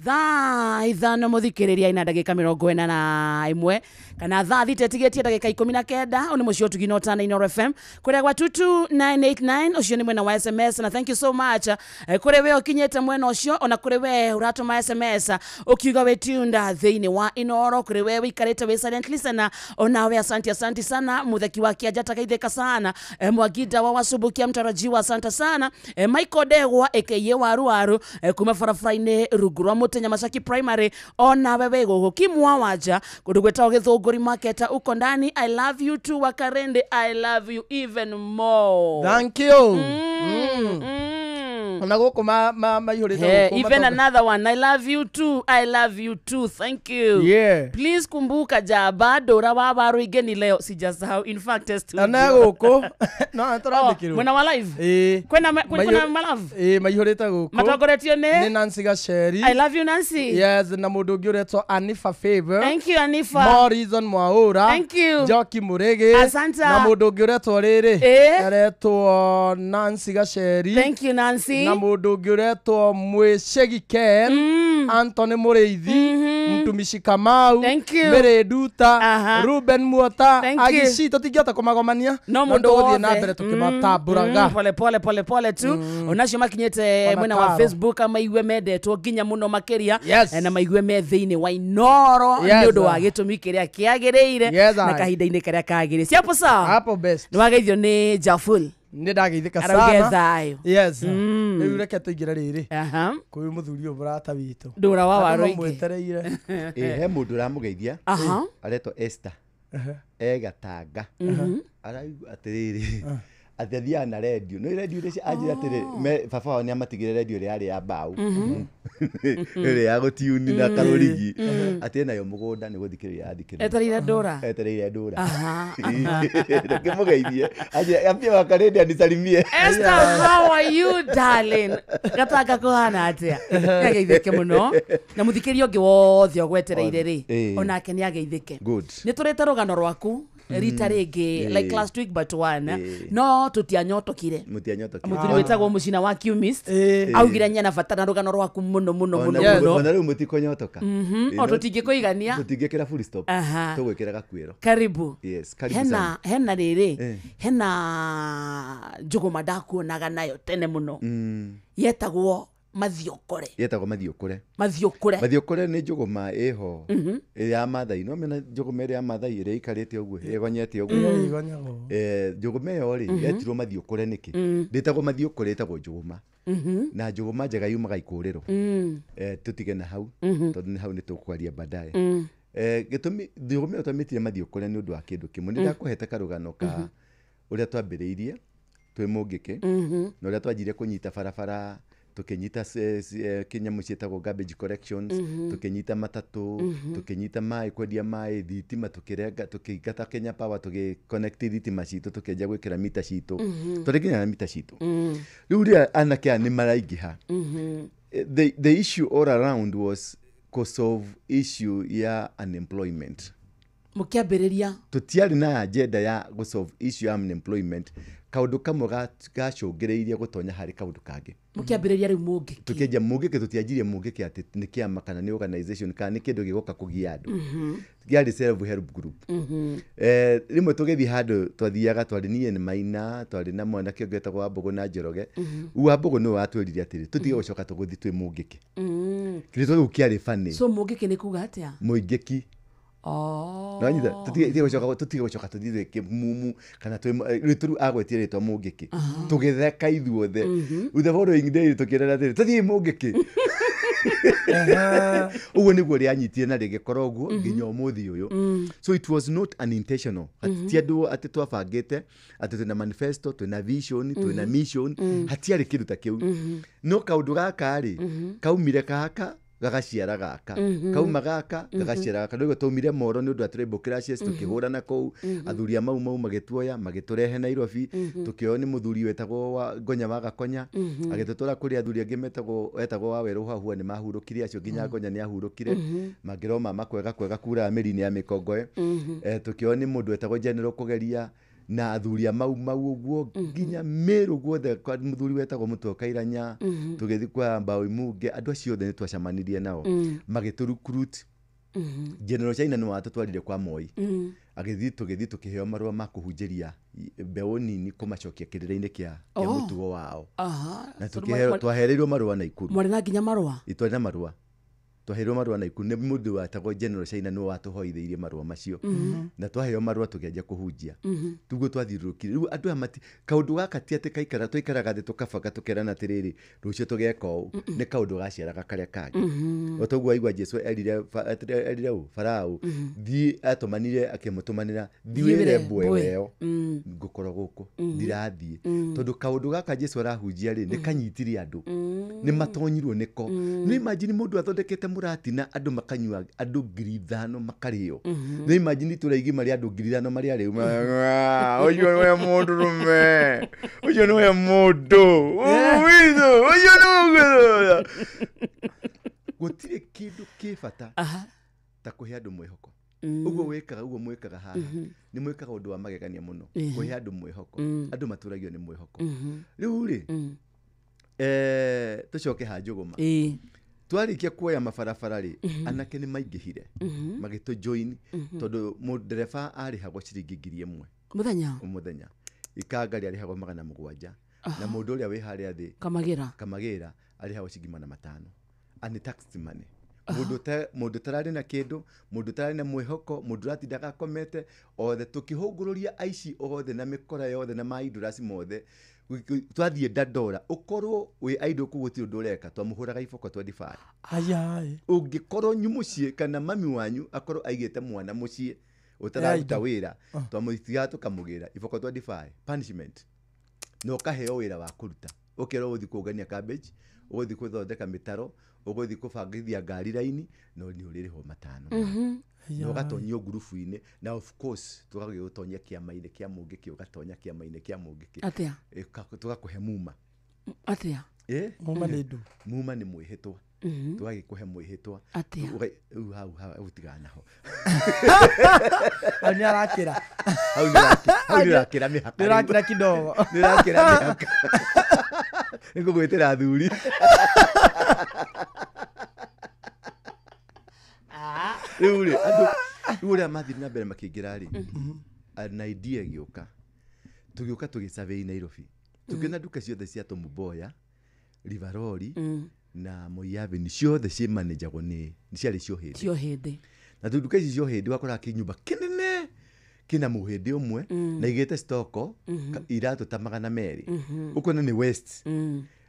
Thaa 5 muthikiriria ina ndagika 41 kana thaa 6 ĩtigĩtie ndagika 19 ũyũ nĩ mũciĩ ũtugi na ũtana Inoro FM kũrĩa gwa 22989 ũcio nĩ mwena wa SMS na thank you so much kũrĩ we ũkinyĩte mwena ũcio ona kũrĩ we ũratũma SMS ũkiuga wĩ tuned thĩinĩ wa Inoro kũrĩ we wĩikarĩte wĩ silent listener onawe asante asante sana mutheki wa Kĩanja geithĩka sana Mwagida wa Wasubukia mtarajiwa asante sana Michael Degwa aka Waru Waru kuma barabara-inĩ rungu rwa mũtĩ Nyamasaki Primary ona wewe gogo kimwa waja kundu gwetagwo Githunguri Market uko ndani. I love you too Wakarende, I love you even more. Thank you. Ona gũkũ maihũrĩte gũkũ even another one. I love you too, I love you too, thank you. Yeah. Please kumbuka ja bado wa waru igeni leo sijasahau, in fact studio ana gũkũ no tũrandĩkĩrwo mwena wa live kwena kwena malove maihũrĩte gũkũ matongoretio nĩ Nancy Gacheri. I love you Nancy. Yes, na mũndũ ũngĩ ũretwo Anifa Favor. Thank you Anifa. Morrison Mwaura. Thank you. Njoki Mũrĩgĩ. Asante. Na mũndũ ũngĩ ũretwo rĩrĩ aretwo Nancy Gacheri. Thank you Nancy. Na mũndũ ũngĩ ũretwo Mwĩcegi Ken, Anthony Mũrĩithi, Mtumishi Kamau, Mary Nduta, Ruben Muota, Agici tũtingĩhota kũmagomania no mũndũ tũgũthiĩ na mbere tũkĩmatambũraga pole pole pole pole tu onacio makinyĩte mwena wa Facebook maigue mendetwo nginya mũno makĩria na maigue me thĩinĩ wa Inoro nĩ ũndũ wa gĩtũmi kĩrĩa kĩagĩrĩire na kahinda-inĩ karĩa kagĩrĩire. Siapo sawa? Hapo best. Nĩ wageithio nĩ Jaful. Nĩ ndageithĩka sana. Thayũ. Yes. Rĩu reke tũingĩre rĩrĩ kũrĩ mũthuri ũyũ mũrata witũ Ndũra wa Waru ingĩ. Mwetereire. He mũndũ ũramũgeithia aretwo Esther egatanga araigua atĩrĩrĩ atĩ athiaga na redio no redio iria anjĩra atĩrĩ baba wao nĩamatigĩre redio ĩrĩa yarĩ ya mbaũ ĩrĩa ya gũtiuni na karũrigi atĩ nayo mũgũnda nĩ gũthikĩrĩria athikĩrĩria etereire ndũra etereire ndũra ndũkĩmũgeithie anjĩra ambie Wakarende anisalimie. Esther, how are you darling? Gatanga kũhana atĩa? Nĩageithĩke mũno na mũthikĩria ũngĩ wothe ũgwetereire rĩ onake nĩageithĩke. Nĩ tũrĩte rũgano rwaku rita rĩngĩ like last week but one no tũtianyotokire mũthuri wĩtagwo Mũcina wa Qmist augire nyena bata na rũgano rwaku mũno mũno mũno mũno ona rĩu mũtikonyotoka o tũtingĩkũigania tũtingĩkĩra full stop tũgwĩkĩra gakuĩro. Karibu. Yes, karibu sana. Hena rĩrĩ hena njũgũma ndakuonaga nayo tene mũno yetagwo Mathiokore. Yetagwo Mathiokore. Mathiokore. Mathiokore nĩ njũgũma ĩho ya Mathai. No mena njũgũma ĩrĩa ya Mathai ĩrĩa ĩikarĩte ũguo ĩgonyete ũguo. Njũgũma ĩyo rĩ yetirwo Mathiokore nĩkĩ? Ndĩtagwo Mathiokore, ĩtagwo njũgũma. Na njũgũma njega yumaga ikũrĩro. Tũtige na hau tondũ nĩ hau nĩ tũkwaria baadaye. Gĩtũmi njũgũma ĩyo twamĩtire Mathiokore nĩ ũndũ wa kĩndũ kĩmwe. Nĩ ndakũhete karũgano ka ũrĩa twambĩrĩirie twĩ Mũngĩkĩ na ũrĩa twanjire kũnyita barabara tukinyita kĩnyamũ ciĩtagwo garbage collections, tukinyita matatũ, tukinyita maĩ kwendia maĩ thitima, tukirenga tukĩingata Kenya Power, tũgĩconnect thitima citũ, tukĩanjia gwĩkĩra mita citũ, tũrĩ nginya na mita citũ. Rĩu rĩrĩa anake aya nĩ maraingĩha, the issue all around was kũsolve issue ya unemployment. Mũkĩambĩrĩria tũtiarĩ na agenda ya gũsolve issue ya unemployment Kaũndũ kamwe gacũngĩrĩirie gũtonya harĩ kaũndũ kangĩ. Mũkĩambĩrĩria rĩu Mũngĩkĩ. Tũkĩanjia Mũngĩkĩ, tũtianjirie Mũngĩkĩ atĩ nĩ kĩama kana nĩ organization kana nĩ kĩndũ gĩgoka kũgia andũ. Kĩarĩ self help group. Rĩmwe tũgĩthiĩ handũ twathiaga, twarĩ niĩ nĩ Maina, twarĩ na mwanake ũngĩ wetagwo Wambũgũ na Njoroge. Wambũgũ nĩwe watwĩrire atĩrĩ, tũtige gũcoka tũgũthiĩ twĩ Mũngĩkĩ. Kĩrĩtwa kĩu kĩarĩ funny. So Mũngĩkĩ nĩ kuga atĩa? Mũingĩki. Oh. Nĩwanyita? Tũtige gũcoka tũthiĩ twĩ kĩmumu kana twĩ rĩu agwetie rĩtwa Mũngĩkĩ. Tũgĩtheka ithuothe. The following day tũkĩrana atĩrĩ, tũthiĩ Mũngĩkĩ. Ũguo nĩguo rĩanyitire na rĩgĩkorwo ũguo nginya ũmũthĩ ũyũ. So it was not an intentional. Ti andũ atĩ twabangĩte atĩ twĩna manifesto, twĩna vision, twĩna mission, hatiarĩ kĩndũ ta kĩu. No kaũndũ gaka rĩ, kaumire gaka gagaciara gaka, kauma gaka gagaciara gaka. Nĩguo twaumire Moro nĩ ũndũ wa tribal clashes, tũkĩhũrana kũu, athuri a Mau Mau magĩtuoya magĩtũrehe Nairobi, tũkĩoywo nĩ mũthuri wetagwo wa Ngonya wa Gakonya, agĩtũtwara kũrĩ athuri angĩ etagwo wa Werũ Hahua, nĩ mahurũkire acio nginya Ngonya nĩ ahurũkire, mangĩroma makwega kwega kuraga mĩri-inĩ ya mĩkongoe. Tũkĩoywo nĩ mũndũ wetagwo General Kũgeria na athuri a Mau Mau ũguo nginya Meru guothe kwa mũthuri wetagwo Mũtwe Kairanya, tũgĩthiĩ kwa Mbaũ Imunge, andũ acio othe nĩ twacemanirie nao, magĩtũ recruit. General China nĩ watũtwarire kwa Moi, agĩthiĩ tũgĩthiĩ tũkĩheo marũa ma kũhunjĩria mbeũ nini kũmacokia kĩrĩra-inĩ kĩa mũtugo wao. Na twahereirwo marũa Naikuru. Mwarĩ na nginya marũa? Twarĩ na marũa. Twaheirwo marũa Naikuru nĩ mũndũ wetagwo General China nĩwe watũhoithĩirie marũa macio. Na twaheo marũa tũkĩanjia kũhunjia. Tũguo twathiũrũrũkire. Rĩu andũ aya kaũndũ gaka ti atĩ kaikara, twaikaraga thĩ tũkabanga tũkerana atĩrĩrĩ, rũciũ tũgeka ũũ. Nĩ kaũndũ gaciaraga karĩa kangĩ. O toguo waigua Jesũ erire ũ Farao, thiĩ atũmanire akĩmũtũmanĩra, thiĩ wĩre mbwe ĩyo ngũkorwo gũkũ, ndirathiĩ. Tondũ kaũndũ gaka Jesũ arahunjia rĩ, nĩ kanyitire andũ. Nĩ matonyirwo nĩko. Nĩ imagine mũndũ athondekete mũratina andũ makanyua andũ 5,000 makarĩo. Nĩ imagine itũra igima rĩa andũ 5,000 marĩa rĩu. Ũcio nĩwe mũndũ rũme. Ũcio nĩwe mũndũ. Ũcio nĩwe. Gũtirĩ kĩndũ kĩ bata ta kũhe andũ mwĩhoko. Ũguo wĩkaga, ũguo mwĩkaga haha. Nĩ mwĩkaga ũndũ wa magegania mũno. Kũhe andũ mwĩhoko. Andũ matũragio nĩ mwĩhoko. Rĩu rĩ, tũcoke ha Njũgũma. Twarĩkia kuoya mabarabara rĩ, anake nĩ maingĩhire magĩtũ join, tondũ mũndereba arĩhagwo ciringi 1,000 mũthenya. Mũthenya. Ikanga rĩarĩhagwo 700, na mũndũ ũrĩa wĩ harĩa thĩ Kamagĩra arĩhagwo ciringi 500. And tax money. Mũndũ ũtararĩ na kĩndũ, mũndũ ũtararĩ na mwĩhoko, mũndũ ũratindaga akomete, othe tũkĩhũngũrũria aici othe na mĩkora yothe na maindũraci mothe. Twathiĩ Dandora, ũkorwo wĩ idle kũu gũtirĩ ũndũ ũreka, twamũhũraga iboko 25. Ũngĩkorwo nyu mũciĩ kana mami wanyu akorwo aigĩte mwana mũciĩ ũtararuta wĩra, twamũtigaga tũkamũgĩra iboko 25, punishment. Na ũkaheo wĩra wa kũruta. Ũkerwo ũgũthiĩ kũngania cabbage, ũgũthiĩ gũthondeka mĩtaro, ũgũthiĩ kũbangithia ngari raini, no nĩ ũrĩrĩhwo 500. Na ũgatonyio ngurubu-inĩ, na of course tũgagĩgũtonyia kĩama-inĩ kĩa Mũngĩkĩ, ũgatonya kĩama-inĩ kĩa Mũngĩkĩ. Atĩa? Tũgakũhe muma. Atĩa? Muma nĩ ndũ? Muma nĩ mwĩhĩtwa. Tũgagĩkũhe mwĩhĩtwa. Atĩa? Rĩu hau tigana naho. Hau nĩ arakĩra. Hau nĩ ũrakĩra mĩhaka. Nĩ ũrakĩra kidogo. Nĩ ũrakĩra mĩhaka. Nĩ ngũgwĩtĩra athuri. Rĩu rĩ, andũ rĩu ũrĩa mathiĩ na mbere makĩingĩra rĩ, na idea ĩgĩũka. Tũgĩũka tũgĩsurvey Nairobi. Tũkĩona nduka ciothe cia Tom Mboya, Rivaroli, na Moi Avenue ciothe cimanĩnjagwo nĩ ciarĩ cio hĩndĩ. Cio hĩndĩ. Na nduka ici cio hĩndĩ wakoraga kĩnyũmba kĩnene kĩna mũhĩndĩ ũmwe, na igĩte stoko iratũ ta 200. Ũkona nĩ West.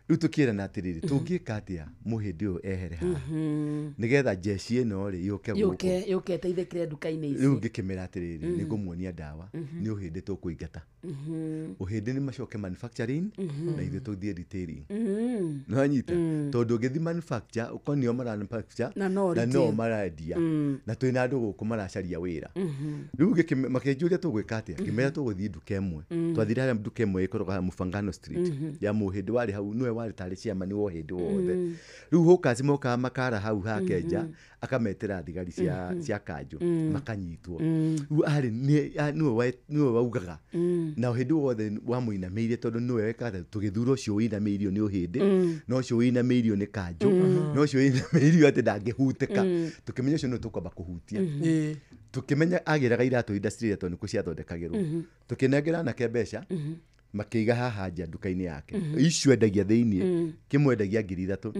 Rĩu tũkĩrana atĩrĩrĩ, tũngĩka atĩa mũhĩndĩ ũyũ ehere haha, nĩgetha jeshi ĩno rĩ yũke gũkũ. Yũke ĩteithĩkĩre nduka-inĩ ici. Rĩu ngĩkĩmera atĩrĩrĩ, nĩ ngũmuonia ndawa, nĩ ũhĩndĩ tũkũingata. Ũhĩndĩ nĩ macoke manufacturing, na ithuĩ tũthiĩ retailing. Nĩwanyita? Tondũ ũngĩthiĩ manufacture, ũkorwo nĩo mara manufacture, na no na no marendia. Na twĩna andũ gũkũ maracaria wĩra. Rĩu makĩnjũria tũgwĩka atĩa, ngĩmera tũgũthiĩ nduka ĩmwe. Twathire harĩa nduka ĩmwe ĩkoragwo haha Mufangano Street, ya mũhĩndĩ warĩ hau, nĩwe warĩ tarĩ chairman wa hĩndĩ wothe. Rĩu hawkers mokaga makara hau hake nja, akametĩra thigari cia kanjũ, makanyitwo. Rĩu arĩ nĩwe waugaga na hĩndĩ wothe wamũinamĩirie, tondũ nĩwe wekaga tũgĩthura ũcio wĩinamĩirio nĩ ũhĩndĩ, na ũcio wĩinamĩirio nĩ kanjũ, na ũcio wĩinamĩirio atĩ ndangĩhutĩka. Tũkĩmenya ũcio nĩwe tũkwamba kũhutia. Tũkĩmenya agĩraga iratũ industry ĩrĩa tondũ nĩkuo ciathondekagĩrwo. Tũkĩnengera anake mbeca, makĩiga haha nja nduka-inĩ yake. Icio endagia thĩiniĩ, kĩmwendagia 3,000.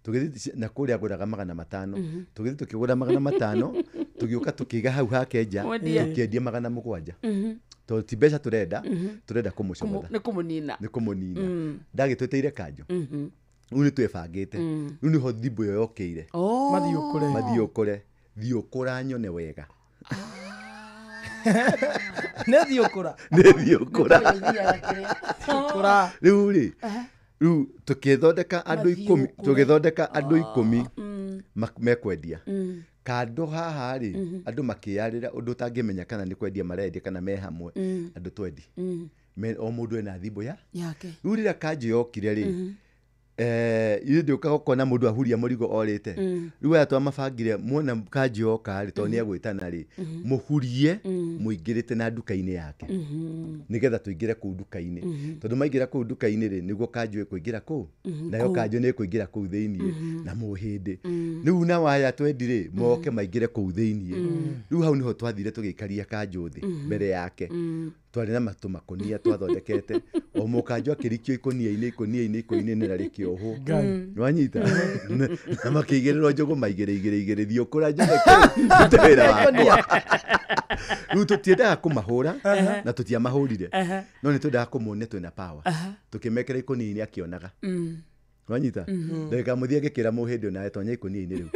Tũgĩthiĩ na kũrĩa agũraga 500. Tũgĩthiĩ tũkĩgũra 500, tũgĩũka tũkĩiga hau hake nja, tũkĩendia 700. Tondũ ti mbeca tũrenda, tũrenda kũmũcomotha. Nĩ kũmũnina. Nĩ kũmũnina. Ndagĩtwĩtĩire kanjũ. Rĩu nĩ twĩbangĩte. Rĩu nĩho thimũ ĩyo yokĩire. Mathiĩ ũkũre. Mathiĩ ũkũre. Thiĩ ũkũra nyone wega. Nĩ thiĩ ũkũra. Nĩ thiĩ ũkũra. Ũkũra. Rĩu rĩ, rĩu tũkĩthondeka andũ 10, tũgĩthondeka andũ 10 mekwendia. Kando haha rĩ, andũ makĩyarĩra ũndũ ũtangĩmenya kana nĩ kwendia marendia kana me hamwe, andũ twendi. O mũndũ ena thimũ ya yake. Rĩu rĩrĩa kanjũ yokire rĩ, ithuĩ ndũkaga ũkona mũndũ ahuria mũrigo orĩte. Rĩu aya twamabangire, muona kanjũ yoka rĩ, tondũ nĩegwĩtana rĩ, mũhurie mũingĩrĩte na nduka-inĩ yake, nĩgetha tũingĩre kũu nduka-inĩ. Tondũ maingĩra kũu nduka-inĩ rĩ, nĩguo kanjũ ĩkũingĩra kũu, nayo kanjũ nĩ ĩkũingĩra kũu thĩiniĩ na mũhĩndĩ. Rĩu nao aya twendi rĩ, moke maingĩre kũu thĩiniĩ. Rĩu hau nĩho twathire tũgĩikaria kanjũ thĩ mbere yake. Twarĩ na matũ makũnia twathondekete, o mũkanjũ akĩrikio ikũnia-inĩ ikũnia-inĩ ikũnia-inĩ na rĩkĩohwo. Nĩwanyita? Na makĩigĩrĩrwo njũgũma igĩrĩ igĩrĩ igĩrĩ, thiĩ ũkũra njũgũ rute wĩra wakwa. Rĩu tũtiendaga kũmahũra na tũtiamahũrire, no nĩ twendaga kũmuonia twĩna power. Tũkĩmekĩra ikũnia-inĩ akĩonaga. Wanyita? Ndagĩka mũthia ngĩkĩra mũhĩndĩ onawe tonya ikũnia-inĩ rĩu.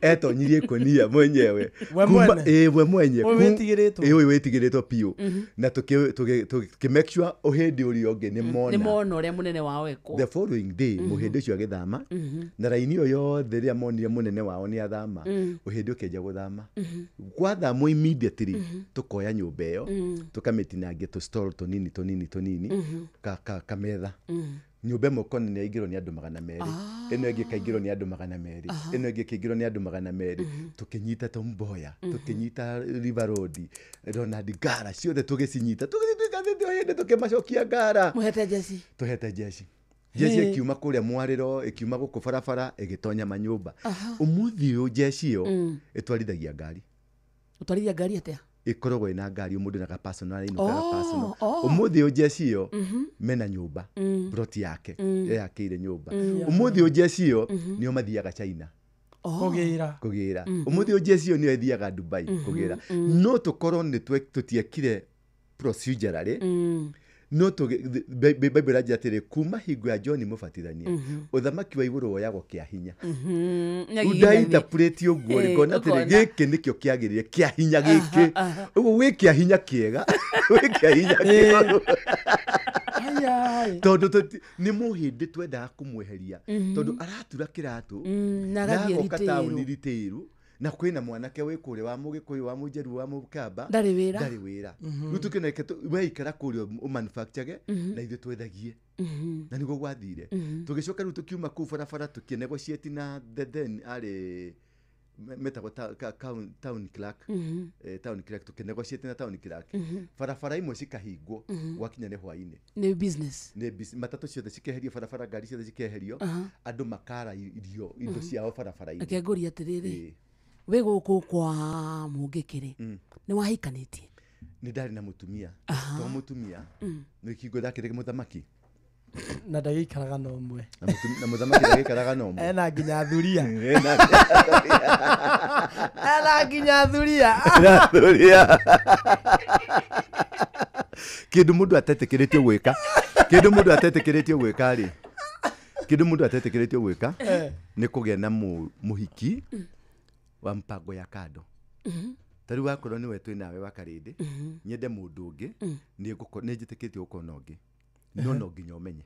Etonyirie ikũnia mwenyewe. We mwene? Ĩĩ, we mwenye. Ũyũ wĩtigĩrĩtwo? Ĩĩ, ũyũ wĩtigĩrĩtwo biũ. Na tũkĩ make sure ũhĩndĩ ũrĩa ũngĩ nĩ mona. Nĩ mona ũrĩa mũnene wao ekwo. The following day, mũhĩndĩ ũcio agĩthama, na raini ĩyo yothe rĩrĩa monire mũnene wao nĩ athama, ũhĩndĩ ũkĩanjia gũthama. Gwathamwo immediately, tũkoya nyũmba ĩyo, tũkamĩtinangia tũ stall tũnini tũnini tũnini, kametha. Nyũmba ĩmwe ũkona nĩ yaingĩrwo nĩ andũ 200, ĩno ĩngĩ ĩkaingĩrwo nĩ andũ 200, ĩno ĩngĩ ĩkaingĩrwo nĩ andũ 200. Tũkĩnyita Tom Mboya, tũkĩnyita River Road, Ronald Ngara, ciothe tũgĩcinyita, tũgĩthiĩ tũikarĩte o hĩndĩ tũkĩmacokia Ngara. Mũhete jeci? Tũhete jeci. Jeci ĩkiuma kũrĩa mwarĩro, ĩkiuma gũkũ barabara, ĩgĩtonya manyũmba. Ũmũthĩ ũyũ jeci ĩyo ĩtwarithagia ngari. Ũtwarithia ngari atĩa? Ĩkoragwo ĩna ngari, mũndũ na personal, ĩinũkaga personal. Ũmũthĩ ũyũ jeci ĩyo mena nyũmba, plot yake, eyakĩire nyũmba. Ũmũthĩ ũyũ jeci ĩyo nĩo mathiaga China. Kũgĩra. Kũgĩra. Ũmũthĩ ũyũ jeci ĩyo nĩyo ĩthiaga Dubai kũgĩra. No tũkorwo nĩ tũtiekire procedurally, no Bible ĩranjĩra atĩrĩ, kuma hingo ya John Mũbatithania, ũthamaki wa igũrũ woyagwo kĩa hinya. Rĩu ndainterpret ũguo rĩ, ngona atĩrĩ, gĩkĩ nĩkĩo kĩagĩrĩire, kĩa hinya gĩkĩ. Ũguo wĩ kĩa hinya kĩega, wĩ kĩa hinya kĩega. Tondũ nĩ mũhĩndĩ twendaga kũmweheria, tondũ aratura kĩratũ, na na agathiĩ agoka ritĩĩru. taũni ritĩĩru, na kwĩna mwanake wĩ kũrĩa wa mũgĩkũyũ, wa mũnjaruo, wa mũkamba, Ndarĩ wĩra. Ndarĩ wĩra. Rĩu tũkĩona we ikara kũrĩa ũmanufacture, na ithuĩ twethagie. Na nĩguo gwathire. Tũgĩcoka rĩu tũkiuma kũu barabara, tũkĩnegotiate na the then arĩ metagwo town clerk. Town clerk, tũkĩnegotiate na town clerk. Barabara imwe cikahingwo gwakinya nĩ hwainĩ. Nĩ business. Nĩ matatũ ciothe cikeherio barabara, ngari ciothe cikeherio, andũ makara irio indo ciao barabara-inĩ. Reke ngũrie atĩrĩrĩ, wĩ gũkũ kwa Mũngĩkĩ rĩ, nĩ wahikanĩtie? Nĩ ndarĩ na mũtumia. To mũtumia, nĩ kĩngo ndakĩrĩ mũthamaki. Na ndagĩikaraga na ũmwe. Na mũthamaki ndagĩikaraga na ũmwe. Ena nginya thuria. Ena Ena nginya thuria. Ena thuria. Kĩndũ mũndũ atetĩkĩrĩtio gwĩka. Kĩndũ mũndũ atetĩkĩrĩtio gwĩka rĩ. Kĩndũ mũndũ atetĩkĩrĩtio gwĩka nĩ kũgĩa na mũhiki wa mpango ya kando. Ta rĩu wakorwo nĩwe twĩ nawe wa Karĩndĩ, nyende mũndũ ũngĩ, nĩ njĩtĩkĩtio gũkorwo na ũngĩ. No no nginya ũmenye.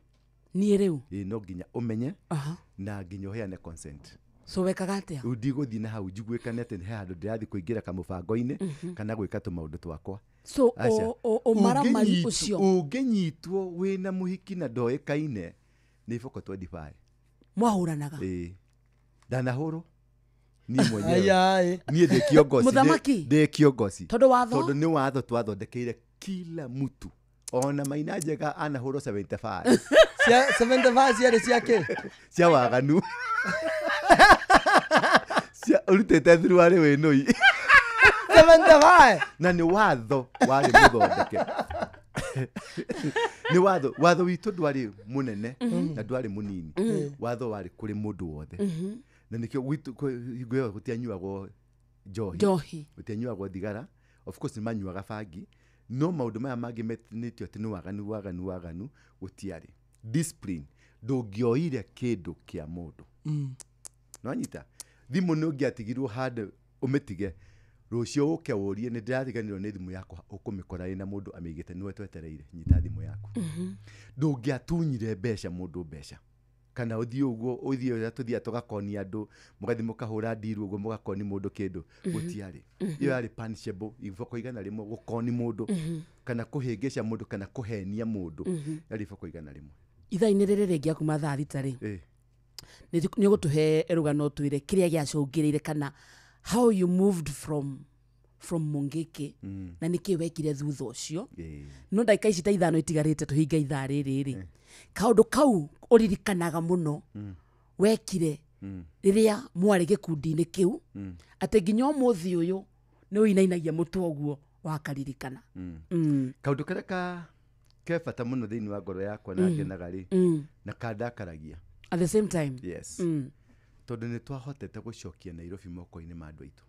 Niĩ rĩu? Ĩĩ, no nginya ũmenye na nginya ũheane consent. So wekaga atĩa? Rĩu ndigũthiĩ na hau njiguĩkane atĩ he handũ ndĩrathiĩ kũingĩra kamũbango-inĩ kana gwĩka tũmaũndũ twakwa. So, Aca. ũmaramari ũcio. Ũngĩnyitwo wĩna mũhiki na ndoĩkaine, Nĩ iboko 25. Mwahũranaga? Ĩĩ, ndanahũrwo niĩ mwenyewe. Ai, ai. Niĩ ndĩ kiongozi. Mũthamaki? Ndĩ kiongozi. Tondũ watho? Tondũ nĩ watho twathondekeire kila mtu, ona Maina Njega anahũrwo 75. Cia 75 ciarĩ cia kĩ? Cia waganu, cia ũrutĩte thuruarĩ wĩ nũi. 75. Na nĩ watho warĩ mũthondeke, nĩ watho. Watho witũ ndwarĩ mũnene na ndwarĩ mũnini. Watho warĩ kũrĩ mũndũ wothe. Na nĩkĩo gwitũ hingo ĩyo gũtianyuagwo njohi. Njohi. Gũtianyuagwo thigara. Of course nĩ manyuaga bangi, no maũndũ maya mangĩ metanĩtio atĩ nĩ waganu, waganu, waganu, gũtiarĩ. Discipline, ndũngĩoire kĩndũ kĩa mũndũ. Nwanyita thimũ, nĩ ũngĩatigirwo handũ ũmĩtige, rũciũ ũke ũrie, "Nĩ ndĩrariganĩrwo nĩ thimũ yakwa," ũkũmĩkora ĩna mũndũ amĩigĩte, nĩwe twetereire, nyita thimũ yaku. Ndũngĩatunyire mbeca mũndũ mbeca, kana ũthiĩ ũguo, ũthiĩ ũrĩa tũthiaga tũgakonia andũ, mũgathiĩ mũkahũra ndiru ũguo, mũgakoni mũndũ kĩndũ. Gũtiarĩ. Ĩyo yarĩ punishable iboko 100, gũkoni mũndũ kana kũhĩngĩca mũndũ kana kũhenia mũndũ. Yarĩ iboko 100. Ithaa-inĩ rĩrĩ rĩngĩ akuma thaa 6 rĩ, Ĩ. nĩ ũgũtũhe rũgano, twĩre kĩrĩa gĩacũngĩrĩire kana how you moved from Mungiki na nĩkĩ wekire thutha ũcio. No ndagĩka ici ta 5 itigarĩte tũhinge ithaa rĩrĩ rĩ, kaũndũ kau ũririkanaga mũno wekire rĩrĩa mwarĩ gĩkundi-inĩ kĩu, atĩ nginya ũmũthĩ ũyũ nĩ ũinainagia mũtwe ũguo wakaririkana? Kaũndũ karĩa ka ke bata mũno thĩinĩ wa ngoro yakwa na ngenaga rĩ, na kandakaragia at the same time. Yes. Tondũ nĩ twahotete gũcokia Nairobi moko-inĩ ma andũ aitũ.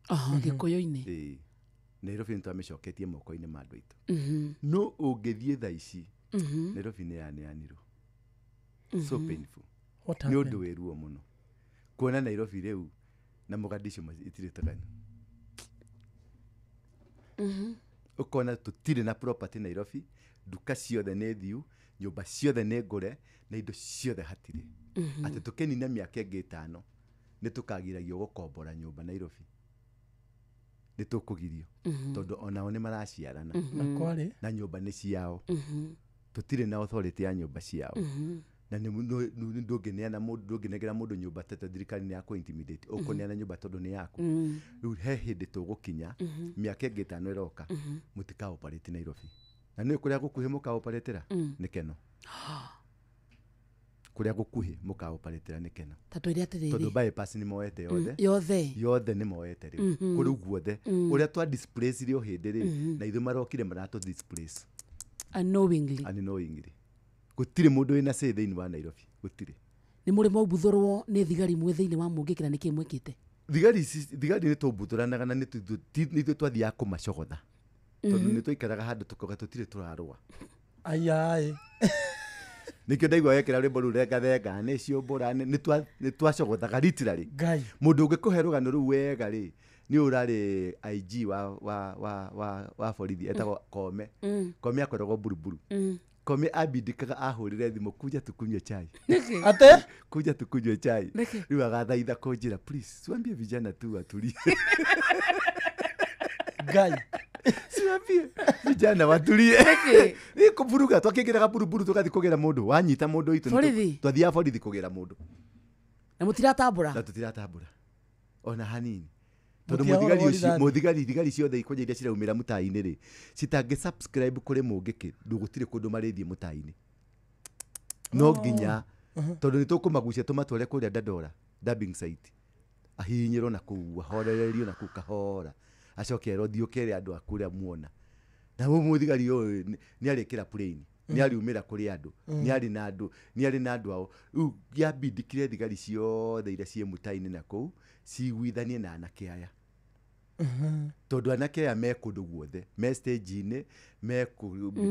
Aha, gĩkũyũ-inĩ. Ĩĩ. Nairobi nĩ twamĩcoketie moko-inĩ ma andũ aitũ. No ũngĩthiĩ thaa ici, Nairobi nĩ yaneanirwo. So painful. What Nĩ ũndũ happened? wĩ ruo mũno kuona Nairobi rĩu na Mogadishu itirĩ teganu. Ũkona tũtirĩ na property Nairobi, nduka ciothe nĩ thiu, nyũmba ciothe nĩ ngũre, na indo ciothe hatirĩ. Atĩ tũkĩnina mĩaka ĩngĩ 5 nĩ tũkagiragio gũkombora nyũmba Nairobi, nĩ tũkũgirio, tondũ onao nĩ maraciarana. Na kwarĩ? Na nyũmba nĩ ciao. Tũtirĩ na authority ya nyũmba ciao. Na ndũngĩneana mũndũ, ndũngĩnengera mũndũ nyũmba tete thirikari nĩ yakũ intimidate, ũkũneana nyũmba tondũ nĩ yaku. Rĩu he hĩndĩ tũgũkinya, mĩaka ĩngĩ 5 ĩroka, mũtika operate Nairobi. Na nĩ kũrĩa gũkuhĩ mũkaoperatĩra nĩ keno, kũrĩa gũkuhĩ mũkaoperatĩra nĩ keno. Ta twĩre atĩrĩrĩ. Tondũ bypass nĩ moete yothe. Yothe. Yothe nĩ moete rĩu. Kũrĩ guothe ũrĩa twa displace o hĩndĩ rĩ, na ithuĩ marokire maratũ displace unknowingly. Unknowingly. Gũtirĩ mũndũ wĩna say thĩinĩ wa Nairobi, gũtirĩ. Nĩ mũrĩ mwaumbuthũrwo nĩ thigari mwĩ thĩinĩ wa Mũngĩkĩ, na nĩkĩ mwĩkĩte? Thigari ici, thigari nĩ tũmbuthũranaga na nĩ ithuĩ twathiaga kũmacogotha, tondũ nĩ twaikaraga handũ tũkauga tũtirĩ tũrarũa. Ayaĩ. Nĩkĩo ndaigua wekĩra rwĩmbo rũu, "Renga thenga nĩ ciũmbũra," nĩ twacogothaga literally. Ngai. Mũndũ ũngĩkũhe rũgano rũu wega rĩ, nĩ ũrarĩ IG wa borithi etagwo Kome. Kome akoragwo Buruburu. Kome ambindĩkaga ahũrĩre thimũ, "Kuja tukunywe chai." Nĩkĩ? Ate? "Kuja tukunywe chai." Nĩkĩ? Rĩu agathaitha kũnjĩra, "Please, siwambie vijana tu watulie." Ngai. "Siwambie vijana watulie." Nĩkĩ? Nĩ kũburuga twakĩingĩraga Buruburu, tũgathiĩ kũgĩra mũndũ, wanyita mũndũ witũ Borithi? Twathiaga borithi kũgĩra mũndũ. Na mũtiratambũra? Na tũtiratambũra ona hanini, tondũ Mũtiahũrwo mũthigari ũcio rithathi. Mũthigari, thigari ciothe ikwanja iria ciraumĩra mũtai-inĩ rĩ, citangĩ subscribe kũrĩ Mũngĩkĩ, gũtirĩ kũndũ marĩthiĩ mũtai-inĩ. No nginya, tondũ nĩ tũkũmagucia tũmatware kũrĩa Dandora dumping site, ahihinyĩrwo na kũu, ahorererio na kũu kahora, acoke erwo, "Thiĩ ũkere andũ aku ũrĩa muona." Na ũyũ mũthigari ũyũ nĩ arĩkĩra plane, nĩ ariumĩra kũrĩ andũ, nĩ arĩ na andũ, nĩ arĩ na andũ ao. Rĩu gĩambindĩkire thigari ciothe iria ciĩ mũtai-inĩ na kũu ciguithanie na anake aya, tondũ anake aya me kũndũ guothe, me stage-inĩ, me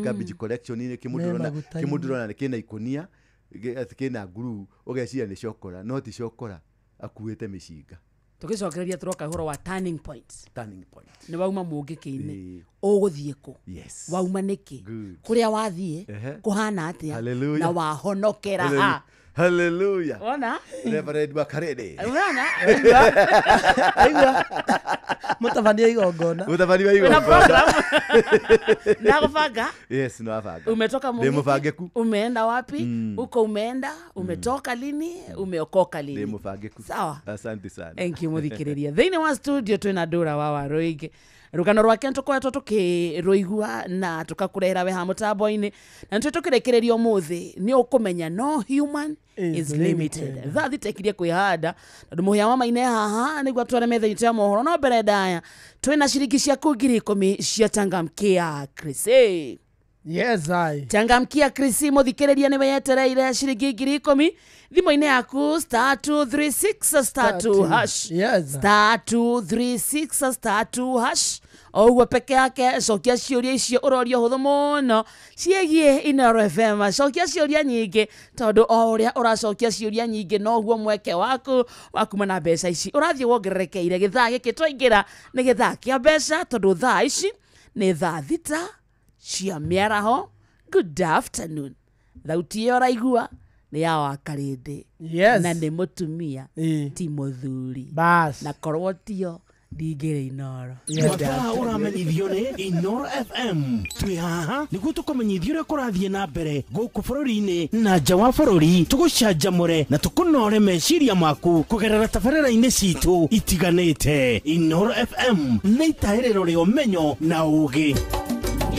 garbage collection-inĩ. Me maguta-inĩ. Kĩmũndũ ũrona nĩ kĩna ikũnia, atĩ kĩna nguruu, ũgeciria nĩ cokora, no ti cokora, akuĩte mĩcinga. Tũgĩcokereria tũroka ũhoro wa turning point. Turning point. Nĩ wauma Mũngĩkĩ-inĩ, Ĩĩ. ũgũthiĩ kũ? Yes. Wauma nĩkĩ? Good. Kũrĩa wathiĩ kũhana atĩa? Hallelujah. Na wahonokera ha? Hallelujah. Hallelujah. Wona? Reverend Wakarede. Wona? Aigua. Mutabania igongona. Mutabania Wĩna igongona. program. Na gũbanga? Yes, no abanga. Umetoka Ndĩ Mũgithi? mũbangĩku. Umeenda wapi? Uko umeenda? Umetoka lini? Umeokoka Ndĩ lini? mũbangĩku. Sawa. Asante sana. Thank you muthikiriria. Thĩinĩ wa studio twĩna Ndũra wa Waruingi. Rũgano rwake nĩtũkoretwo tũkĩrũigua na tũkakũrehera we ha mũtambo-inĩ na nĩtũĩ tũkĩrĩkĩrĩria ũmũthĩ nĩ ũkũmenya no human is limited. Thaa thita ikirie kwĩhanda tondũ mũhĩa wa maine haha nĩguo atware metha itũ ya mohoro no mbere ndaya twĩna ciringi ciaku 10,000 cia Changamkia Krisi. Yes, I. Changamkia Krisi muthikiriria niwe yetereire ciringi 10,000 thimũ-inĩ yaku star 236 star 2 hash. Yes. Star 236 star 2 hash o ũguo peke yake cokia ciũria icio ũrorio hũthũ mũno ciĩgiĩ Inooro FM. Cokia ciũria nyingĩ tondũ o ũrĩa ũracokia ciũria nyingĩ noguo mweke waku wa kuma na mbeca ici ũrathiĩ wongererekeire. Gĩthaa gĩkĩ twaingĩra nĩ gĩthaa kĩa mbeca tondũ thaa ici nĩ thaa 6 cia mĩaraho. Good afternoon. Thauti ĩyo ũraigua nĩ ya Wakarĩndĩ. Yes. Na nĩ mũtumia ti mũthuri. Bas. Na korwo tio ndingĩrĩ Inooro. Mathaa ũramenyithio nĩ Inooro FM. Twĩ haha nĩguo tũkũmenyithia ũrĩa kũrathiĩ na mbere gũkũ bũrũri-inĩ na nja wa bũrũri, tũgũcanjamũre na tũkũnore meciria maku kũgerera tabarĩra-inĩ citũ itiganĩte. Inooro FM nĩ itahĩrĩro rĩa ũmenyo na ũũgĩ.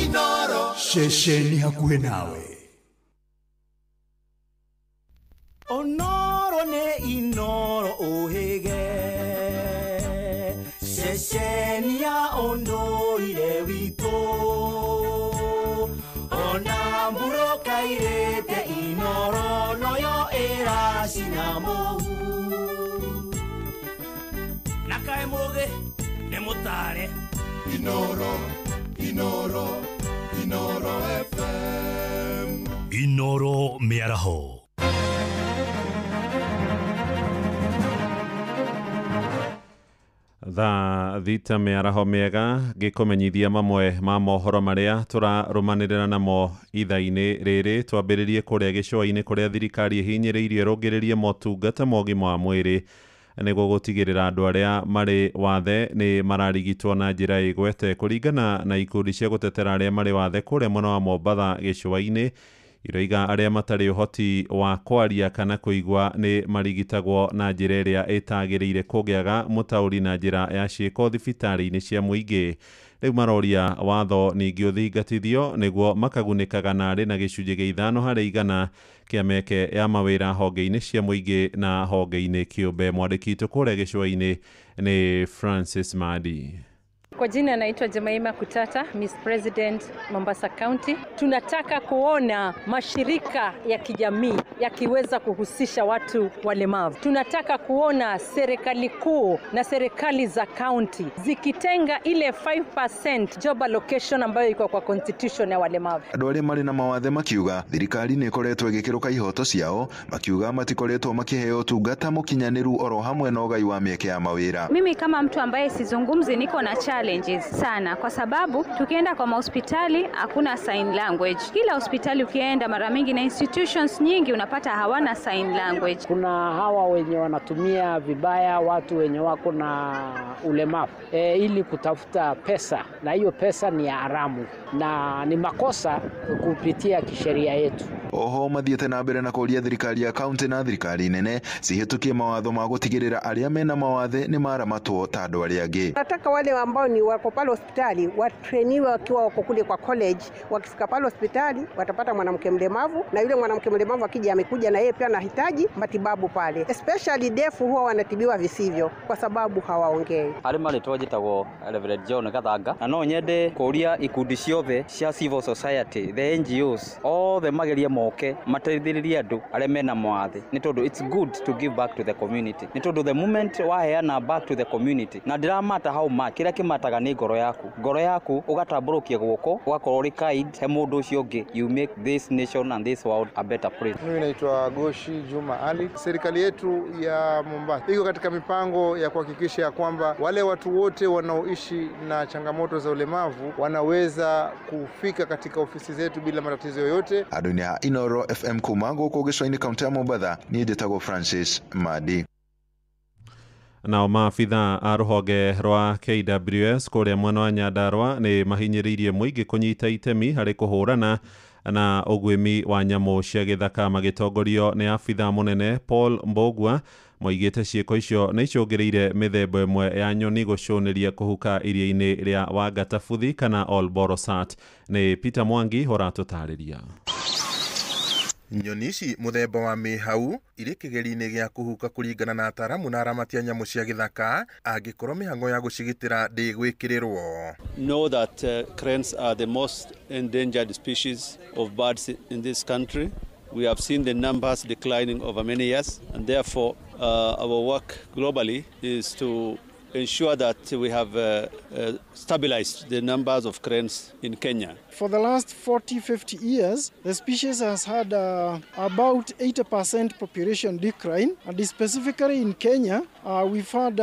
Inooro. Ceceni hakuhĩ nawe. Onoro nĩ Inooro ũhĩge ceceni ya ũndũire witũ ona mburũka irĩte Inooro noyo ĩracina mũhu na kaĩ mũgĩ nĩ mũtare. Inooro, Inooro, Inooro FM. Inooro mĩaraho. Thaa 6 mĩaraho mĩega ngĩkũmenyithia mamwe ma mohoro marĩa tũrarũmanĩrĩra namo ithaa-inĩ rĩrĩ. Twambĩrĩrie kũrĩa gĩcũa-inĩ kũrĩa thirikari ĩhinyĩrĩirie ĩrũngĩrĩrie motungata ma ũgima wa mwĩrĩ nĩguo gũtigĩrĩra andũ arĩa marĩ wathe nĩ mararigitwo na njĩra ĩgwete. Kũringana na ikundi cia gũtetera arĩa marĩ wathe kũrĩa mwena wa Mombatha gĩcũa-inĩ, iroiga arĩa matarĩ ũhoti wa kwaria kana kũigua nĩ marigitagwo na njĩra ĩrĩa ĩtagĩrĩire kũngĩaga mũtaũri na njĩra ya ciĩko thibitarĩ-inĩ cia mũingĩ. Rĩu maroria watho ningĩ ũthingatithio nĩguo makagunĩkaga narĩ na gĩcunjĩ gĩa 5 harĩ 100 kĩa mĩeke ya mawĩra honge-inĩ cia mũingĩ na honge-inĩ kĩũmbe. Mwandĩki witũ kũrĩa gĩcũa-inĩ nĩ Francis Madi. Kwa jina naitwa Jemaima Kutata, Miss President Mombasa County. Tunataka kuona mashirika ya kijamii yakiweza kuhusisha watu walemavu. Tunataka kuona serikali kuu na serikali za county zikitenga ile 5% job allocation ambayo iko kwa constitution ya walemavu. Andũ arĩa marĩ na mawathe makiuga thirikari nĩ ĩkoretwo ĩgĩkĩrũka ihoto ciao, makiuga matikoretwo makĩheo ũtungata mũkinyanĩru oro hamwe na ũgai wa mĩeke ya mawĩra. Mimi kama mtu ambaye sizungumzi niko na challenge sana kwa sababu tukienda kwa mahospitali hakuna sign language. Kila hospitali ukienda mara mingi na institutions nyingi unapata hawana sign language. Kuna hawa wenye wanatumia vibaya watu wenye wako na ulemavu ili kutafuta pesa, na hiyo pesa ni haramu na ni makosa kupitia kisheria yetu. Oho mathiĩte na mbere na kũria thirikari ya kaunti na thirikari nene cihĩtũkie mawatho ma gũtigĩrĩra arĩa mena mawathe nĩ maramatwo ta andũ arĩa angĩ. Nataka wale ambao ni wako pale hospitali watrainiwe wakiwa wako kule kwa college. Wakifika pale hospitali watapata mwanamke mlemavu, na yule mwanamke mlemavu akija amekuja na yeye pia anahitaji matibabu pale. Especially deaf huwa wanatibiwa visivyo kwa sababu hawaongei. Harĩ marĩtwa njĩtagwo Reverend John Gathanga, na no nyende kũria ikundi ciothe cia civil society, the NGOs, othe magerie moke mateithĩrĩrie andũ arĩa mena mawathe, nĩ tondũ it's good to give back to the community. Nĩ tondũ the moment waheana back to the community, na ndiramata how much, kĩrĩa kĩmataga Ũramataga nĩ ngoro yaku, ngoro yaku ũgatambũrũkia guoko, ũgakorwo ũrĩ kind he mũndũ ũcio ũngĩ. You make this nation and this world a better place. Mimi naitwa Goshi Juma Ali. Serikali yetu ya Mombasa iko katika mipango ya kuhakikisha ya kwamba wale watu wote wanaoishi na changamoto za ulemavu wanaweza kufika katika ofisi zetu bila matatizo yoyote. Andũ-inĩ a Inoro FM kuma gũkũ gĩcũa-inĩ kaunti ya Mombatha, niĩ njĩtagwo Francis Madi. Nao maabitha a rũhonge rwa KWS kũrĩa mwena wa Nyandarua nĩ mahinyĩrĩirie mũingĩ kũnyita itemi harĩ kũhũrana na ũguĩmi wa nyamũ cia gĩthaka magĩtongorio nĩ abitha mũnene Paul Mbogua. Moigĩte ciĩko icio nĩ icũngĩrĩire mĩthemba ĩmwe ya nyoni gũcũnĩria kũhuka iria-inĩ rĩa Wangatabuthi kana Olborosat. Nĩ Peter Mwangi ũratũtarĩria. Nyoni ici mũthemba wa mĩhau irĩ kĩgeri-inĩ gĩa kũhuka kũringana na ataaramu na aramati a nyamũ cia gĩthaka angĩkorwo mĩhang'o ya gũcigitĩra ndĩgwĩkĩrĩrwo. Know that cranes are the most endangered species of birds in this country. We have seen the numbers declining over many years, and therefore our work globally is to ensure that we have stabilized the numbers of cranes in Kenya. For the last 40, 50 years, the species has had about 80% population decline, and specifically in Kenya, we've had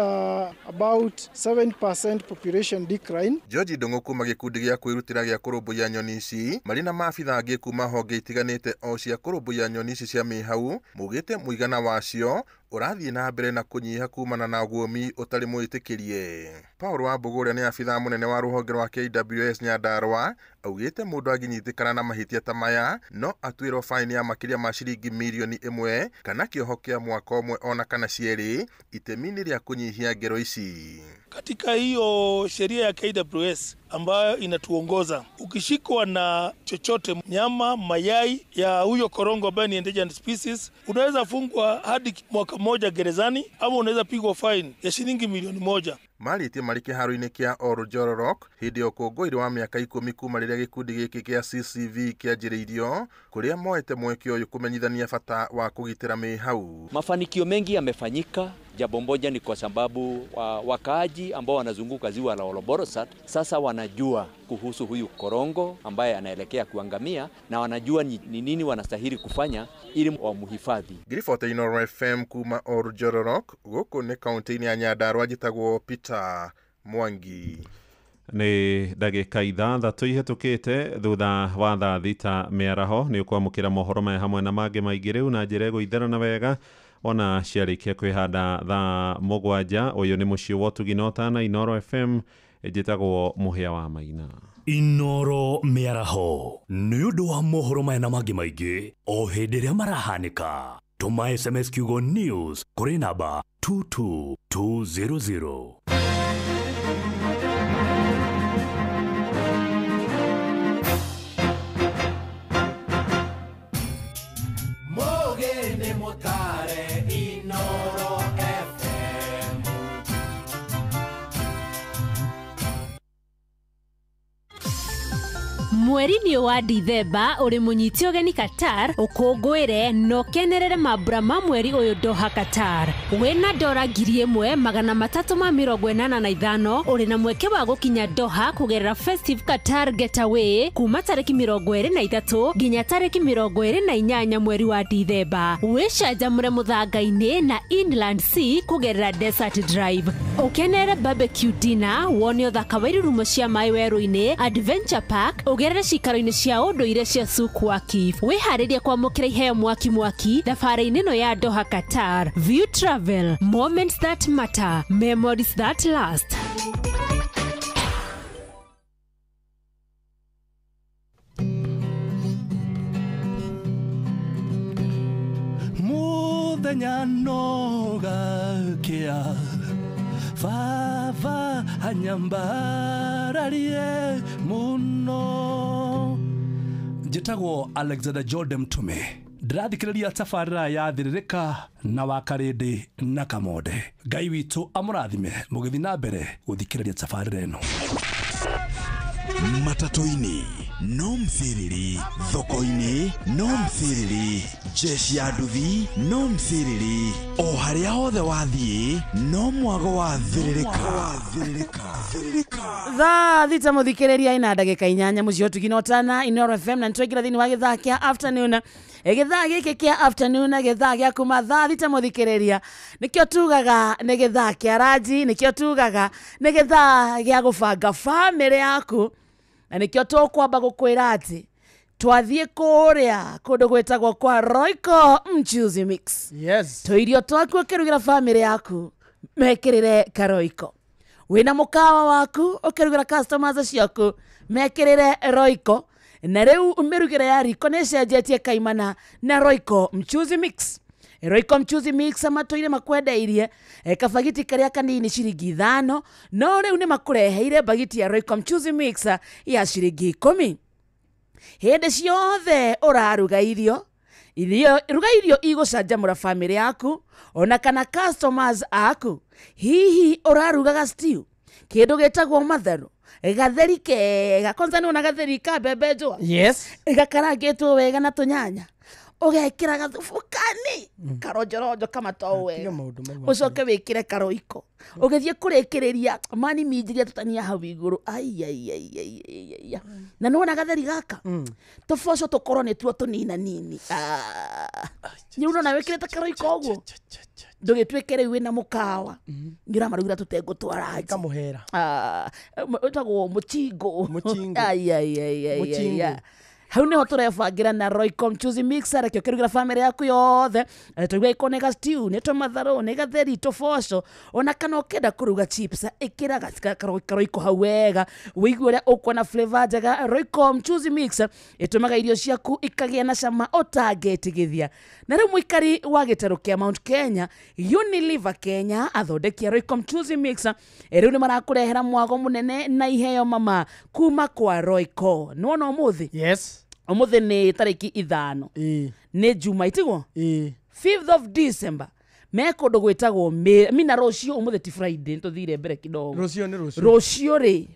about 7% population decline. George Ndung'u kuma gĩkundi gĩa kwĩrutĩra gĩa kũrũmbũiya nyoni ici marĩ na maabitha angĩ kuma honge itiganĩte o cia kũrũmbũiya nyoni ici cia mĩhau maugĩte mũigana wacio ũrathiĩ na mbere na kũnyiha kumana na ũguũmi ũtarĩ mwĩtĩkĩrie. Paul Wambũgũ ũrĩa nĩ abitha mũnene wa rũhonge rwa KWS Nyandarua augĩte mũndũ angĩnyitĩkana na mahĩtia ta maya no atuĩrwo faini ya makĩria ma ciringi mirioni 1 kana kĩoho kĩa mwaka ũmwe ona kana cierĩ itemi-inĩ rĩa kũnyihia ngero ici. Katika hiyo sheria ya KWS ambayo inatuongoza, ukishikwa na chochote, nyama, mayai ya huyo korongo ambaye ni endangered species, unaweza fungwa hadi mwaka mmoja gerezani ama unaweza pigwa fine ya shilingi milioni 1. Marĩtie marĩ kĩharo-inĩ kĩa Oljororok hĩndĩ ya ũkũngũĩri wa mĩaka 10 kuma rĩrĩa gĩkundi gĩkĩ kĩa CCV kĩanjĩrĩirio, kũrĩa moete mweke ũyũ kũmenyithania bata wa kũgitĩra mĩhau. Mafanikio mengi yamefanyika. Jambo moja ni kwa sababu wakaaji ambao wanazunguka ziwa la Olborosat sasa wanajua kuhusu huyu korongo ambaye anaelekea kuangamia, na wanajua ni nini wanastahili kufanya ili wamhifadhi. Ngiribota Inoro FM kuma Oljororok gũkũ nĩ kaunti-inĩ ya Nyandarua, njĩtagwo Peter Mwangi. Nĩ ndagĩka 6 ihĩtũkĩte thutha wa thaa 6 mĩaraho. Nĩ ũkwamũkĩra mohoro maya hamwe na mangĩ maingĩ rĩu na njĩra ĩgũitherana wega ona ciarĩkia kwĩhanda thaa 7. Ũyũ nĩ mũciĩ wa ũtugi na ũtana Inoro FM, njĩtagwo Mũhĩa wa Maina. Inoro mĩaraho nĩ ũndũ wa mohoro maya na mangĩ maingĩ o hĩndĩ ĩrĩa marahanĩka. Tũma SMS kiugo news kũrĩ namba 22200. Inoro FM. Mweri-inĩ wa Dithemba ũrĩ mũnyiti ũgeni Qatar ũkũngũĩre na ũkenerere mambura ma mweri ũyũ Doha Qatar. Wĩna dora 1385 ũrĩ na mweke wa gũkinya Doha kũgerera Festive Qatar Getaway kuma tarĩki 23 nginya tarĩki 28 mweri wa Dithemba. Wĩcanjamũre mũthanga-inĩ na Inland Sea kũgerera Desert Drive. Ũkenerere barbecue dinner, wone ũthaka wa irurumo cia maĩ werũ-inĩ, Adventure Park, ũgerere cikaro-inĩ cia ũndũire cia Souk Waqif. Wĩharĩrie kwamũkĩra iheo mwaki mwaki thabarĩ-inĩ ĩno ya Doha Qatar. View Travel, moments that matter, memories that last. Muthenya no gakia baba anyambararie muno. Njĩtagwo Alexander Jordan Mtume, ndĩrathikĩrĩria tabarĩra ya Thĩrĩrĩka na Wakarĩndĩ na Kamonde. Ngai witũ amũrathime mũgĩthiĩ na mbere gũthikĩrĩria tabarĩra ĩno. Matatu-inĩ, no mthiriri, thoko-inĩ no mthiriri, jeshi ya nduthi no mthiriri, o harĩa hothe wathiĩ no mwago wa thĩrĩrĩka. Thaa thita mũthikĩrĩria ina ndagĩka 8 mũciĩ ũtugi na ũtana Inooro FM na nĩtwaingĩra thĩinĩ wa gĩthaa kĩa afternoon. Gĩthaa gĩkĩ kĩa afternoon gĩthaa gĩa kuma thaa thita mũthikĩrĩria nĩkĩo tugaga nĩ gĩthaa kĩa ranji, nĩkĩo tugaga nĩ gĩthaa gĩa gũbanga bamĩrĩ yaku, na nĩkĩo tũkwamba gũkwĩra atĩ twathiĩ kũrĩa kũndũ gwĩtagwo kwa Royco Mchuzi Mix. Yes. Tũirio twaku ũkĩrugĩra bamĩrĩ yaku mekĩrĩre karoiko. Wĩna mũkawa waku ũkĩrugĩra customers ciaku mekĩrĩre Royco, na rĩu mĩrugĩre ya riko nĩ ĩcenjetie kaimana na Royco Mchuzi Mix. Royco Mchuzi Mix matũire makwendeirie kabagiti karĩa kanini ciringi 5, no rĩu nĩ makũreheire bagiti ya Royco Mchuzi Mix ya ciringi 10. Hĩndĩ ciothe ũraruga irio ruga irio igũcanjamũra bamĩrĩ yaku ona kana customers aku. Hihi ũrarugaga stew, kĩndũ gĩtagwo matharũ, gatheri kega, kwanza nĩ wona gatheri ka mbembe njũa? Yes. Gakarangĩtwo wega na tũnyanya, ũgekĩra gathubu kani karonjoronjo kamatoo wega, ũcoke wĩkĩre karoiko, ũgĩthiĩ kũrĩkĩrĩria mani minjiria tũtania hau igũrũ. Aiaiaiaiaia. Na nĩwona gatheri gaka tũboco tũkorwo nĩtuo tũnina nini. Nĩ ũrona wĩkĩrĩte karoiko ũguo, ndũgĩtuĩke rĩu wĩna mũkawa nĩ ũramarugĩra tũtengũ twa ranji kamũhera, wĩtagwo mũchingo. Aiaiaiaiaia. Hau nĩho tũrebangĩra na Royco Mchuzi Mix, rekio ũkĩrugĩra bamĩrĩ yaku yothe. Tũruga iko nĩ ga stew, nĩ tũmatharũ, nĩ gatheri, tũboco, ona kana ũkĩenda kũruga chips ĩkĩra karoiko hau wega, wĩigue ũrĩa ũkuona flavor njega. Royco Mchuzi Mix ĩtũmaga irio ciaku ikagĩa na cama ũtangĩtigithia. Na rĩu mũikari wa gĩtarũ kĩa Mount Kenya, Unilever Kenya athondeki a Royco Mchuzi Mix rĩu nĩ marakũrehera mwago mũnene na iheo mama kuma kwa Royco. Nĩwona ũmũthĩ? Yes. Ũmũthĩ nĩ tarĩki 5, nĩ Juma itiguo 5th of December, me kũndũ gwĩtagwo mina rũciũ. Ũmũthĩ ti Friday, nĩtũthire mbere kidogo. Rũciũ nĩ rũciũ. Rũciũ rĩ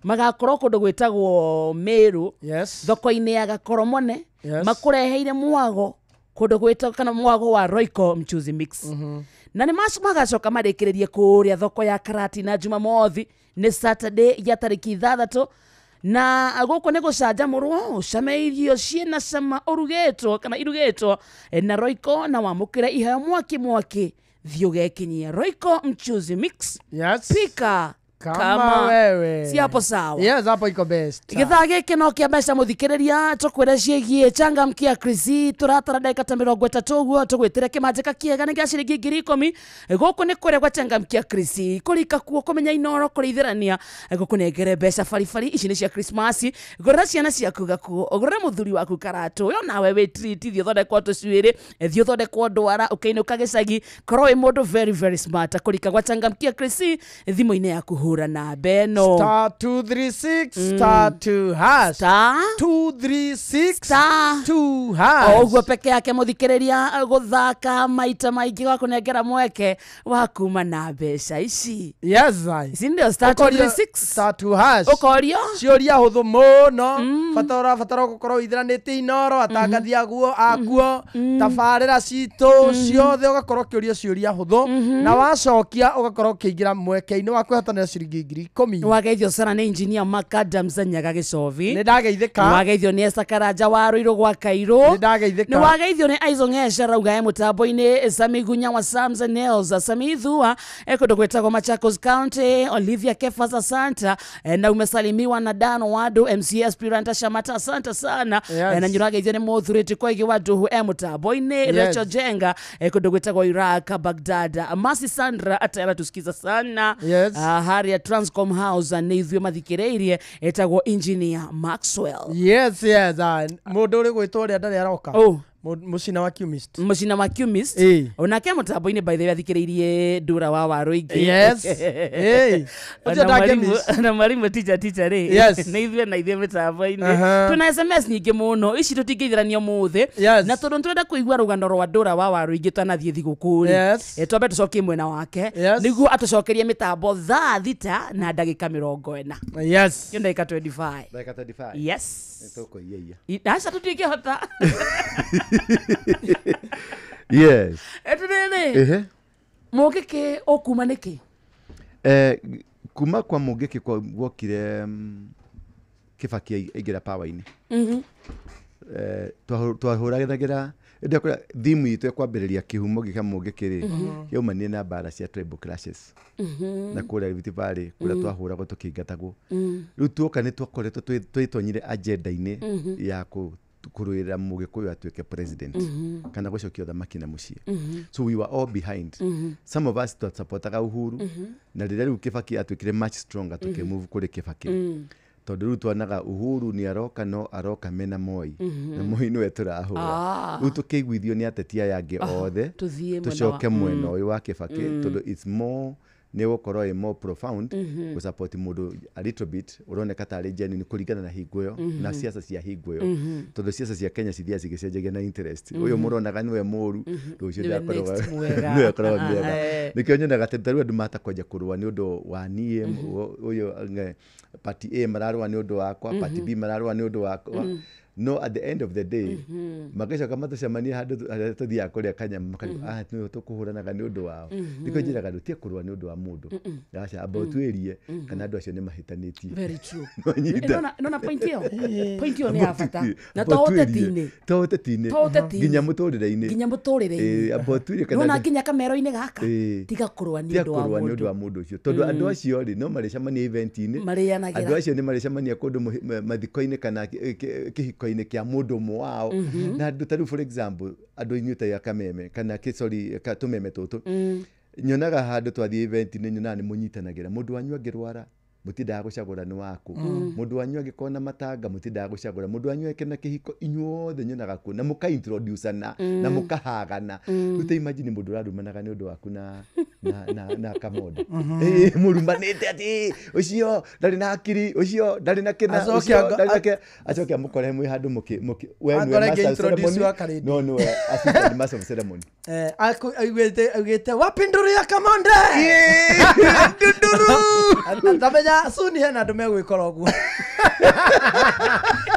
magakorwo kũndũ gwĩtagwo Meru. Yes. Thoko-inĩ ya Gakoromone. Yes. Makũreheire mwago kũndũ gwĩtagwo kana mwago wa Royco Mchuzi Mix. Na nĩ magacoka marĩkĩrĩrie kũrĩa thoko ya Karatina Jumamothi, nĩ Saturday ya tarĩki 6, na gũkũ nĩ gũcanjamũrwo ũcame irio ciĩna cama ũrugĩtwo kana irugĩtwo na Royco, na wamũkĩre iheo mwaki mwaki. Thiĩ ũgekinyia Royco Mchuzi Mix. Yes. Pika kama wewe. Si hapo sawa? Yes, hapo iko best. Gĩthaa gĩkĩ no kĩa mbeca mũthikĩrĩria, tũkwĩre ciĩgiĩ changamkia Krisi, tũratara ndagĩka ta 30 ũguo tũgwĩtĩre kĩmanjĩka kĩega nĩ gĩa ciringi 10,000. Gũkũ nĩ kũrĩa gwa changamkia Krisi, kũrika kuo kũmenya Inooro kũrĩithĩrania gũkũnengere mbeca baribari. Ici nĩ cia Krismasi, gũrĩra ciana ciaku gakuo, ũgũrĩre mũthuri waku karatũ, we onawe wĩ treat, thiĩ ũthondekwo tũcuĩrĩ, thiĩ ũthondekwo ndwara, ũkĩinũka gĩcagi, korwo wĩ mũndũ very very smart. Kũrika gwa changamkia Krisi thimũ-inĩ yaku hũra namba ĩno star 236 star 2 hash star 236 star 2 hash. Ũguo peke yake mũthikĩrĩria gũthaka maita maingĩ wa kũnengera mweke wa kuma na mbeca ici. Yes, ici ndio star 236 star 2 hash. Ũkorio ciũria hũthũ mũno, bata ũrabatara gũkorwo ũithĩranĩtie Inooro, atangathi aguo akuo, tabarĩra citũ ciothe, ũgakorwo ũkĩũria ciũria hũthũ, na wacokia ũgakorwo ũkĩingĩra mweke-inĩ wa kwĩhotanĩra ciringi 10,000. Wageithio sana nĩ engineer Makadams Nyaga Gĩcobi. Nĩ ndageithĩka. Wageithio nĩ Esther Karanja wa Ruiru gwa Kairũ. Nĩ ndageithĩka. Nĩ wageithio nĩ Aizo Ng'esha rauga e mũtambo-inĩ, Sami Gunya wa Sams Nails, Sami Thua kũndũ gwĩtagwo Machakos County, Olivia Kefas asante, na umesalimiwa na Dan Wadu MC Aspirant Shamata asante sana. Yes. Na nyurageithio nĩ Mũthurĩti Koigi wa Nduhu e mũtambo-inĩ. Yes. Rachel Jenga kũndũ gwĩtagwo Iraq Baghdad, Masi Sandra ata anatusikiza sana. Yes. Harĩa Transcom House nĩ ithuĩ mathikĩrĩirie, etagwo Engineer Maxwell. Yes, yes. Mũndũ ũrĩ gwĩtwo ũrĩa ndarĩ aroka. Oh. Mucina wa Cumist. Mucina wa Cumist. Onake mutambo-inĩ by the way athikĩrĩirie Ndura wa Waruingi. Yes. Hey. Na mwarimu teacher rĩ. Yes. Nĩ ithuĩ na ithuĩ mĩtambo-inĩ. Twĩna SMS nyingĩ mũno ici tũtingĩithiranio mũthĩ. Na tondũ nĩtũrenda kũigua rũgano rwa Ndura wa Waruingi twanathiĩ thigũkũ rĩ. Yes. Twambe tũcokie mwena wake. Nĩguo atũcokerie mĩtambo thaa 6 na ndagĩka 40. Yes. Yo ndagĩka 25. Ndagĩka 25. Yes. Nĩtũkũiyaia. Aca tũtingĩhota. Yes. Etiriri. Mũngĩkĩ ũkuma nĩkĩ? Kuma kwa Mũngĩkĩ gwokire Kibaki aingĩra power-inĩ. Twahũragĩra ndakora thimu itũ kwambĩrĩria kĩhumo gĩa Mũngĩkĩ rĩ yaumanire na mbara cia tribal clashes na kũrĩa Rift Valley kũrĩa twahũragwo tũkĩingatagwo. Rĩu tuoka nĩ twakoretwo twĩtonyire agenda-inĩ ya kũrũĩrĩra Mũgĩkũyũ atuĩke president kana gũcokia ũthamaki na mũciĩ. So we were all behind. Some of us twasupportaga Uhuru na rĩrĩa rĩu Kibaki atuĩkire much stronger tũkĩmove kũrĩ Kibaki. Tondũ rĩu twonaga Uhuru nĩ aroka no aroka mena Moi na Moi nĩwe tũrahũra. Rĩu tũkĩiguithio nĩ ateti aya angĩ othe tũcoke mwena ũyũ wa Kibaki tondũ it's more nĩ gũkorwo ĩ more profound gũsupport mũndũ a little bit ũroneka tarĩ genuine kũringana na hingo ĩyo na siasa cia hingo ĩyo tondũ siasa cia Kenya cithiaga cigĩcenjagia na interest. Ũyũ mũronaga nĩwe mũru rũciũ nĩwe akoragwo mwega. Nĩkĩo nyonaga atĩ tarĩu andũ mata kwanja kũrũa nĩ ũndũ wa niĩ ũyũ party A mararũa nĩ ũndũ wakwa, party B mararũa nĩ ũndũ wakwa. No at the end of the day magicoka matucemanie handu haria tuthiaga kuria kanyama makariga ah niwe tukuhuranaga ni undu wao. Niko njiraga ndutie kurua ni undu wa mundu aca amba utwirie kana andu acio ni mahitanitie. Very true. Nona point iyo point iyo ni ya bata na to uteti-ini nginya muturire-ini amba utwirie kana nona nginya kamero-ini gaka tiga kurua ni undu wa mundu ucio tondu andu acio ri no maricemania event-ini andu acio ni maricemania kundu mathiko-ini kana kihiko-ini kia mundu umwe wao. Na andu ta riu for example andu inyuĩ ta kameme kana sorry tumeme tutu nyonaga handu twathie event-ini nyonaga ni munyitanagira mundu wanyu angirwara mutindaga gucagura ni waku, mundu wanyu angikorwo na matanga mutindaga gucagura, mundu wanyu akena kihiko inyuothe nyonaga ku na muka introduce-ana na mukahagana. Riu ta imagine mundu urarumanaga ni undu waku na na kamondo murumanite ati ucio ndari na akiri ucio ndari na kina ucio ndari na kina acoke amukore mwi handu muki we niwe master of ceremony no no assistant master of ceremony augite wapinduria kamonde ndunduru ndamenya suni hena andu megwikora uguo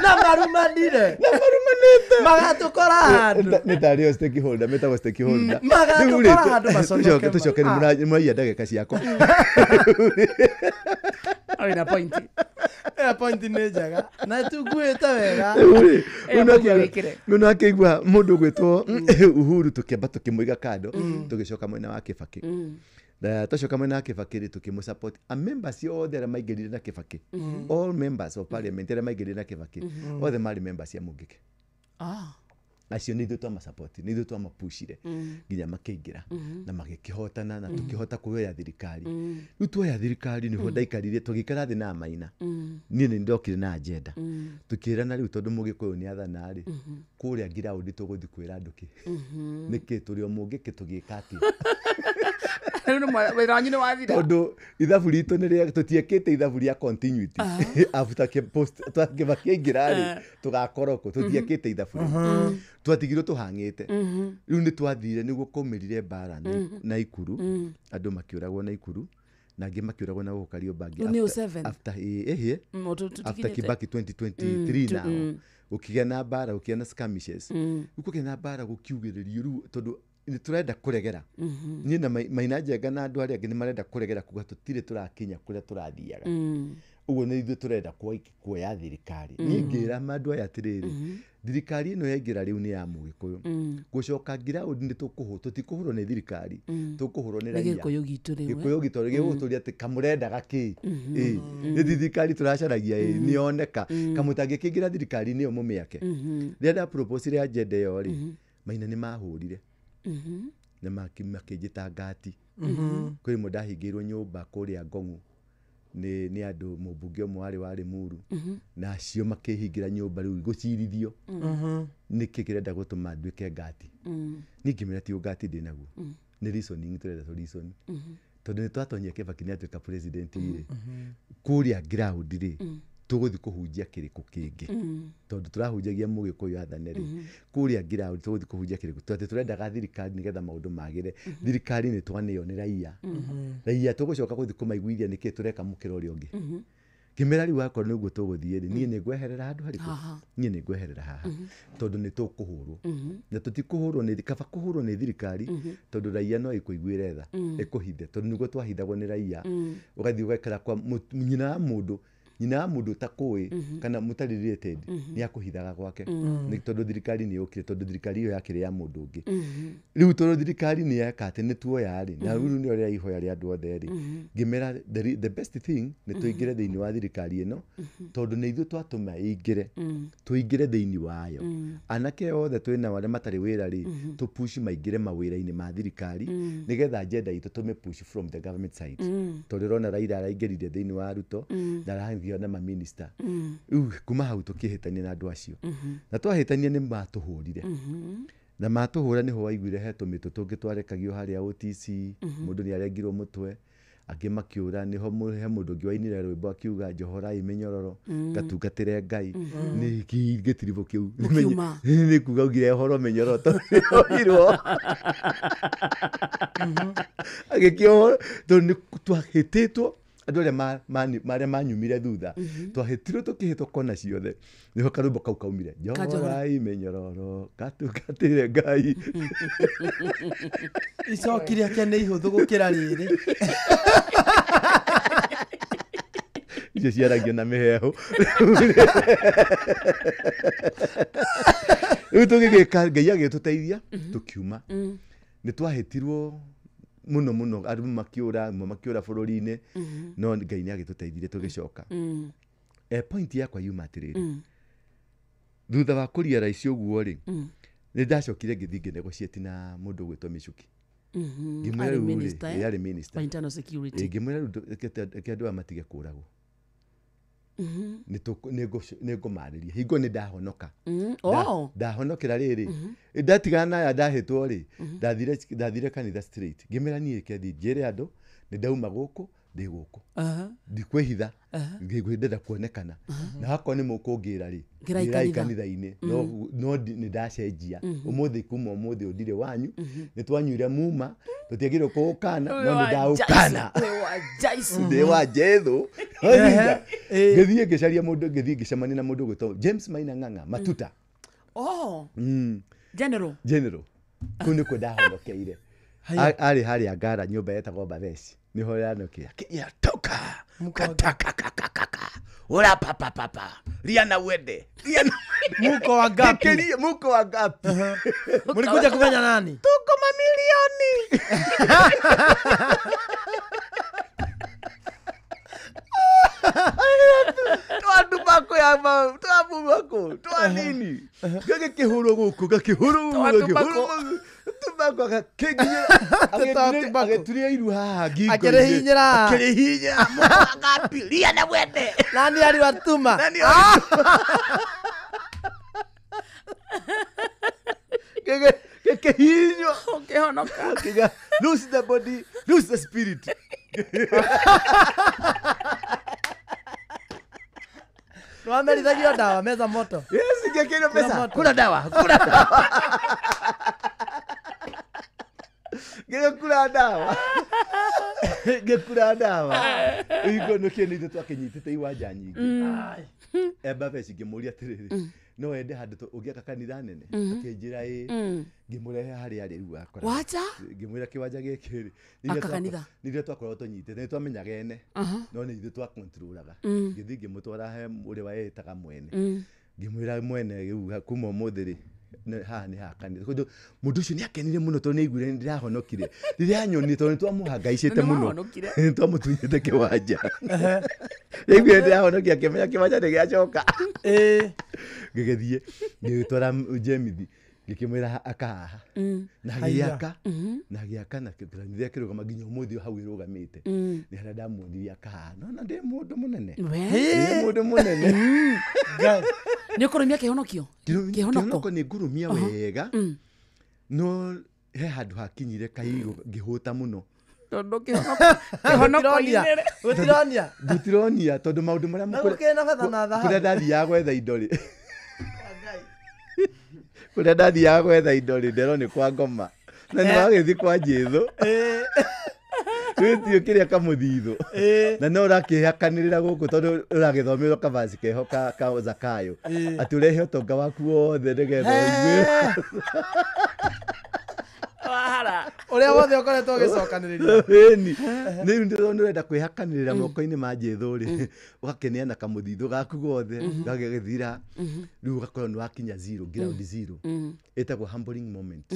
na marumanire magatukora handu ni tario stakeholder metagwo stakeholder magatukora handu maconoke tucoke ni muraiya ndagika ciakwa. Ina point ina point ni njega na tuguite wega. Uno akĩigua mũndũ gwĩtwo Uhuru tũkĩamba tũkĩmũiga kando tũgĩcoka mwena wa Kibaki. Na tũcoka mwena wa Kibaki rĩ tũkĩmũ support a members othe arĩa maingĩrire na Kibaki, all members of parliament arĩa maingĩrire na Kibaki othe marĩ members ya Mũngĩkĩ. Acio nĩ ithuĩ twamasupport nĩ ithuĩ twamapushire nginya makĩingĩra na magĩkĩhotana na tũkĩhota kuoya thirikari. Rĩu tuoya thirikari nĩho ndaikarire tũgĩikara thĩ na Maina. Niĩ nĩ ndokire na agenda tũkĩrana rĩu tondũ Mũgĩkũyũ nĩ athana rĩ kũrĩa ngiraũndi tũgũthiĩ kwĩra andũ kĩ nĩkĩ tũrĩ o Mũngĩkĩ tũgĩka atĩa. Wĩra wanyu nĩ wathira tondũ ithabu ritũ nĩ tũtiekĩte ithabu rĩa continuity after post Kibaki aingĩra rĩ tũgakorwo kũ tũtiekĩte ithabu rĩu twatigirwo tuhang'ite. Riu nĩ twathire nĩguo kũmĩrire mbara na Ikuru andũ makĩũragwo na Ikuru na angĩ makĩũragwo na gũkũ Kariobangi after after Kibaki 2023 now gũkĩgĩa na mbara gũkĩgĩa na skirmishes rĩu kũgĩa na mbara gũkiugĩrĩrio rĩu tondũ nĩ tũrenda kũregera. Niĩ na Maina Njenga na andũ arĩa angĩ nĩ marenda kũregera kuga tũtirĩ tũrakinya kũrĩa tũrathiaga. Ũguo nĩ ithuĩ tũrenda kuoya thirikari. Niĩ ngĩra andũ aya atĩrĩrĩ thirikari ĩno yaingĩra rĩu nĩ ya Mũgĩkũyũ gũcoka ngiraũndi nĩ tũkũhũrwo tũtikũhũrwo nĩ thirikari tũkũhũrwo nĩ raia. Gĩkũyũ gitũ rĩu Gĩkũyũ gitũ gĩgũtũria atĩ kamũrendaga kĩ nĩ thirikari tũracaragia nĩ yoneka kamũtangĩkĩingĩra thirikari-inĩ ĩyo mũmĩake. Rĩrĩa ndaproposire agenda ĩyo rĩ Maina nĩ mahũrire na makĩnjĩta ngati. Kwĩ rĩmwe ndahingĩirwo nyũmba kũrĩa Ngong'u Nĩ andũ mũmbunge ũmwe warĩ wa Limuru na acio makĩhingĩra nyũmba rĩu gũcirithio nĩkĩ kĩrenda gũtũma nduĩke ngati. Niĩ ngĩmwĩra ti ũngati ndĩ naguo, nĩ reasoning tũrenda tũ reason, tondũ nĩ twatonyia Kibaki nĩ atuĩka president rĩ, kũrĩa ground rĩ, tũgũthiĩ kũhunjia kĩrĩkũ kĩngĩ, tondũ tũrahunjagia mũgĩkũyũ athane rĩ, kũrĩa ground tũgũthiĩ kũhunjia kĩrĩkũ, tondũ tũrendaga thirikari nĩgetha maũndũ magĩre. Thirikari nĩ twanĩo nĩ raia, raia tũgũcoka gũthiĩ kũmaiguithia nĩkĩ tũreka mũkĩra ũrĩa ũngĩ. Ngĩmera rĩu akorwo nĩguo tũgũthiĩ rĩ, niĩ nĩngweherera handũ harĩkũ, niĩ nĩngweherera haha, tondũ nĩ tũkũhũrwo, na tũtikũhũrwo nĩ kaba kũhũrwo nĩ thirikari, tondũ raia no ĩkũiguĩre tha, ĩkũhithe, tondũ nĩguo twahithagwo nĩ raia. Ũgathiĩ ũgaikara kwa nyina wa mũndũ, nyina wa mũndũ ũtakũĩ kana mũtarĩ related, nĩ akũhithaga gwake, nĩ tondũ thirikari nĩ yũkire, tondũ thirikari ĩyo yakĩrĩ ya mũndũ ũngĩ. Rĩu tondũ thirikari nĩ yeka atĩ nĩ tuoya rĩ, na rĩu nĩrĩo rĩa ihoya rĩa andũ othe rĩ, ngĩmera the best thing nĩ tũingĩre thĩinĩ wa thirikari ĩno, tondũ nĩ ithuĩ twatũma ĩingĩre, tũingĩre thĩinĩ wayo. Anake othe twĩnao arĩa matarĩ wĩra rĩ, tũpush maingĩre mawĩra-inĩ ma thirikari, nĩgetha agenda itũ tũmĩpush from the government side, tondũ ũrona Raila araingĩrire thĩinĩ wa Ruto na arahingio na maminista. Rĩu kuma hau tũkĩhĩtania na andũ acio, na twahĩtania nĩ matũhũrire, na matũhũra nĩho waiguire he tũmĩtũ tũngĩ twarekagio harĩa OTC, mũndũ nĩ arengirwo mũtwe, angĩ makĩũra. Nĩho he mũndũ ũngĩ wainire rwĩmbo akiuga njohorai mĩnyororo ngatungatĩre Ngai. Nĩ gĩtiribũ kĩu Mũkiuma. Nĩ kuga augire horo mĩnyororo tondũ nĩohirwo agĩkĩohoro, tondũ nĩ twahĩtĩtwo andũ arĩa arĩa manyumire thutha, twahĩtirwo tũkĩhĩtwo kona ciothe. Nĩho karwĩmbo kau kaumire, njohorai mĩnyororo ngatungatĩre Ngai. Icoki rĩake nĩ ihũthũ gũkĩra rĩrĩ. Icio ciaragio na mĩhehu. Rĩu tũgĩgĩka, Ngai agĩtũteithia tũkiuma. Nĩ twahĩtirwo mũno mũno, andũ makĩũra, amwe makĩũra bũrũri-inĩ, no Ngai nĩ agĩtũteithirie tũgĩcoka. Point yakwa yuma atĩrĩrĩ, thutha wa kũrealize ũguo rĩ, nĩ ndacokire ngĩthiĩ ngĩnegotiate na mũndũ ũgwĩtwo Michuki. Ngĩmwĩra Arĩ rĩu rĩ, minister, eh? ĩ, arĩ minister Wa internal security. Ĩ, ngĩmwĩra rĩu reke andũ aya matige kũragwo, nĩ ngũmarĩria hingo nĩ ndahonoka. Ndahonokera rĩrĩ, ndatigana na aya ndahĩtwo rĩ, ndathire kanitha straight, ngĩmĩra niĩ kethi njĩre andũ nĩ ndauma gũkũ, ndĩ gũkũ, ndikwĩhitha, ndenda kuonekana, na hakorwo nĩ mũkũngĩra rĩ, Ngĩrai ngĩrai kanitha. Kanitha-inĩ, no nĩ ndacenjia ũmũthĩ, kuma ũmũthĩ ũndirĩ wanyu, nĩ twanyuire muma, tũtiagĩrĩirwo kũũkana, no nĩ ndaũkana, ndĩ wa Jesũ. Ngĩthiĩ ngĩcaria mũndũ, ngĩthiĩ ngĩcemania na mũndũ ũgwĩtwo James Maina Ng'ang'a Matuta. Oh, general. General, kũu nĩkuo ndahonokeire. Arĩ harĩa Ngara, nyũmba yetagwo Batheshi, nĩho yanokire, akĩnjĩra toka katakakakaka ura papapapa ria na uende ria na Muko wangapi? Ngĩkĩria, muko wangapi? Mlikuja kufanya nani? Tuko mamilioni. Twandubako ya twabubako twa nini gagĩkĩhũrwo gũkũ, gakĩhũrwo gũkũ, gakĩhũrwo tubako, agakĩnginyĩra, agĩturia iru haha ngingo-inĩ. Akĩrĩhinyĩra. Akĩrĩhinyĩra, muko wangapi ria na wende. Nani aliwatuma? Nani aliwatuma? Gĩkĩhinywo. Ũkĩhonoka. Akiuga, lose the body, lose the spirit. Nĩwamerithagio ndawa meza moto. Yes, ngĩkĩrwo Kula mbeca. moto. Kula dawa, kula dawa. Ngĩkura ndawa. Ngĩkura ndawa. Hingo nĩkĩo nĩ ithuĩ twakĩnyitĩte iwanja nyingĩ. Eba Beci ngĩmũria atĩrĩrĩ, no wende handũ ũngĩaka kanitha nene? Akĩnjĩra ĩ. Ngĩmũrehe harĩa arĩ rĩu akora. Wacha? Ngĩmwĩra kĩwanja gĩkĩ rĩ, Aka kanitha. nĩ ithuĩ twakoragwo tũnyitĩte, nĩ twamenyaga ene, no nĩ ithuĩ twakontrolaga. Ngĩthiĩ ngĩmũtwara he ũrĩa weĩtaga mwene. Ngĩmwĩra mwene rĩu kuma ũmũthĩ rĩ, haha nĩ ha kanitha. Kũndũ mũndũ ũcio nĩ akenire mũno tondũ nĩ aiguire nĩ ndĩrahonokire rĩrĩa anyonire, tondũ nĩ twamũhangaicĩte Na nĩ mũno, wahonokire. nĩ twamũtunyĩte kĩwanja. Nĩaiguire ndĩrahonokia, akĩmenya kĩwanja nĩ gĩacoka. Ngĩgĩthiĩ ngĩgĩtwara Jemithi. Ngĩkĩmwĩra akahaha. Na agĩaka. Na agĩaka na kanitha ĩkĩrũgama nginya ũmũthĩ hau ĩrũgamĩte. Nĩ harĩa ndamuonirie akahaha. No na ndĩ mũndũ mũnene. Ndĩ mũndũ mũnene. Nĩ ũkũrũmia kĩhonokio? Kĩhonoko nĩ ngũrũmia wega. No he handũ hakinyire kahigo ngĩhũta mũno. Tondũ kĩhonoko-inĩ gũtironia. Gũtironia tondũ maũndũ marĩa kũrĩa ndathiaga gwetha indo rĩ. Kũrĩa ndathiaga gwetha indo rĩ nderwo nĩ kwa ngoma. Na nĩ wagĩthiĩ kwa Jesũ. Rĩu kĩrĩa kamũthithũ. Na no ũrakĩhakanĩrĩra gũkũ tondũ ũragĩthomerwo kavaci keho ka Zakayo. Atĩ ũrehe ũtonga waku wothe nĩgetha ũigue. Ũrĩa wothe ũkoretwo ũgĩcokanĩrĩria. Ĩni. Rĩu nĩ ũrenda kwĩhakanĩrĩra moko-inĩ ma Jesũ rĩ, ũgakĩneana kamũthithũ gaku gothe, gagagĩthira. Rĩu ũgakorwo nĩ wakinya zero, ground zero. Ĩtagwo humbling moment.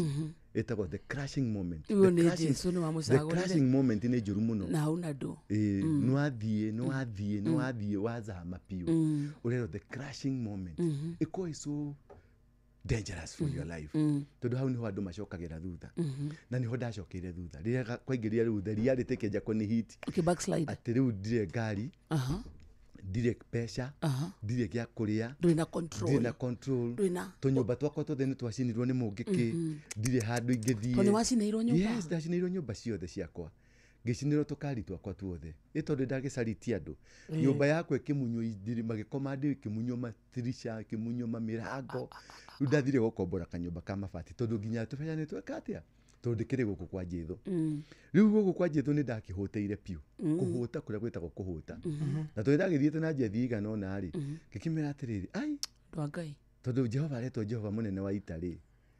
Ĩtagwo the crushing moment. The crushing moment nĩ njũru mũno. Na hauna ndũ. Nĩ wathiĩ, nĩ wathiĩ, nĩ wathiĩ wazama biũ. Ũrerwo the crushing moment. Ĩkorwo ĩ so dangerous for your life. Tondũ hau niho andũ macokagĩra thutha. Na niho ndacokeire thutha. Rĩrĩa kwaingĩrire rĩu the reality ĩkĩanjia kũni hit. Okay, backslide. Atĩ rĩu ndirĩ ngari, ndirĩ mbeca, ndirĩ gĩa kũrĩa, ndũrĩ na control. Ndirĩ na control. Tũnyũmba twakwa tuothe nĩ twacinirwo nĩ mũngĩkĩ, ndirĩ handũ ingĩthiĩ. Tondũ nĩwacinĩirwo nyũmba? Yes, ndacinĩirwo nyũmba ciothe ciakwa. Ngĩcinĩrwo tũkari twakwa tuothe. Ĩ tondũ ndagĩcarĩtie andũ. Nyũmba yakwa ĩkĩmunywo ndiri magĩkoma ndĩ ĩkĩmunywo matirisha, ĩkĩmunywo mamĩrango. Rĩu ndathire gũkombora kanyũmba ka mabati tondũ nginya tũbeca nĩ tweka atĩa? Tondũ ndĩkĩrĩ gũkũ kwa Jesũ. Rĩu gũkũ kwa Jesũ nĩ ndakĩhũtĩire biũ. Kũhũta kũrĩa gwĩtagwo kũhũta. Na tondũ ndagĩthiĩte na njethi igana ũna rĩ, ngĩkĩmera atĩrĩrĩ, ai Andũ a Ngai. Tondũ Jehova aretwo Jehova mũnene wa ita rĩ,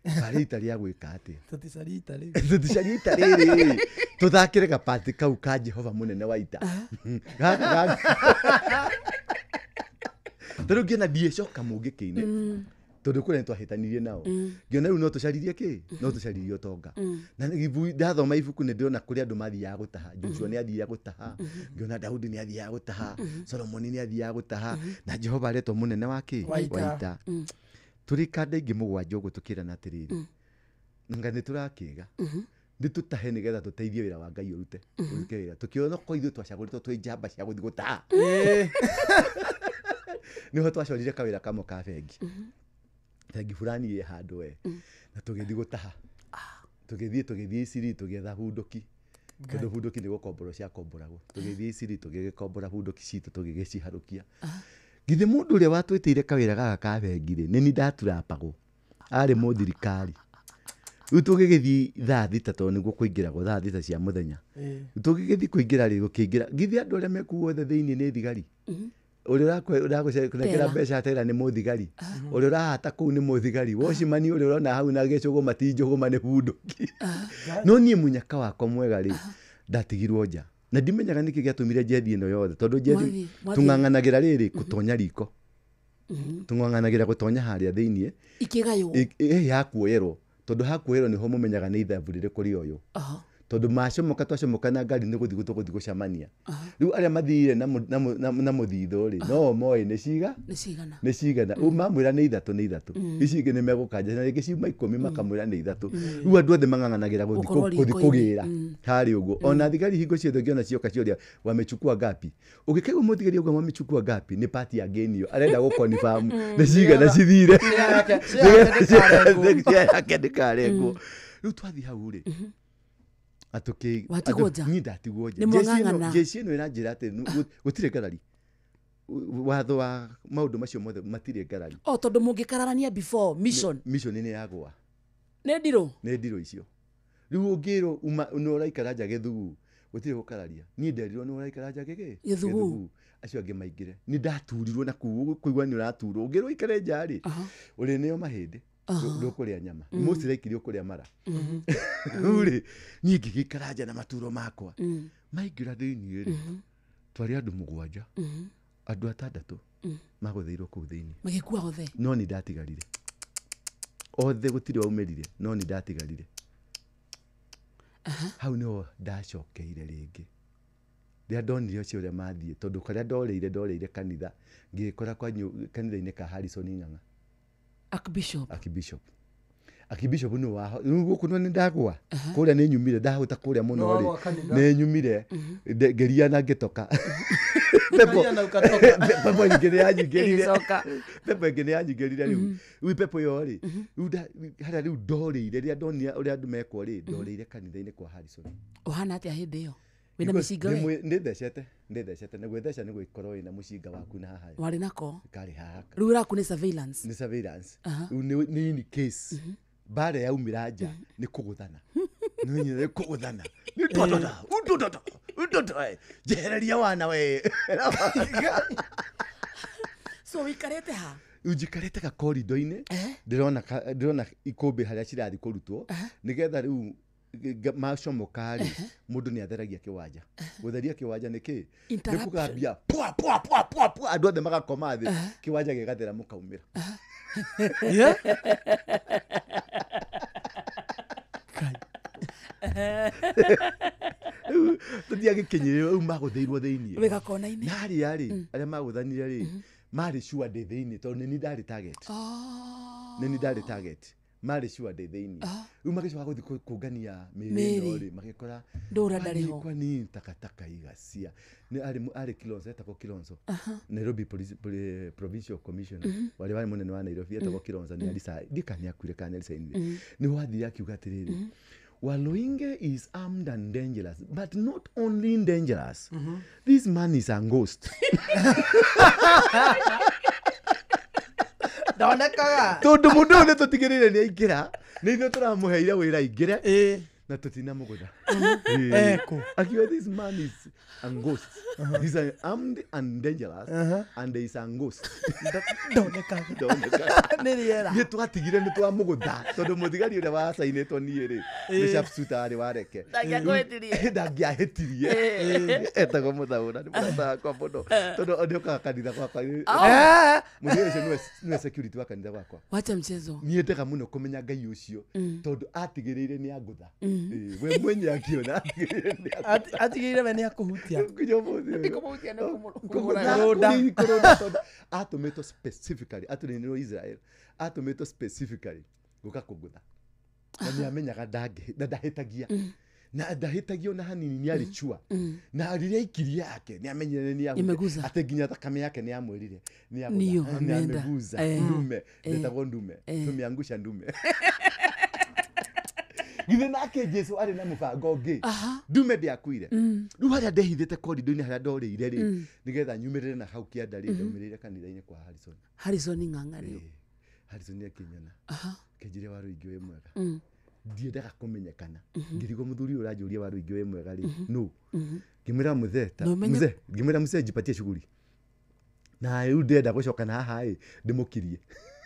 harĩ ita rĩa gwĩka atĩa? Tũticarie ita rĩu. Tũticarie ita rĩrĩ. Tũthakĩre gapati kau ka Jehova mũnene wa ita. Gaka. Tondũ ngĩona ndiĩcoka mũngĩkĩ-inĩ. Tondũ kũrĩa nĩtwahĩtanirie nao. Ngĩona rĩu no tũcaririe kĩ? No tũcaririe ũtonga. Na ndathoma ibuku nĩ ndĩrona kũrĩa andũ mathiaga gũtaha. Joshua nĩ athiaga gũtaha. Ngĩona Daudi nĩ athiaga gũtaha. Solomoni nĩ athiaga gũtaha. Na Jehova aretwo mũnene wa kĩ? Wa ita. Wa ita. Tũrĩ kanda ingĩ mũgwanja ũguo tũkĩrana atĩrĩrĩ. Nga nĩ tũrakĩga. Nĩ tũtahe nĩgetha tũteithie wĩra wa Ngai ũrute. Ũrute wĩra. Tũkĩona ko ithuĩ twacagũrĩtwo twĩ njamba cia gũthiĩ gũtaha. Nĩho twacorire kawĩra kamwe ka bengi. Bengi fulani ĩ handũ we. Na tũgĩthiĩ gũtaha. Tũgĩthiĩ Isiri tũgĩetha hunduki. Tondũ hunduki nĩ gũkomborwo ciakomboragwo. Tũgĩthiĩ Isiri tũgĩgĩkombora hunduki citũ tũgĩgĩciharũkia. Githĩ mũndũ ũrĩa watwĩtĩire kawĩra gaka ka bengi rĩ, nĩ niĩ ndaturapagwo. Arĩ mũthirikari. Rĩu tũgĩgĩthiĩ thaa thita tondũ nĩguo kũingĩragwo thaa thita cia mũthenya. Tũgĩgĩthiĩ kũingĩra rĩ, gũkĩingĩra. Githĩ andũ arĩa mekuo othe thĩinĩ nĩ thigari? Ũrĩa ũrakũnengera mbeca tera nĩ mũthigari. Ũrĩa ũrahata kũu nĩ mũthigari. Watchman ũrĩa ũrona hau na gĩcũgũma ti njũgũma nĩ hunduki. No niĩ mũnyaka wakwa mwega rĩ, ndatigirwo nja. Na ndimenyaga nĩkĩ gĩatũmire njethi ĩno yothe tondũ njethi tũng'ang'anagĩra rĩrĩ gũtonya riko. Tũng'ang'anagĩra gũtonya harĩa thĩinĩ. Ikĩgaywo. Hakuoyerwo. Tondũ hakuoyerwo nĩho mũmenyaga nĩ ithabu rĩrĩkũ rĩoywo. Tondũ macomoka twacomoka na ngari nĩ gũthiĩ tũgũthiĩ gũcemania. Rĩu arĩa mathire na mũthithũ rĩ, no moĩ nĩ ciga? Nĩ cigana. Nĩ cigana. Mamwĩra nĩ ithatũ nĩ ithatũ. Ici ingĩ nĩ megũkanja na rĩngĩ ciuma 10 makamwĩra nĩ ithatũ. Rĩu andũ othe mang'ang'anagĩra gũthiĩ kũgĩra harĩ ũguo. Ona thigari hingo ciothe ũngĩona cioka cioria wamechukua ngapi. Ũngĩkaigua mũthigari auga wamechukua ngapi nĩ pati ya ngĩnio arenda gũkonfirm nĩ cigana cithire. Cia yake ndĩkarengwo. Rĩu twathiĩ hau rĩ, Watigwo nja? Niĩ ndatigwo nja. Jeshi ĩno ĩranjĩra atĩ gũtirĩ ngarari. Watho wa maũndũ macio mothe matirĩ ngarari. O tondũ mũngĩkararania before mission. Mission nĩ yagwa. Nĩ ndirũ? Nĩ ndirũ icio. Rĩu ũngĩrwo nĩ ũraikara nja gĩthugu, gũtirĩ gũkararia. Niĩ nderirwo nĩ ũraikara nja gĩthugu. Acio angĩ maingĩre. Nĩ ndaturirwo na kũu kũigua nĩ ũraturwo. Ũngĩrwo ũikare nja rĩ, ũrĩneo mahĩndĩ. Ndũkũrĩa nyama. Most likely ũkũrĩa mara. Rĩu rĩ, niĩ ngĩgĩikara nja na maturo makwa. Maingĩra thĩinĩ rĩ, twarĩ andũ 7. Andũ 6 magũthĩirwo kũu thĩinĩ. Magĩkua othe? No nĩ ndatigarire. Othe gũtirĩ waumĩrire, no nĩ ndatigarire. Hau nĩho ndacokeire rĩngĩ. Rĩrĩa ndonire ũcio ũrĩa mathiĩ, tondũ kũrĩa ndoreire kanitha, ngĩkora kanitha-inĩ ka Harrison Ng'ang'a. Archbishop. Archbishop. Akibishop nĩ wa rĩu gũkũ nĩ ndagwa kũrĩa nĩ nyumire ndahota kũrĩa mũno rĩ nĩ nyumire ngeria na ngĩtoka pepo pepo ingĩ nĩ yanyingĩrire pepo ingĩ nĩ yanyingĩrire rĩu rĩu pepo ĩyo rĩ rĩu harĩa rĩu ndorĩire rĩrĩa ndonire ũrĩa andũ mekwo rĩ ndorĩire kanitha-inĩ kwa Harrison. Ũhana atĩa hĩndĩ ĩyo wĩna mĩcinga we? Nĩ thecete nĩ gwĩtheca nĩ gwĩkorwo wĩna mũcinga waku na haha. Warĩ nako? Karĩ haha. Rĩu raku nĩ surveillance. Nĩ surveillance. Rĩu nĩ in case mbara yaumĩra nja nĩ kũgũthana nĩ kũgũthana nĩ ndotota ndotota ndotota njehereria wana we. So wikarĩte ha? Njikarĩte ka corridor-inĩ ndĩrona ikũmbĩ harĩa cirathiĩ kũrutwo nĩgetha rĩu macomoka rĩ mũndũ nĩ atheragia kĩwanja. Gũtheria kĩwanja nĩ kĩ? Nĩ kũgambia pwa pwa pwa pwa pwa andũ othe magakoma thĩ kĩwanja gĩgathera mũkaumĩra. Tũtiagĩkinyĩrĩrwo rĩu magũthĩirwo thĩiniĩ wĩ gakona-inĩ na arĩa rĩ arĩa magũthanire rĩ marĩ sure ndĩ thĩiniĩ tondũ nĩ niĩ ndarĩ target. Nĩ niĩ ndarĩ target. Marĩ sure ndĩ thĩiniĩ. Rĩu magĩcoka gũthiĩ kũngania mĩĩrĩ ĩno rĩ magĩkora Ndũra ndarĩ ho. Kwani takataka igacia nĩ arĩ Kilonzo etagwo Kilonzo Nairobi Police Provincial Commissioner warĩ warĩ mũnene wa Nairobi etagwo Kilonzo nĩ arisa ndika nĩ akuire kana nĩ aricainire nĩ wathire akiuga atĩrĩrĩ Waluinge is armed and dangerous, but not only dangerous. This man is a ghost. Ndonekaga. Tondu mundu ũyũ nĩtũtigĩrĩire nĩ aingĩra nĩ ithuĩ tũramũheire wĩra aingĩre na tũtinamũgũtha. Akiuga this man is a ghost. He's armed and dangerous and he is a ghost. Ndonekaga. Nĩ rĩera. Nĩ twatigire nĩ twamũgũtha tondũ mũthigari ũrĩa wacainĩtwo niĩ rĩ nĩ sharpshooter arĩ wareke. Ndangĩakwĩtirie. Ndangĩahĩtirie. Etagwo Mũthaũra nĩ mũrata wakwa mũno tondũ nĩokaga kanitha gwakwa. Mũthigari ũcio nĩwe security wa kanitha gwakwa. Wacha mchezo. Niĩ ndega mũno kũmenya Ngai ũcio tondũ atigĩrĩire nĩ angũtha. We mwenye akiona atigĩrĩire nĩ angũtha. Atigĩrĩire we nĩ akũhutia. Ndikũmũhutia nĩ kũmũrũnda. Tondũ atũmĩtwo specifically atũrĩnĩrwo Israel atũmĩtwo specifically gũka kũngũtha. Na nĩ amenyaga ndahĩtagia. Na ndahĩtagio na hanini nĩ arĩ chua. Na rĩrĩa aikirie yake nĩ amenyire nĩ Imeguza. atĩ nginya thakame yake nĩ amwĩrire nĩ Niyo, agũtha. Nĩ ameenda. ameguza ndume ndetagwo ndume tumeangusha ndume. Githĩ nake Jesu arĩ na mũbango ũngĩ ndume ndĩakuire. Rĩu harĩa ndehithĩte corridor-inĩ harĩa ndorĩire rĩ nĩgetha nyumĩrĩre na hau kĩanda rĩ ndaumĩrĩire kanitha-inĩ kwa Harrison. Harrison Ng'ang'a rĩu. Harrison akĩnyona akĩnjĩra Waruingi wĩ mwega. Ndiendaga kũmenyekana ngĩrigwo mũthuri ũyũ ũranjũria Waruingi wĩ mwega rĩ no ngĩmwĩra mũthee mzee ngĩmwĩra mzee jipatie shughuli na rĩu ndĩrenda gũcoka na haha ĩ ndĩmũkirie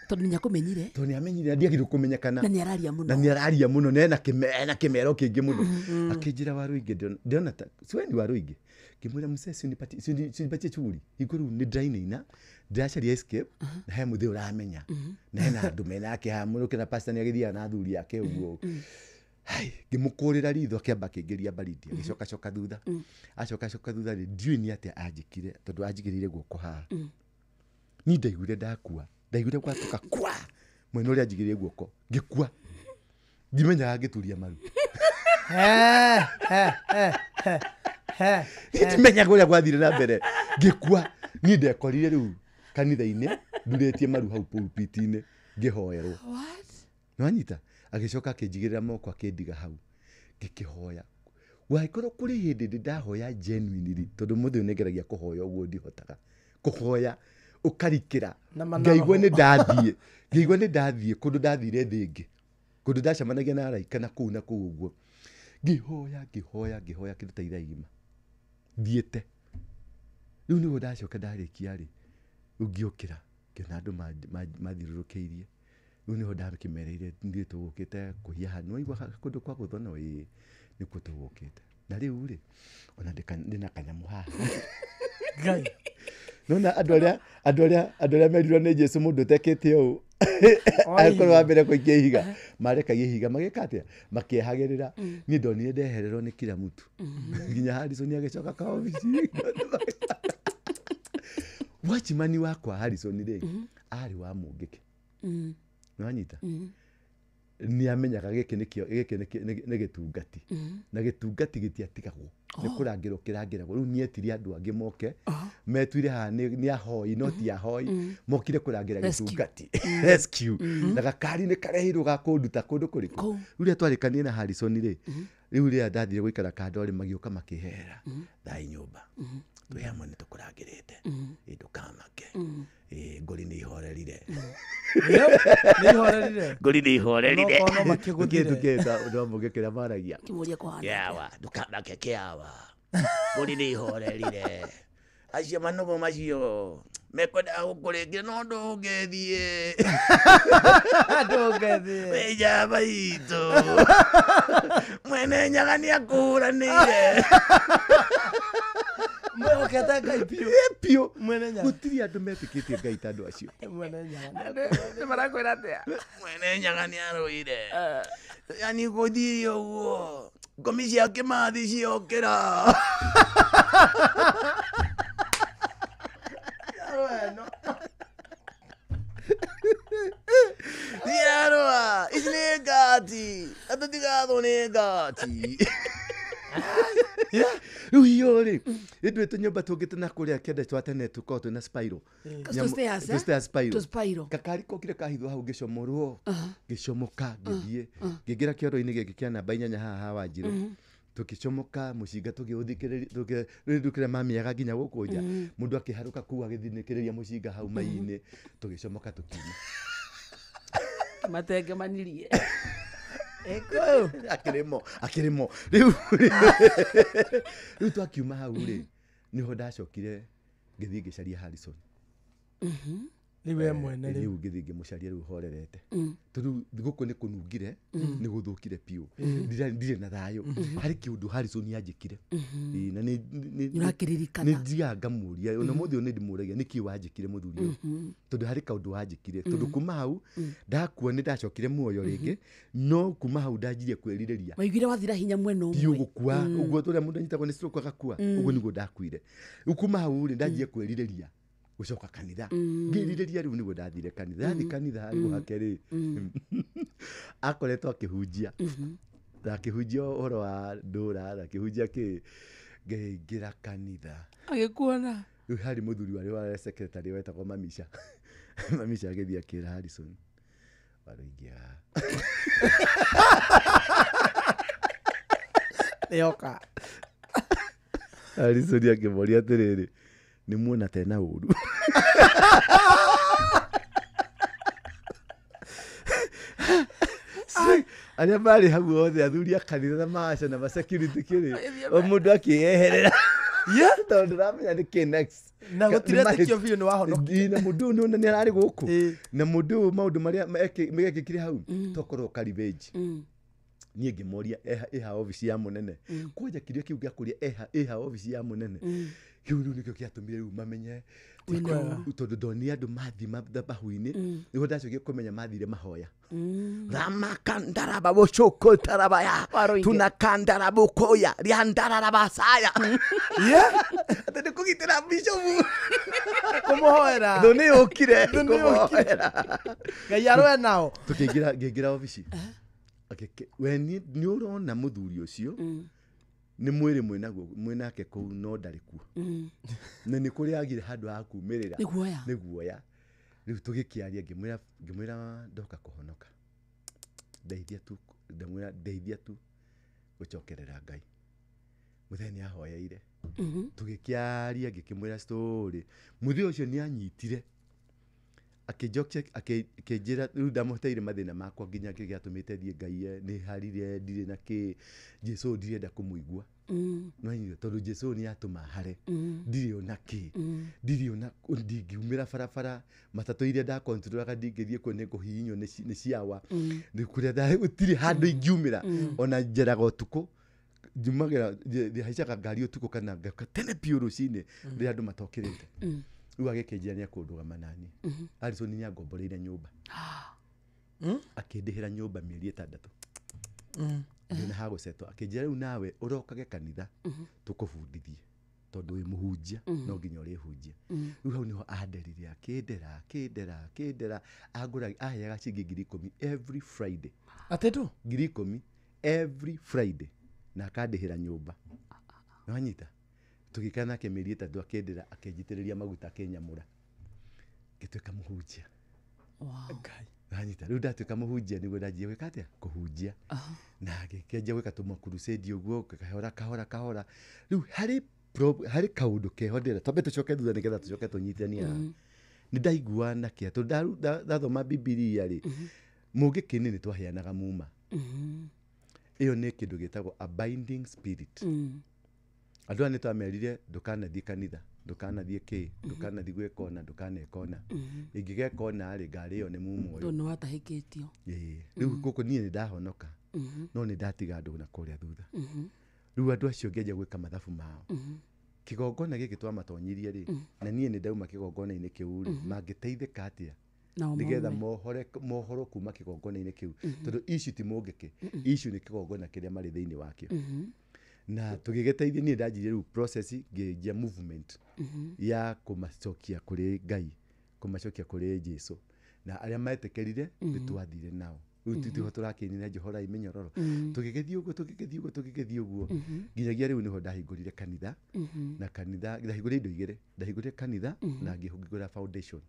tondũ nĩakũmenyire tondũ nĩamenyire ndiagĩrĩirwo kũmenyekana na nĩararia mũno na nĩararia mũno na ena kĩmero kĩingĩ mũno. Akĩnjĩra Waruingi ndĩrona ta si we ni Waruingi. Ngĩmwĩra mzee si unipatie shughuli hingo rĩu nĩ ndĩrainaina ndĩracaria escape na he mũthee ũramenya na hena andũ menake haha mũno kĩna pastor nĩagĩthiaga na athuri ake ũguo. Hai ngĩmũkũrĩra ritho akĩamba akĩingĩria baridi agĩcoka coka thutha acoka coka thutha rĩ ndiũĩ nĩ atĩa anjĩkire tondũ anjigĩrĩire guoko haha. Niĩ ndaiguire ndakua ndaiguire gwatũka kwa mwena ũrĩa anjigĩrĩire guoko ngĩkua ndimenyaga ngĩturia maru. Ndimenyaga ũrĩa gwathire na mbere ngĩkua. Niĩ ndekorire rĩu kanitha-inĩ ndurĩtie maru hau pulpit-inĩ ngĩhoerwo. Nĩwanyita agĩcoka akĩnjigĩrĩra moko akĩndiga hau ngĩkĩhoya. Wangĩkorwo kũrĩ hĩndĩ ndĩ ndahoya genuinely tondũ mũthĩ ũyũ nĩngeragia kũhoya ũguo ndihotaga kũhoya ũkarikĩra ngaigua nĩ ndathiĩ ngaigua nĩ ndathiĩ kũndũ ndathire thĩ ĩngĩ kũndũ ndacemanagia na araika na kũu na kũu ũguo ngĩhoya ngĩhoya ngĩhoya kĩndũ ta ithaa igima thiĩte. Rĩu nĩguo ndacoka ndarĩkia rĩ rĩu ngĩũkĩra ngĩona andũ mathiũrũrũkĩirie rĩu nĩho ndakĩmereire ithuĩ tũgũkĩte kũhiaha haha nĩwaigua kũndũ kwa gũthonwo ĩĩ nĩkuo tũgũkĩte na rĩu rĩ ona ndĩna kanyamũ haha. Ngai. Nona andũ arĩa merirwo nĩ Jesu mũndũ ũtekĩte ũũ akorwo wa mbere kũikia ihiga marekagia ihiga magĩka atĩa makĩehagĩrĩra. Niĩ ndonire ndehererwo nĩ kila mtu nginya Harrison agĩcoka kaobici. Watchman wakwa Harrison rĩ arĩ wa Mũngĩkĩ. Nĩwanyita Nĩ amenyaga gĩkĩ nĩkĩo gĩkĩ nĩ gĩtungati. Na gĩtungati gĩtiatigagwo. Nĩ kũrangĩrwo kĩrangĩragwo. Rĩu nĩetirie andũ angĩ moke. Metuire haha nĩ ahoi no ti ahoi. Mokire kũrangĩra gĩtungati. Rescue. Na gakari nĩ karehirwo ga kũnduta kũndũ kũrĩkũ. Rĩu rĩrĩa twarĩkanire na Harrison rĩ. Rĩu rĩrĩa ndathire gũikara kando rĩ magĩũka makĩhera. Thai nyũmba. Twĩ hamwe nĩ tũkũrangĩrĩte. Ndũkamake. Ngori nĩ ihorerire. Nĩ ihorerire. Ngori nĩ ihorerire. Onokorwo no makĩgũthire. Kĩndũ kĩta ũndũ wa mũngĩ kĩrĩa maragia. Kĩmũria kũhana. Kĩawa, ndũkamake kĩawa. Ngori nĩ ihorerire. Acio manogo macio mekwendaga gũkũrĩngĩra no ndũngĩthiĩ. Ndũngĩthiĩ. Wĩ njamba itũ. Mwene Nyaga nĩ akũhũranĩire. Mwehokete Ngai biũ. Biũ. Mwene Nyaga. Gũtirĩ andũ metĩkĩtie Ngai ta andũ acio. Mwene Nyaga. Nĩ marakwĩra atĩa? Mwene Nyaga nĩ arũire. Yani gũthiĩ ũguo. Ngomi cia Kĩmathi ciokĩra. Ciarũa. Ici nĩ ngati. Atũtigathwo nĩ ngati. Rĩu hiyo rĩ ithuĩ tũnyũmba tũngĩ tũna kũrĩa kĩanda twa tene tũkoragwo twĩna spiral. Tũ spiral. Gakari kokire kahithwo hau ngĩcomorwo ngĩcomoka ngĩthiĩ ngĩingĩra kĩoro-inĩ gĩkĩ kĩa namba 8 haha ha Wanjirũ. Tũkĩcomoka mũcinga tũgĩũthikĩrĩria tũkĩrĩa mamiaga nginya gũkũ nja. Mũndũ akĩharũka kũu agĩthinĩkĩrĩria mũcinga hau mai-inĩ tũgĩcomoka tũkiuma. Matengemanirie. Akĩrĩmo rĩu twakiuma hau rĩ nĩho ndacokire ngĩthiĩ ngĩcaria Harrison. Rĩu we mwene rĩu. Rĩu ngĩthiĩ ngĩmũcaria rĩu horerete. Tondũ gũkũ nĩ kũnungire nĩ gũthũkire biũ. Ndirĩ na thayũ. Harĩ kĩũndũ Harrison anjĩkire. Na nĩ Nĩũrakĩririkana. Nĩ thiaga ngamũria ona mũthĩ ũyũ nĩ ndĩmũragia nĩkĩ wanjĩkire mũthuri ũyũ. Tondũ harĩ kaũndũ wanjĩkire. Tondũ kuma hau ndakua nĩ ndacokire muoyo rĩngĩ no kuma hau ndanjirie kwĩrirĩria. Waiguire wathira hinya mwena ũmwe. Biũ gũkua ũguo tũrĩa mũndũ anyitagwo nĩ stroke agakua ũguo nĩguo ndakuire. Rĩu kuma hau rĩ ndanjirie kwĩrirĩria gũcoka kanitha. Ngĩrirĩria rĩu nĩguo ndathire kanitha. Ndathiĩ kanitha handũ hake rĩ akoretwo akĩhunjia. Na akĩhunjia ũhoro wa ndũra na akĩhunjia kĩ ngĩingĩra kanitha. Agĩkuona. Rĩu harĩ mũthuri warĩ wa secretary wetagwo Mamisha. Mamisha agĩthiĩ akĩra Harrison warũingĩ haha. Nĩoka. Harrison akĩmũria atĩrĩrĩ nĩ muona tena ũru. Arĩa marĩ hau othe athuri a kanitha na maca na masecurity kĩrĩ o mũndũ akĩyeherera. Tondũ ndũramenya nĩ kĩ next. Na gũtiretĩkio biũ nĩ wahonokire. Na mũndũ ũyũ nĩ ararĩ gũkũ. Na mũndũ ũyũ maũndũ marĩa mekĩkire hau tokorwo karibĩnji. Niĩ ngĩmoria ĩha obici ya mũnene. Kwanja kĩrĩa kĩu gĩa kũrĩa ĩha obici ya mũnene. Kĩu rĩu nĩkĩo gĩatũmire rĩu mamenye tondũ ndonire andũ mathiĩ mathabahu-inĩ nĩguo ndacokire kũmenya mathire mahoya. Ramakandaraba bochoko tarabaya tunakandarabokoya riandarabasaya. Atĩ nĩ kũgitĩra bishopu. Kũmũhoera. Thũ nĩ yũkire kũmũhoera. Ngai arũe nao. Tũkĩingĩra ngĩingĩra obici. We nĩ ũrona mũthuri ũcio nĩ mwĩrĩ mwĩnaguo mwĩnake kũu no ndarĩ kuo. Na nĩ kũrĩ agire handũ ha kumĩrĩra. Nĩ guoya. Rĩu tũgĩkĩaria ngĩmwĩra ndoka kũhonoka. Ndeithia tu ndamwĩra ndeithia tu gũcokerera Ngai. Mũthenya nĩ ahoyeire. Tũgĩkĩaria ngĩkĩmwĩra story. Mũthenya ũcio nĩ anyitire. Akĩnjokia akĩnjĩra rĩu ndamũteire mathĩna makwa nginya kĩrĩa gĩatũmĩte thiĩ Ngai nĩ harire ndirĩ na kĩ Jesũ ndirenda kũmũigua. No inyuĩ tondũ Jesũ nĩ atũma hare ndirĩ ona kĩ ndirĩ ona ndingiumĩra barabara matatũ iria ndakontrolaga ndingĩthiĩ kuo nĩ ngũhihinywo nĩ ciawa nĩ kũrĩa gũtirĩ handũ ingiumĩra ona njeraga ũtukũ njumagĩra haicaga ngari ũtukũ kana ngaka tene biũ rũcinĩ rĩrĩa andũ matokĩrĩte. Rĩu agĩkĩnjĩra nĩ akũndũgama naniĩ. Harrison nĩ angomboreire nyũmba. Akĩndĩhĩra nyũmba mĩeri 6. Ngĩona ha gũcetwo akĩnjĩra rĩu nawe ũrokage kanitha tũkũbundithie. Tondũ wĩ mũhunjia no nginya ũrĩhunjia. Rĩu hau nĩho anderire akĩndera akĩndera akĩndera angũra aheaga ciringi 10,000 every Friday. Atĩ tu? 10,000 every Friday na akandĩhĩra nyũmba. Nĩwanyita? Tũgĩikara nake mĩeri 3 akĩndĩra akĩnjitĩrĩria maguta akĩnyamũra. Ngĩtuĩka mũhunjia. Nĩwanyita? Rĩu ndatuĩka mũhunjia nĩguo ndanjia gwĩka atĩa? Kũhunjia. Na ngĩkĩanjia gwĩka tũmakurusĩndi ũguo kahora kahora kahora. Rĩu harĩ harĩ kaũndũ keho ndĩrenda twambe tũcoke thutha nĩgetha tũcoke tũnyitanie haha. Nĩ ndaiguaga na kĩeha tondũ ndathoma Bibilia rĩ, mũngĩkĩ-inĩ nĩ twaheanaga muma. Ĩyo nĩ kĩndũ gĩtagwo a binding spirit. Andũ aya nĩ twamerire ndũkanathiĩ kanitha, ndũkanathiĩ kĩ, ndũkanathiĩ gwĩka ũna, ndũkaneka ũna. Ingĩgeka ũna rĩ, ngarĩo nĩ muma ũyũ. Tondũ nĩ watahĩkĩtio. Ĩĩ. Rĩu gũkũ niĩ nĩ ndahonoka, no nĩ ndatiga andũ na kũrĩa thutha. Rĩu andũ acio ngĩanjia gwĩka mathabu mao. Kĩgongona gĩkĩ twamatonyirie rĩ, na niĩ nĩ ndauma kĩgongona-inĩ kĩu rĩ, mangĩteithĩka atĩa? Nĩgetha mohoro kuma kĩgongona-inĩ kĩu. Tondũ issue ti mũngĩkĩ, issue nĩ kĩgongona kĩrĩa marĩ thĩinĩ wakĩo. Na tũgĩgĩteithia niĩ ndanjirie rĩu process ngĩanjia movement ya kũmacokia kũrĩ Ngai, kũmacokia kũrĩ Jesũ. Na arĩa metĩkĩrire nĩ twathire nao. Rĩu tutiho tũrakĩinĩra Njohorai mĩnyororo. Tũgĩgĩthiĩ ũguo tũgĩgĩthiĩ ũguo tũgĩgĩthiĩ ũguo. Nginyagia rĩu nĩho ndahingũrire kanitha. Na kanitha ndahingũrire indo igĩrĩ. Ndahingũrire kanitha na ngĩhingũra foundation.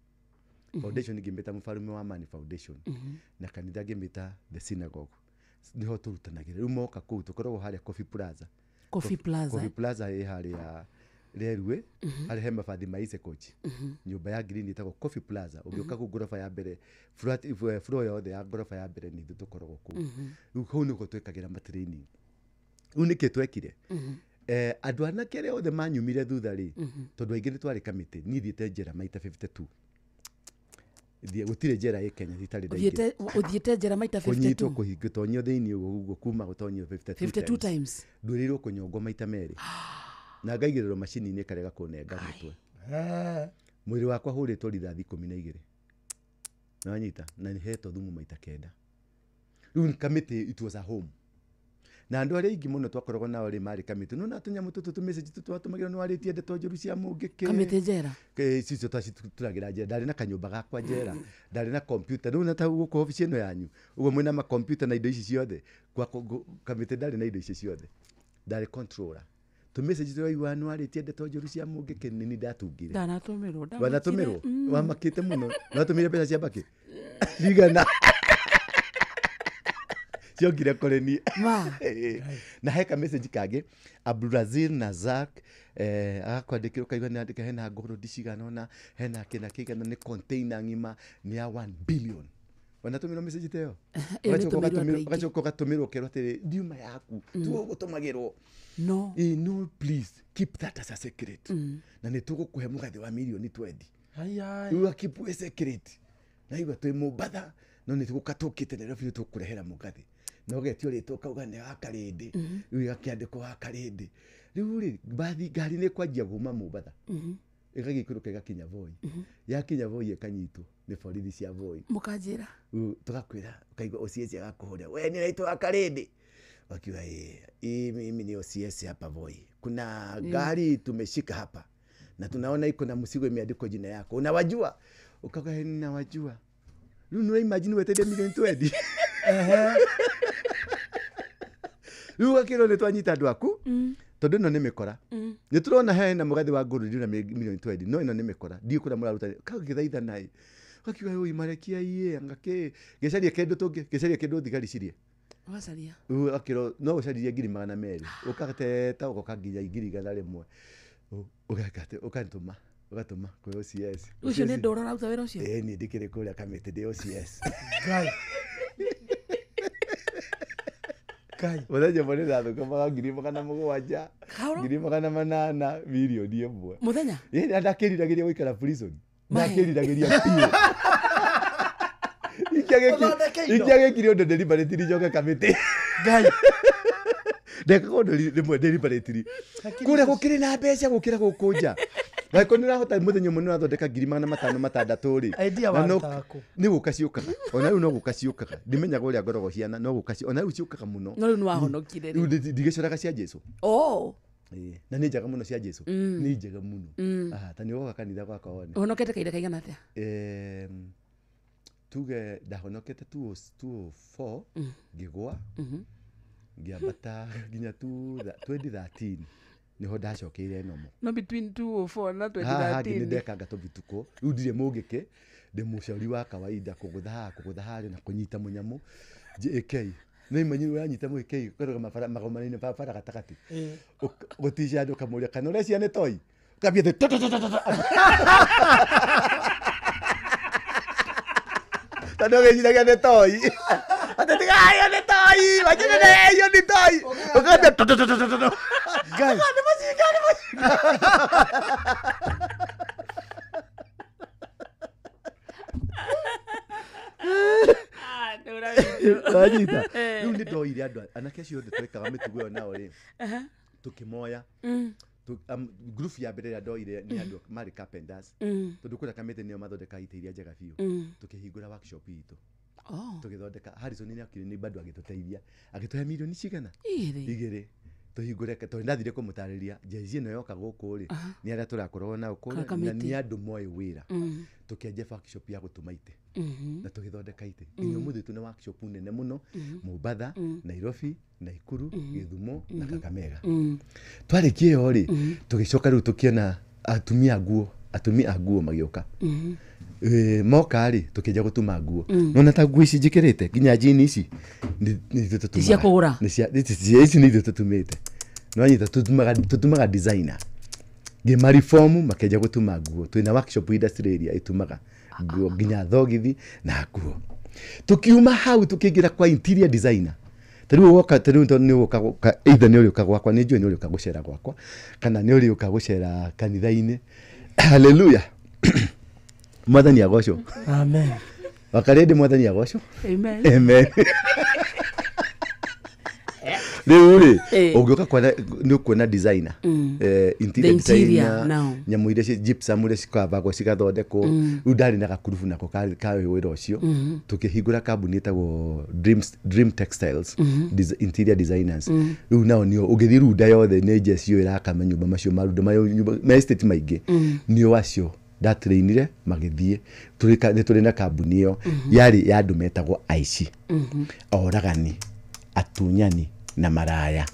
Foundation ngĩmĩta Mũbarũme wa Amani Foundation. Na kanitha ngĩmĩta The Synagogue. Nĩho tũrutanagĩra. Rĩu moka kũu tũkoragwo harĩa Coffee Plaza. Coffee Plaza. Coffee Plaza ĩ harĩa Rerue, harĩa he mabathi ma Isekochi. Nyũmba ya green ĩtagwo Coffee Plaza. Ũngĩũka kũu ngoroba ya mbere, floor yothe ya ngoroba ya mbere nĩ ithuĩ tũkoragwo kũu. Rĩu kũu nĩkuo twĩkagĩra ma training. Rĩu nĩkĩ twekire? Andũ anake arĩa othe manyumire thutha rĩ, tondũ aingĩ nĩ twarĩ kamĩtĩ, niĩ thiĩte njera maita 52. Gũtirĩ njera ĩ Kenya itarĩ ndaingĩra. Ũthiĩte njera maita 52? Kũnyitwo kũhingwo thĩinĩ ũguo kuma gũtonyio 52 times. Ndwĩrĩirwo kũnyongwo maita 2. Na ngaigĩrĩrwo macini-inĩ ĩkarega kũnenga mũtwe. Mwĩrĩ wakwa hũrĩtwo rithathi 12. Nĩwanyita? Na nĩhetwo thumu maita 9. Rĩu kamĩtĩ it was a home. Na andũ arĩa aingĩ mũno twakoragwo nao rĩ marĩ kamĩtĩ. No na tũnyamũ tũtũ tũmessage tũtũ twatũmagĩrwo nĩ warĩtie ndeto njũru cia mũngĩkĩ. Kamĩtĩ njera? Cicio twacitũragĩra njera. Ndarĩ na kanyũmba gakwa njera. Ndarĩ na computer. Rĩu na ta gũkũ obici ĩno yanyu. Ũguo mwĩna ma computer na indo ici ciothe. Kamĩtĩ ndarĩ na indo ici ciothe. Ndarĩ controller. Tũmessage tũraigua nĩ warĩtie ndeto njũru cia mũngĩkĩ nĩ niĩ ndatungire. Ndanatũmĩrwo. Wanatũmĩrwo? Wamakĩte mũno. Watũmĩire mbeca cia mbakĩ? Cigana? Ciokire kũrĩ niĩ. Na he ka message kangĩ Abdulrazil Nazak agakwandĩkĩra ũkaigua nĩ andĩka hena ngũrũndi cigana ũna hena kĩna kĩigana nĩ container ng'ima nĩ ya 1 billion. Wanatũmĩrwo message ta ĩyo? Ũgacoka ũgatũmĩrwo ũkerwo atĩrĩ ndiuma yaku tũgũtũmagĩrwo. No. No please keep that as a secret. Na nĩ tũgũkũhe mũgathĩ wa mirioni 20. Rĩu keep a secret. Na igua twĩ Mombatha no nĩ tũgũka tũkĩte Nairobi tũkũrehera mũgathĩ. Na ũgetio rĩtwa ũkauga nĩ wa Karĩndĩ. Rĩu ĩgakĩandĩkwo wa Karĩndĩ. Rĩu rĩ mbathi ngari nĩ kwanjia kuma Mombatha. Ĩgagĩikũrũka ĩgakinya Voi. Yakinya Voi ĩkanyitwo nĩ borithi cia Voi. Mũkanjĩra? Tũgakwĩra ũkaigua OCS agakũhũrĩra we nĩ naitũ wa Karĩndĩ. Wakiuga ĩĩ mimi ni OCS hapa Voi. Kuna gari tumeshika hapa na tunaona iko na mzigo imeandikwa jina yako. Unawajua? Ukauga ninawajua. Rĩu nĩ imagine wetereire milioni 20. Rĩu ũgakĩrwo nĩ twanyita andũ aku tondũ ĩno nĩ mĩkora. Nĩ tũrona hena mũgathĩ wa ngũrũri na milioni 20 no ĩno nĩ mĩkora. Ndiũĩ kũrĩa mũraruta. Kagĩthaitha naĩ. Ũgakiuga ũi marekia iĩ anga kĩ. Ngĩcaria kĩndũ tũngĩ, ngĩcaria kĩndũ thigari cirie. Ũgacaria? Rĩu ũgakĩrwo no ũcaririe 200,000. Ũgateta ũgoka nginya 100,000. Ũgeka atĩ ũgatũma. Ũgatũma kwĩ OCS. Ũcio nĩ ndũra ũraruta wĩra ũcio? Ĩĩ niĩ ndĩkĩrĩ kũrĩa kamĩtĩ ndĩ OCS. Ngai. Ngai. Mũthenya ũmwe nĩ ndathũkũmaga 700,000, 800,000, 1,000,000. Mũthenya? Ĩĩ na ndakĩriragĩria gũikara prison. Ndakĩriragĩria biũ. Ingĩagĩkire ũndũ deliberately njoke kamĩtĩ. Ngai. Ndekaga ũndũ rĩmwe deliberately. Kũrĩa gũkĩrĩ na mbeca gũkĩra gũkũ nja. Angĩkorwo nĩ ũrahota mũthenya ũmwe nĩ ũrathondeka 506,000 rĩ. Idea warutaga kũ? Nĩ gũka ciũkaga. Ona rĩu no gũka ciũkaga. Ndimenyaga ũrĩa ngoragwo ciana no gũka ona rĩu ciũkaga mũno. No rĩu nĩ wahonokire rĩu. Rĩu ndigĩcoraga cia Jesũ. Oh. Ĩĩ, na nĩ njega mũno cia Jesu. Nĩ njega mũno. Aha, ta nĩ ũgoka kanitha gwakwa wone. Ũhonokete kahinda kaigana atĩa? Tuge ndahonokete 2004 ngĩgwa, ngĩambata nginya 2013 nĩho ndacokeire nomo. No between 204 na Haha hangĩ nĩ 2013. ndekanga tũbituko rĩu ndirĩ mũngĩkĩ, ndĩ mũcauri wa kawaida, kũgũtha haha kũgũtha harĩa na kũnyita mũnyamũ JK nĩ imenyi ũranyita mũgĩkĩ ũkarũgama bara magomano-inĩ barabara gatagatĩ. Gũtica andũ ũkamũria kana ũrecia nĩ toi, ũkambia thĩ tũ, tũ, tũ, tũ, tũ, tũ. Tondũ ũgĩciragia nĩ toi, atĩ tiga ĩyo nĩ toi, wanjĩrĩre ĩyo nĩ toi, ũkambia tũ, tũ, tũ, tũ, tũ, tũ. Ngai. Nĩ mũcinga, nĩ mũcinga. Wanyita? Rĩu nĩ ndoire andũ anake acio othe twekaga mĩtugo ĩyo nao rĩ, tũkĩmoya. Group ya mbere ĩrĩa ndoire nĩ andũ marĩ carpenters, tondũ kũrĩa Kamĩtĩ nĩo mathondekaga itĩ iria njega biũ. Tũkĩhingũra workshop itũ. Oh. Tũgĩthondeka. Harrison nĩ okire nĩ bado agĩtũteithia, agĩtũhe mirioni cigana? Igĩrĩ. Igĩrĩ tũhingũre, tondũ ndathire kũmũtarĩria jezi ĩno yoka gũkũ rĩ, nĩ arĩa tũrakoragwo nao kũrĩa na Kamĩtĩ. nĩ andũ moĩ wĩra. Tũkĩanjia workshop ya gũtuma itĩ na tũgĩthondeka itĩ nginya ũmũthĩ twĩna workshop nene mũno Mombatha, Nairobi, Naikuru, Gĩthumo na Kakamega. Twarĩkia ĩyo rĩ, tũgĩcoka rĩu tũkĩona atumia a nguo, atumia a nguo magĩũka. Moka rĩ, tũkĩanjia gũtuma nguo. Nona ta nguo ici njĩkĩrĩte nginya jini ici nĩ ithuĩ tũtumaga. Ti cia kũgũra? Ici nĩ ithuĩ tũtumĩte. Nĩwanyita, tũtumaga designer ngĩmaribomu makĩanjia gũtuma nguo. Twĩna workshop industry area ĩtumaga nguo nginya thogithi na nguo. Tukiuma hau tũkĩingĩra kwa interior designer. Ta rĩu woka, ta rĩu tondũ nĩ ũgũka either nĩ ũrĩũka gwakwa, nĩ njũĩ nĩ ũrĩũka gũcera gwakwa kana nĩ ũrĩũka gũcera kanitha-inĩ. Haleluya, mwathani agocwo. Amen. Wakarĩndĩ, mwathani agocwo. Amen. Amen. Rĩu rĩ, ũngĩũka kuona nĩ ũkuona designer, interior The interior designer, now. nyamũ iria gypsum iria cikabagwo cigathondekwo. Rĩu ndarĩ na gakurubu nako ka wĩra ũcio. Tũkĩhingũra kambuni ĩtagwo Dream Textiles, interior designers. Rĩu nao nĩo ũngĩthiĩ runda yothe nĩ njeci ĩyo ĩraka manyũmba macio ma runda ma estate maingĩ, nĩo acio ndatrainire magĩthiĩ. Nĩ tũrĩ na kambuni ĩyo yarĩ ya andũ metagwo aici, oragani, atunyani na maraya.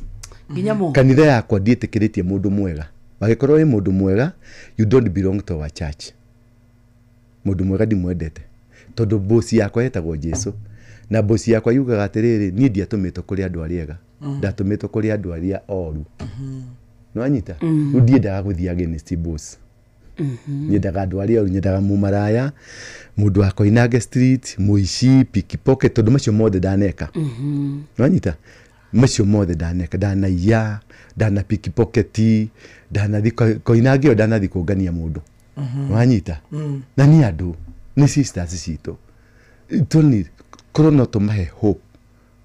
Nginya mo. Kanitha yakwa ndiĩtĩkĩrĩtie mũndũ mwega. Wagĩkorwo wĩ mũndũ mwega, you don't belong to our church. Mũndũ mwega ndimwendete, tondũ bosi yakwa yetagwo Jesu, na bosi yakwa yugaga atĩrĩrĩ, niĩ ndiatũmĩtwo kũrĩ andũ arĩa ega, ndatũmĩtwo kũrĩ andũ arĩa oru. Nĩwanyita? Rĩu ndiendaga gũthiĩ against boss. Nyendaga andũ arĩa oru, nyendaga mũmaraya, mũndũ wa Koinange Street, mũici, pickpocket, tondũ macio mothe ndaneka. Nĩwanyita? Macio mothe ndaneka, ndanaiya, ndana pickpocket, ndanathi Koinange ĩyo, ndanathi kũngania mũndũ. Nĩwanyita? Na nĩ andũ, nĩ sisters citũ. Tony, korwo no tũmahe hope,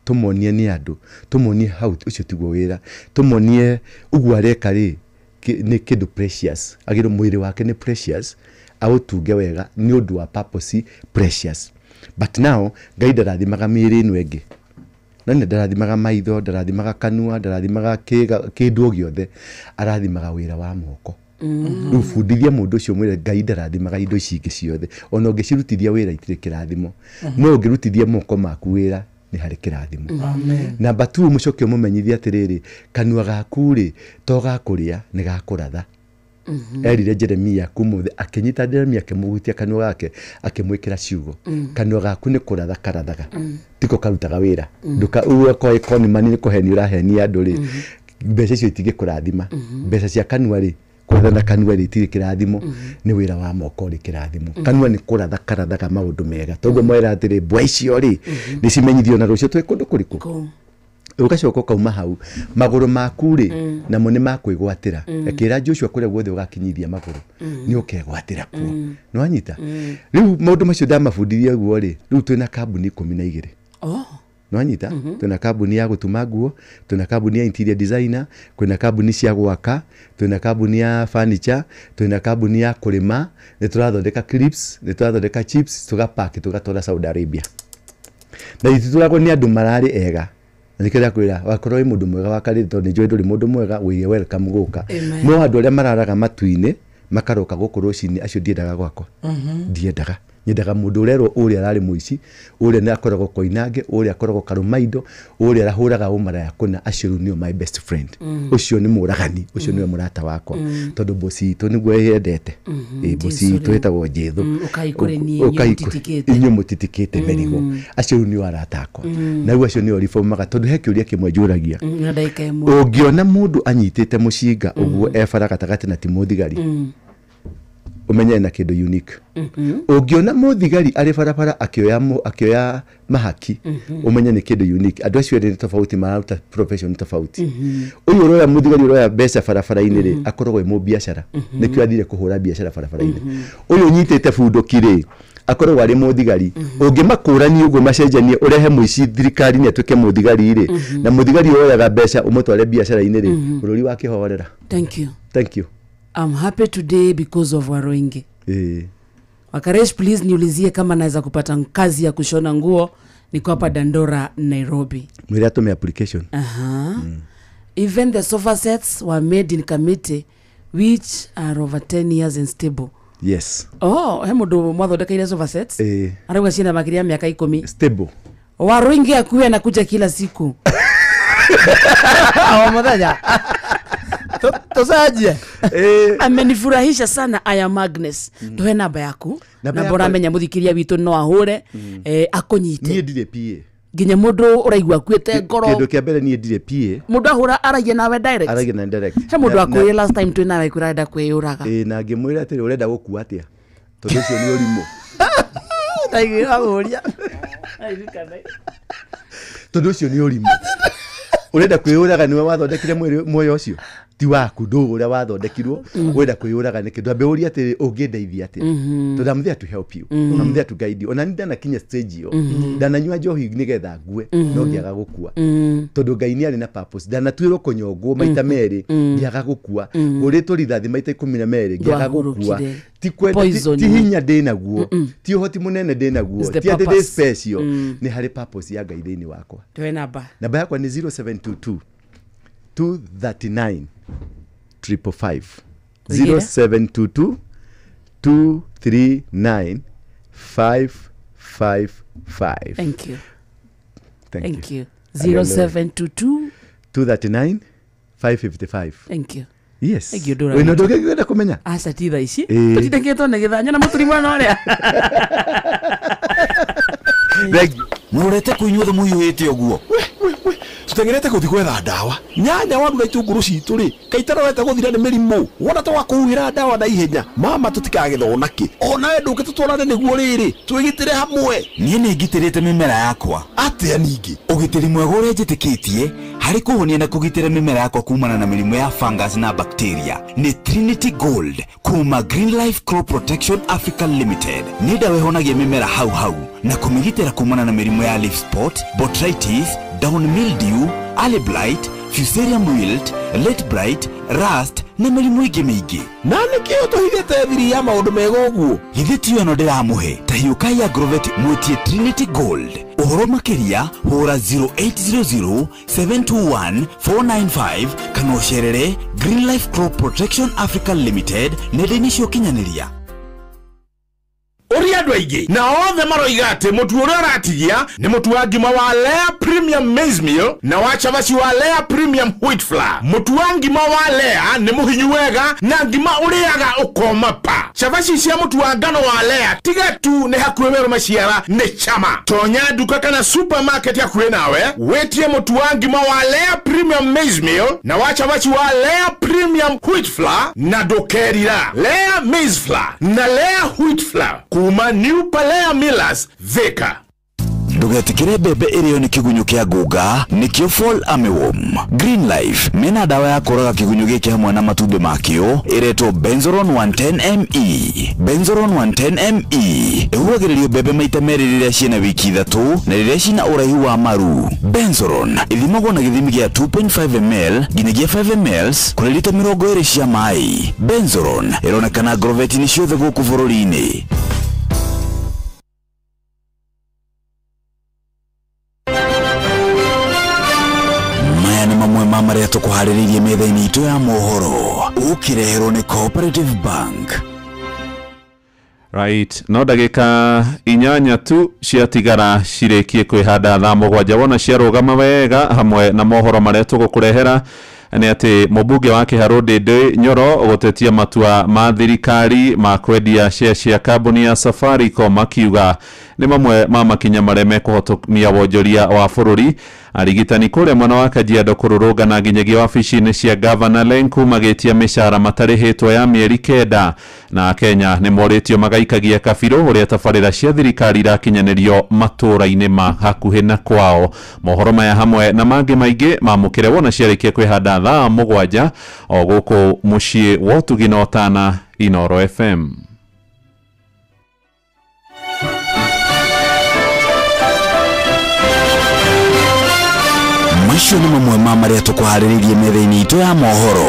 tũmonie nĩ andũ, tũmonie hau ũcio tiguo wĩra, tũmonie ũguo areka rĩ nĩ kĩndũ precious, agĩrwo mwĩrĩ wake nĩ precious, aũtunge wega nĩ ũndũ wa purpose precious. But now Ngai ndarathimaga mĩĩrĩ ĩno ĩngĩ, na nĩ ndarathimaga maitho, ndarathimaga kanua, ndarathimaga kĩndũ o gĩothe, arathimaga wĩra wa moko. Rĩu bundithia mũndũ ũcio, mwĩre Ngai ndarathimaga indo ici ingĩ ciothe, ona ũngĩcirutithia wĩra itirĩ kĩrathimo, no ũngĩrutithia moko maku wĩra nĩ harĩ kĩrathimo. Amen. Namba tu mũcoke ũmũmenyithie atĩrĩrĩ, kanua gaku rĩ to gakũrĩa, nĩ gakũratha. Erire Jeremia kumũthĩ, akĩnyita Jeremia akĩmũhutia kanua gake akĩmwĩkĩra ciugo, kanua gaku nĩ kũratha karathaga, tiko karutaga wĩra. Nduka ugakorwo economy nĩ kũhenia ũrahenia andũ rĩ, mbeca icio itingĩkũrathima. Mbeca cia kanua rĩ, kũratha na kanua rĩ itirĩ kĩrathimo, nĩ wĩra wa moko rĩ kĩrathimo. Kanua nĩ kũratha karathaga maũndũ mega, toguo mwera atĩrĩ, mbwa icio rĩ nĩ cimenyithio na rũciũ twĩ kũndũ kũrĩkũ. Ũgacoka ũkauma hau, magũrũ maku rĩ namo nĩ makwĩgwatĩra. Akĩra Joshua kũrĩa guothe ũgakinyithia magũrũ nĩ ũkegwatĩra kuo. Nĩwanyita? Rĩu maũndũ macio ndamabundithia ũguo rĩ, rĩu twĩna kambuni 12. Nĩwanyita? Twĩna kambuni ya gũtuma nguo, twĩna kambuni ya interior designer, kwĩna kambuni cia gwaka, twĩna kambuni ya furniture, twĩna kambuni ya kũrĩma, nĩ tũrathondeka clips, nĩ tũrathondeka chips, tũgapaki tũgatwara Saudi Arabia. Na itutũragwo nĩ andũ mararĩ ega. Na nĩkĩo ndakwĩra wakorwo wĩ mũndũ mwega wa Karĩndĩ, tondũ nĩnjũĩ ndũrĩ mũndũ mwega, wĩ welcome gũka. Amen. No andũ arĩa mararaga matu-inĩ makaroka gũkũ rũcinĩ, acio ndiendaga gwakwa. Ndiendaga, nyendaga mũndũ ũrerwo ũrĩa ararĩ mũici, ũrĩa nĩ akoragwo Koinange, ũrĩa akoragwo Karũmaindo, ũrĩa arahũraga ũmaraya kũna, acio rĩu nĩo my best friend. Ũcio nĩ mũragani, ũcio nĩwe mũrata wakwa. Tondũ bosi itũ nĩguo yendete. Bosi Jesũ itũ rĩu. ĩtagwo Jesũ. Ũkai kũrĩ niĩ, inyuĩ Ũkai kũrĩ- mũtitikĩte. inyuĩ mũtitikĩte mĩrigo. Acio rĩu nĩo arata akwa. Na rĩu acio nĩo reformaga, tondũ he kĩũria kĩmwe njũragia. Na ndagĩka ĩmwe. Ũngĩona mũndũ anyitĩte mũcinga ũguo e bara gatagatĩ na ti mũthigari, ũmenye ena kĩndũ unique. Ũngĩona mũthigari arĩ barabara akĩoya mahaki, ũmenye nĩ kĩndũ unique. Andũ acio erĩ nĩ tofauti, mararuta profession tofauti. Ũyũ ũroya mũthigari ũroya mbeca barabara-inĩ rĩ, akoragwo e mũbiacara, nĩkĩo athire kũhũra biacara barabara-inĩ. Ũyũ ũnyitĩte bunduki rĩ, akoragwo arĩ mũthigari. Ũngĩmakũrania ũguo macenjanie, ũrehe mũici thirikari-inĩ atuĩke mũthigari rĩ, na mũthigari ũroyaga mbeca ũmũtware biacara-inĩ rĩ, bũrũri wakĩhorera. Thank you. Thank you. I'm happy today because of Waruinge. Wakaresh, please niulizie kama naweza kupata kazi ya kushona nguo, niko hapa Dandora, Nairobi. Mwĩre atũme application. Aha. Even the sofa sets were made in Kamiti, which are over 10 years and stable. Yes. Oh, he mũndũ mwathondekeire sofa sets? Arauga ciĩna makĩria ya miaka 10. Stable. Waruinge akuwe anakuja kila siku. O mũthenya. Tũcenjie. Amenifurahisha sana. I am Agnes. Tuhe namba yaku. Namba Namba ũramenya mũthikĩria witũ no ahũre, akũnyite. Niĩ ndirĩ PA. Nginya mũndũ ũraigua akuĩte ngoro. Kĩndũ kĩa mbere, niĩ ndirĩ PA. Mũndũ ahũra aragia nawe direct. Aragia na direct. He mũndũ akwĩrire last time twĩ nawe kwĩra arenda kwĩyũraga. Ĩĩ, na ngĩmwĩra atĩrĩ, ũrenda gũkua atĩa, tondũ ũcio nĩ ũrimũ. Ndaiguire agũria. Tondũ ũcio nĩ ũrimũ. Ũrenda kwĩyũraga, nĩwe wathondekire mwĩrĩ, muoyo ũcio ti waku, ndũĩ ũrĩa wathondekirwo. Ũrenda kwĩyũraga nĩkĩ? Ndwambe ũrie atĩrĩ, ũngĩndeithia atĩa? Tondũ I'm there to help you. I'm there to guide you. Ona niĩ ndanakinya stage ĩyo, ndananyua njohi nĩgetha ngue, no ngĩaga gũkua, tondũ Ngai nĩ arĩ na purpose. Ndanatuĩrwo kũnyongwo maita merĩ, ngĩaga gũkua. Hũrĩtwo rithathi maita 12, ngĩaga gũkua. Ndwahurũkire. Ti kwenda, Poison. ti hinya ndĩnaguo, ti ũhoti mũnene ndĩnaguo, It's the ti atĩ ndĩ purpose. special. Nĩ harĩ purpose ya Ngai thĩinĩ wakwa. Tuhe namba. Namba yakwa nĩ 0722 239 555. Rĩngĩ. 0722 239 555. Thank you. Thank Thank you. you. 0722 239 555. Thank you. Yes. Thank you, Dora. Wĩna ũndũ ũngĩ ũngĩenda kũmenya? Aca, ti thaa ici. Ĩĩ. Tũtindĩkĩtwo nĩ gĩthanya na mũturi mwana ũrĩa. Thank you. Mũrorete kũ inyuothe mũhiũhĩte ũguo? Tũteng'erete gũthiĩ gwetha ndawa. Nyanya, waru na itũngũrũ citũ rĩ, kaĩ itarorete gũthira nĩ mĩrimũ? Wona twakũhuhĩra ndawa na ihenya, mama, tũtikagethwo nakĩ. Onawe ndũke tũtwarane nĩguo rĩrĩ twĩgitĩre hamwe. Niĩ nĩ ngitĩrĩte mĩmera yakwa. Atĩa ningĩ? Ũgitĩri mwega ũrĩa njĩtĩkĩtie harĩ kũhonia na kũgitĩra mĩmera yakwa kumana na mĩrimũ ya fungus na bacteria nĩ Trinity Gold kuma Green Life Crop Protection Africa Limited. Nĩ ndawa ĩhonagia mĩmera hau hau na kũmĩgitĩra kumana na mĩrimũ ya leaf spot, botrytis, down mildew, early blight, fusarium wilt, late blight, rust na mĩrimũ ĩngĩ mĩingĩ. Na nĩkĩo tũhithĩte thiri ya maũndũ mega ũguo? Githĩ tiyo ĩno ndĩramũhe? Ta hiũkai Agrovet mwĩtie Trinity Gold. Ũhoro makĩria hũra 0800 721 495 kana ũcerere Green Life Crop Protection Africa Limited nenda-inĩ cia ũkinyanĩria. Ũria andũ aingĩ na othe maroiga atĩ mũtu ũrĩa ũratigia nĩ mũtu wa ngima wa Lea Premium Maize Meal na wa cabaci wa Lea Premium Wheat Flour. Mũtu wa ngima wa Lea nĩ mũhinyu wega na ngima ũrĩaga ũkoma pa. Cabaci cia mũtu wa ngano wa Lea tiga tu nĩ hakuhĩ werũ maciara nĩ chama. Tonya nduka kana supermarket hakuhĩ nawe wĩtie mũtu wa ngima wa Lea Premium Maize Meal na wa cabaci wa Lea Premium Wheat Flour na ndũkerira. Lea Maize Flour na Lea Wheat Flour kuma New Palea Millers, Thika. Ndũgetikĩre mbembe ĩrĩo nĩ kĩgunyũ kĩa ngũnga, nĩkĩo Fall Armyworm. Green Life mena ndawa ya kũraga kĩgunyũ gĩkĩ hamwe na matumbĩ makĩo ĩretwo Benzoron 110 ME. Benzoron 110 ME ĩhuhagĩrĩrio mbembe maita merĩ rĩrĩa ciĩna wiki 3 na rĩrĩa ciĩna ũraihu wa maru. Benzoron ĩthimagwo na gĩthimi gĩa 2.5 ml nginyagia 5 ml kũrĩ rita 20 cia maĩ. Benzoron ĩronekana ngorobeti-inĩ ciothe gũkũ bũrũri-inĩ. tũkũharĩrĩirie metha-inĩ itũ ya mohoro ũkĩreherwo nĩ Cooperative Bank. Right, no ndagĩka 8 tu ciatigara cirĩkie kwĩhanda thaa 7 wona ciarũgama wega hamwe na mohoro marĩa tũgũkũrehera nĩ atĩ mũmbunge wa Kĩharũ Ndĩndĩ Nyoro gũtetia matua ma thirikari ma kwendia share cia kambuni ya Safaricom akiuga nĩ mamwe ma makinya marĩa mekũhotomia wonjoria wa bũrũri. Arigitani kũrĩa mwena wa Kajiado kũrũrũngana nginyagia wabici-inĩ cia Gavana Lenku magĩtia mĩcara matarĩhĩtwo ya mĩeri 9 na Kenya nĩ morĩtio magaikagia kabirũ ũrĩa tabarĩra cia thirikari irakinyanĩrio matũũra-inĩ ma hakuhĩ na kwao. Mohoro maya hamwe na mangĩ maingĩ mamũkĩre wona ciarĩkia kwĩhanda thaa 7 o gũkũ mũciĩ wa ũtugi na ũtana Inoro FM. Macio nĩ mamwe ma marĩa tũkũharĩrĩirie metha-inĩ itũ ya mohoro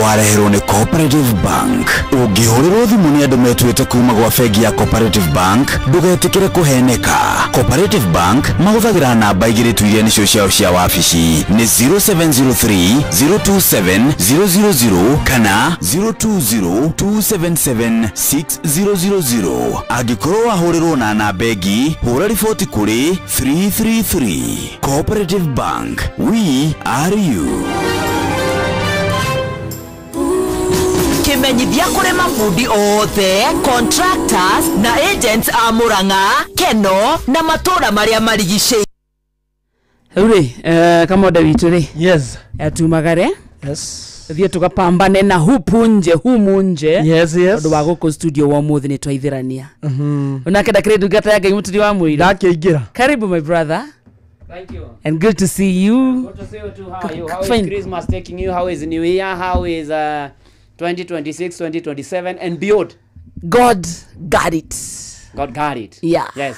wareherwo nĩ Cooperative Bank. Ũngĩhũrĩrwo thimũ nĩ andũ metuĩte kuma gwa bengi ya Cooperative Bank ndũgetĩkĩre kũheneka. Cooperative Bank mahũthagĩra namba 2 tu iria nĩcio ciao cia wabici nĩ 0703 027 000 kana 020 277 6000. Angĩkorwo wahũrĩrwo na namba ĩngĩ hũra riboti kũrĩ 333. Cooperative Bank, we are you. Kimenyithia kũrĩ mabundi othe, contractors na agents a Murang'a, Keno na matũra marĩa marigicĩirie. Rĩu rĩ, Kamonde witũ rĩ, yes, atumagare, yes, thiĩ tũgapambane na hupu nje humu nje. Yes, yes, ũndũ wa gũkũ studio wa ũmũthĩ nĩ twaithĩrania. Onake ndakĩrĩ ndungata ya Ngai mũturi wa mũira. Ndakĩingĩra. Karibu my brother. Thank you. And good to see you. Good to see you too. How are you? How Fine. is Christmas taking you? How is New Year? How is 2026, 2027 and beyond? God got it. God got it. Yeah. Yes.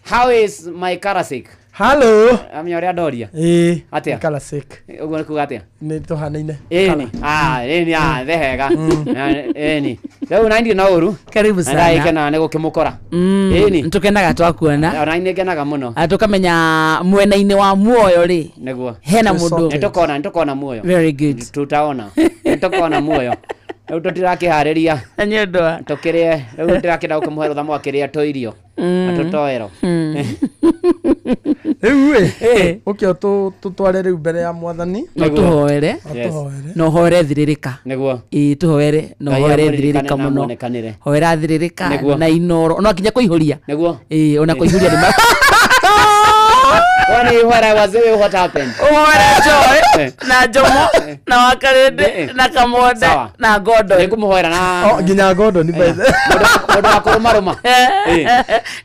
How is my Karasik? Hello. Amenya ũrĩa ndoria. Ĩĩ. Atĩa? Karasik. Ũguo nĩ kuga atĩa? Nĩ tũhanaine. Ĩni. Ah, ĩni, ah, the hega. Ĩni. Rĩu na ndirĩ na ũru. Karibu sana. Na ndagĩkena nĩ gũkĩmũkora. Ĩni. Nĩtũkenaga twakuona. Ona niĩ ngenaga mũno. Tũkamenya mwena-inĩ wa muoyo rĩ. Nĩguo. Hena mũndũ. Nĩtũkona muoyo. Very good. Tutaona. Nĩtũkona muoyo. Rĩu tũtirakĩharĩria. Nĩ ũndũ wa. Tũkĩrĩe. Rĩu tũtirakĩenda gũkĩmũhe rũtha mwakĩrĩa tũirio. Na tũtoero. Rĩu ĩ, ũkĩo tũtware rĩu mbere ya mwathani. No tũhoere. No hoere thirĩrĩka. Nĩguo. Ĩĩ tũhoere, no hoere thirĩrĩka mũno. Hoera thirĩrĩka na Inoro. No nginya kũihũria. Nĩguo. Ĩĩ ona kũihũria nĩ Kwani what I was doing, what happened? Ũhoere Joy na Jomo na Wakarĩndĩ na Kamonde na Gordon. Nĩngũmũhoera na nginya Gordon by the mũndũ wa kũrũmarũma.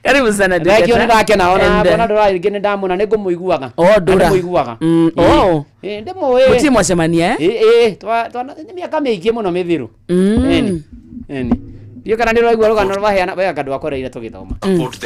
Karibu sana ndungata. Thank you, nĩndakena ona bona ndũra rĩngĩ nĩndamũona nĩngũmũiguaga. Oh, ndũra. Nĩngũmũiguaga. Oh. Ĩĩ ndĩmũĩ. Mũtirĩ mwacemania eh? Ĩĩ nĩ mĩaka mĩingĩ mũno mĩthiru. Ĩni. Ĩni. Ndiũ kana nĩ ũraigua rũgano rwaheana we anga ndwakoreire tũgĩthoma.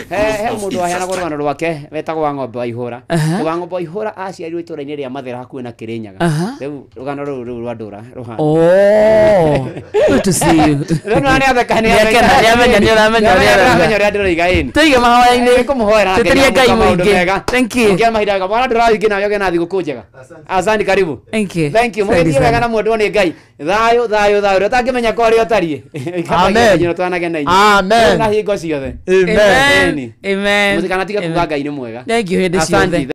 He mũndũ waheanaga rũgano rwake wetagwo wa ng'ombe wa ihũra. Wa ng'ombe wa ihũra aciarirwo itũũra-inĩ rĩa Mathĩra hakuhĩ na Kĩrĩnyaga. Rĩu rũgano rũu rĩu rwa ndũra rũhana. Oh. Good to see you. Rĩu nĩ atheka nĩ nĩamenya nĩ ũramenya ũrĩa ũrĩa ndĩroiga ĩni. Tũige mahoya-inĩ. Nĩngũmũhoera Tũtĩrie Ngai mũingĩ. Thank you. Ũngĩa mahinda mega. Mwana ndũra wingĩ nawe ũgĩe na thigũkũ njega. Asante, karibu. Thank you. Thank you. Mũgĩthiĩ wega na mwendwo nĩ Ngai. Thayũ thayũ thayũ. Ũrĩa ũtangĩmenya kwa ũrĩa ũtariĩ. Amen. Amen. Amen. Amen. Amen. Mũtikanatige kuga Ngai nĩ mwega. Thank you hĩndĩ ciothe.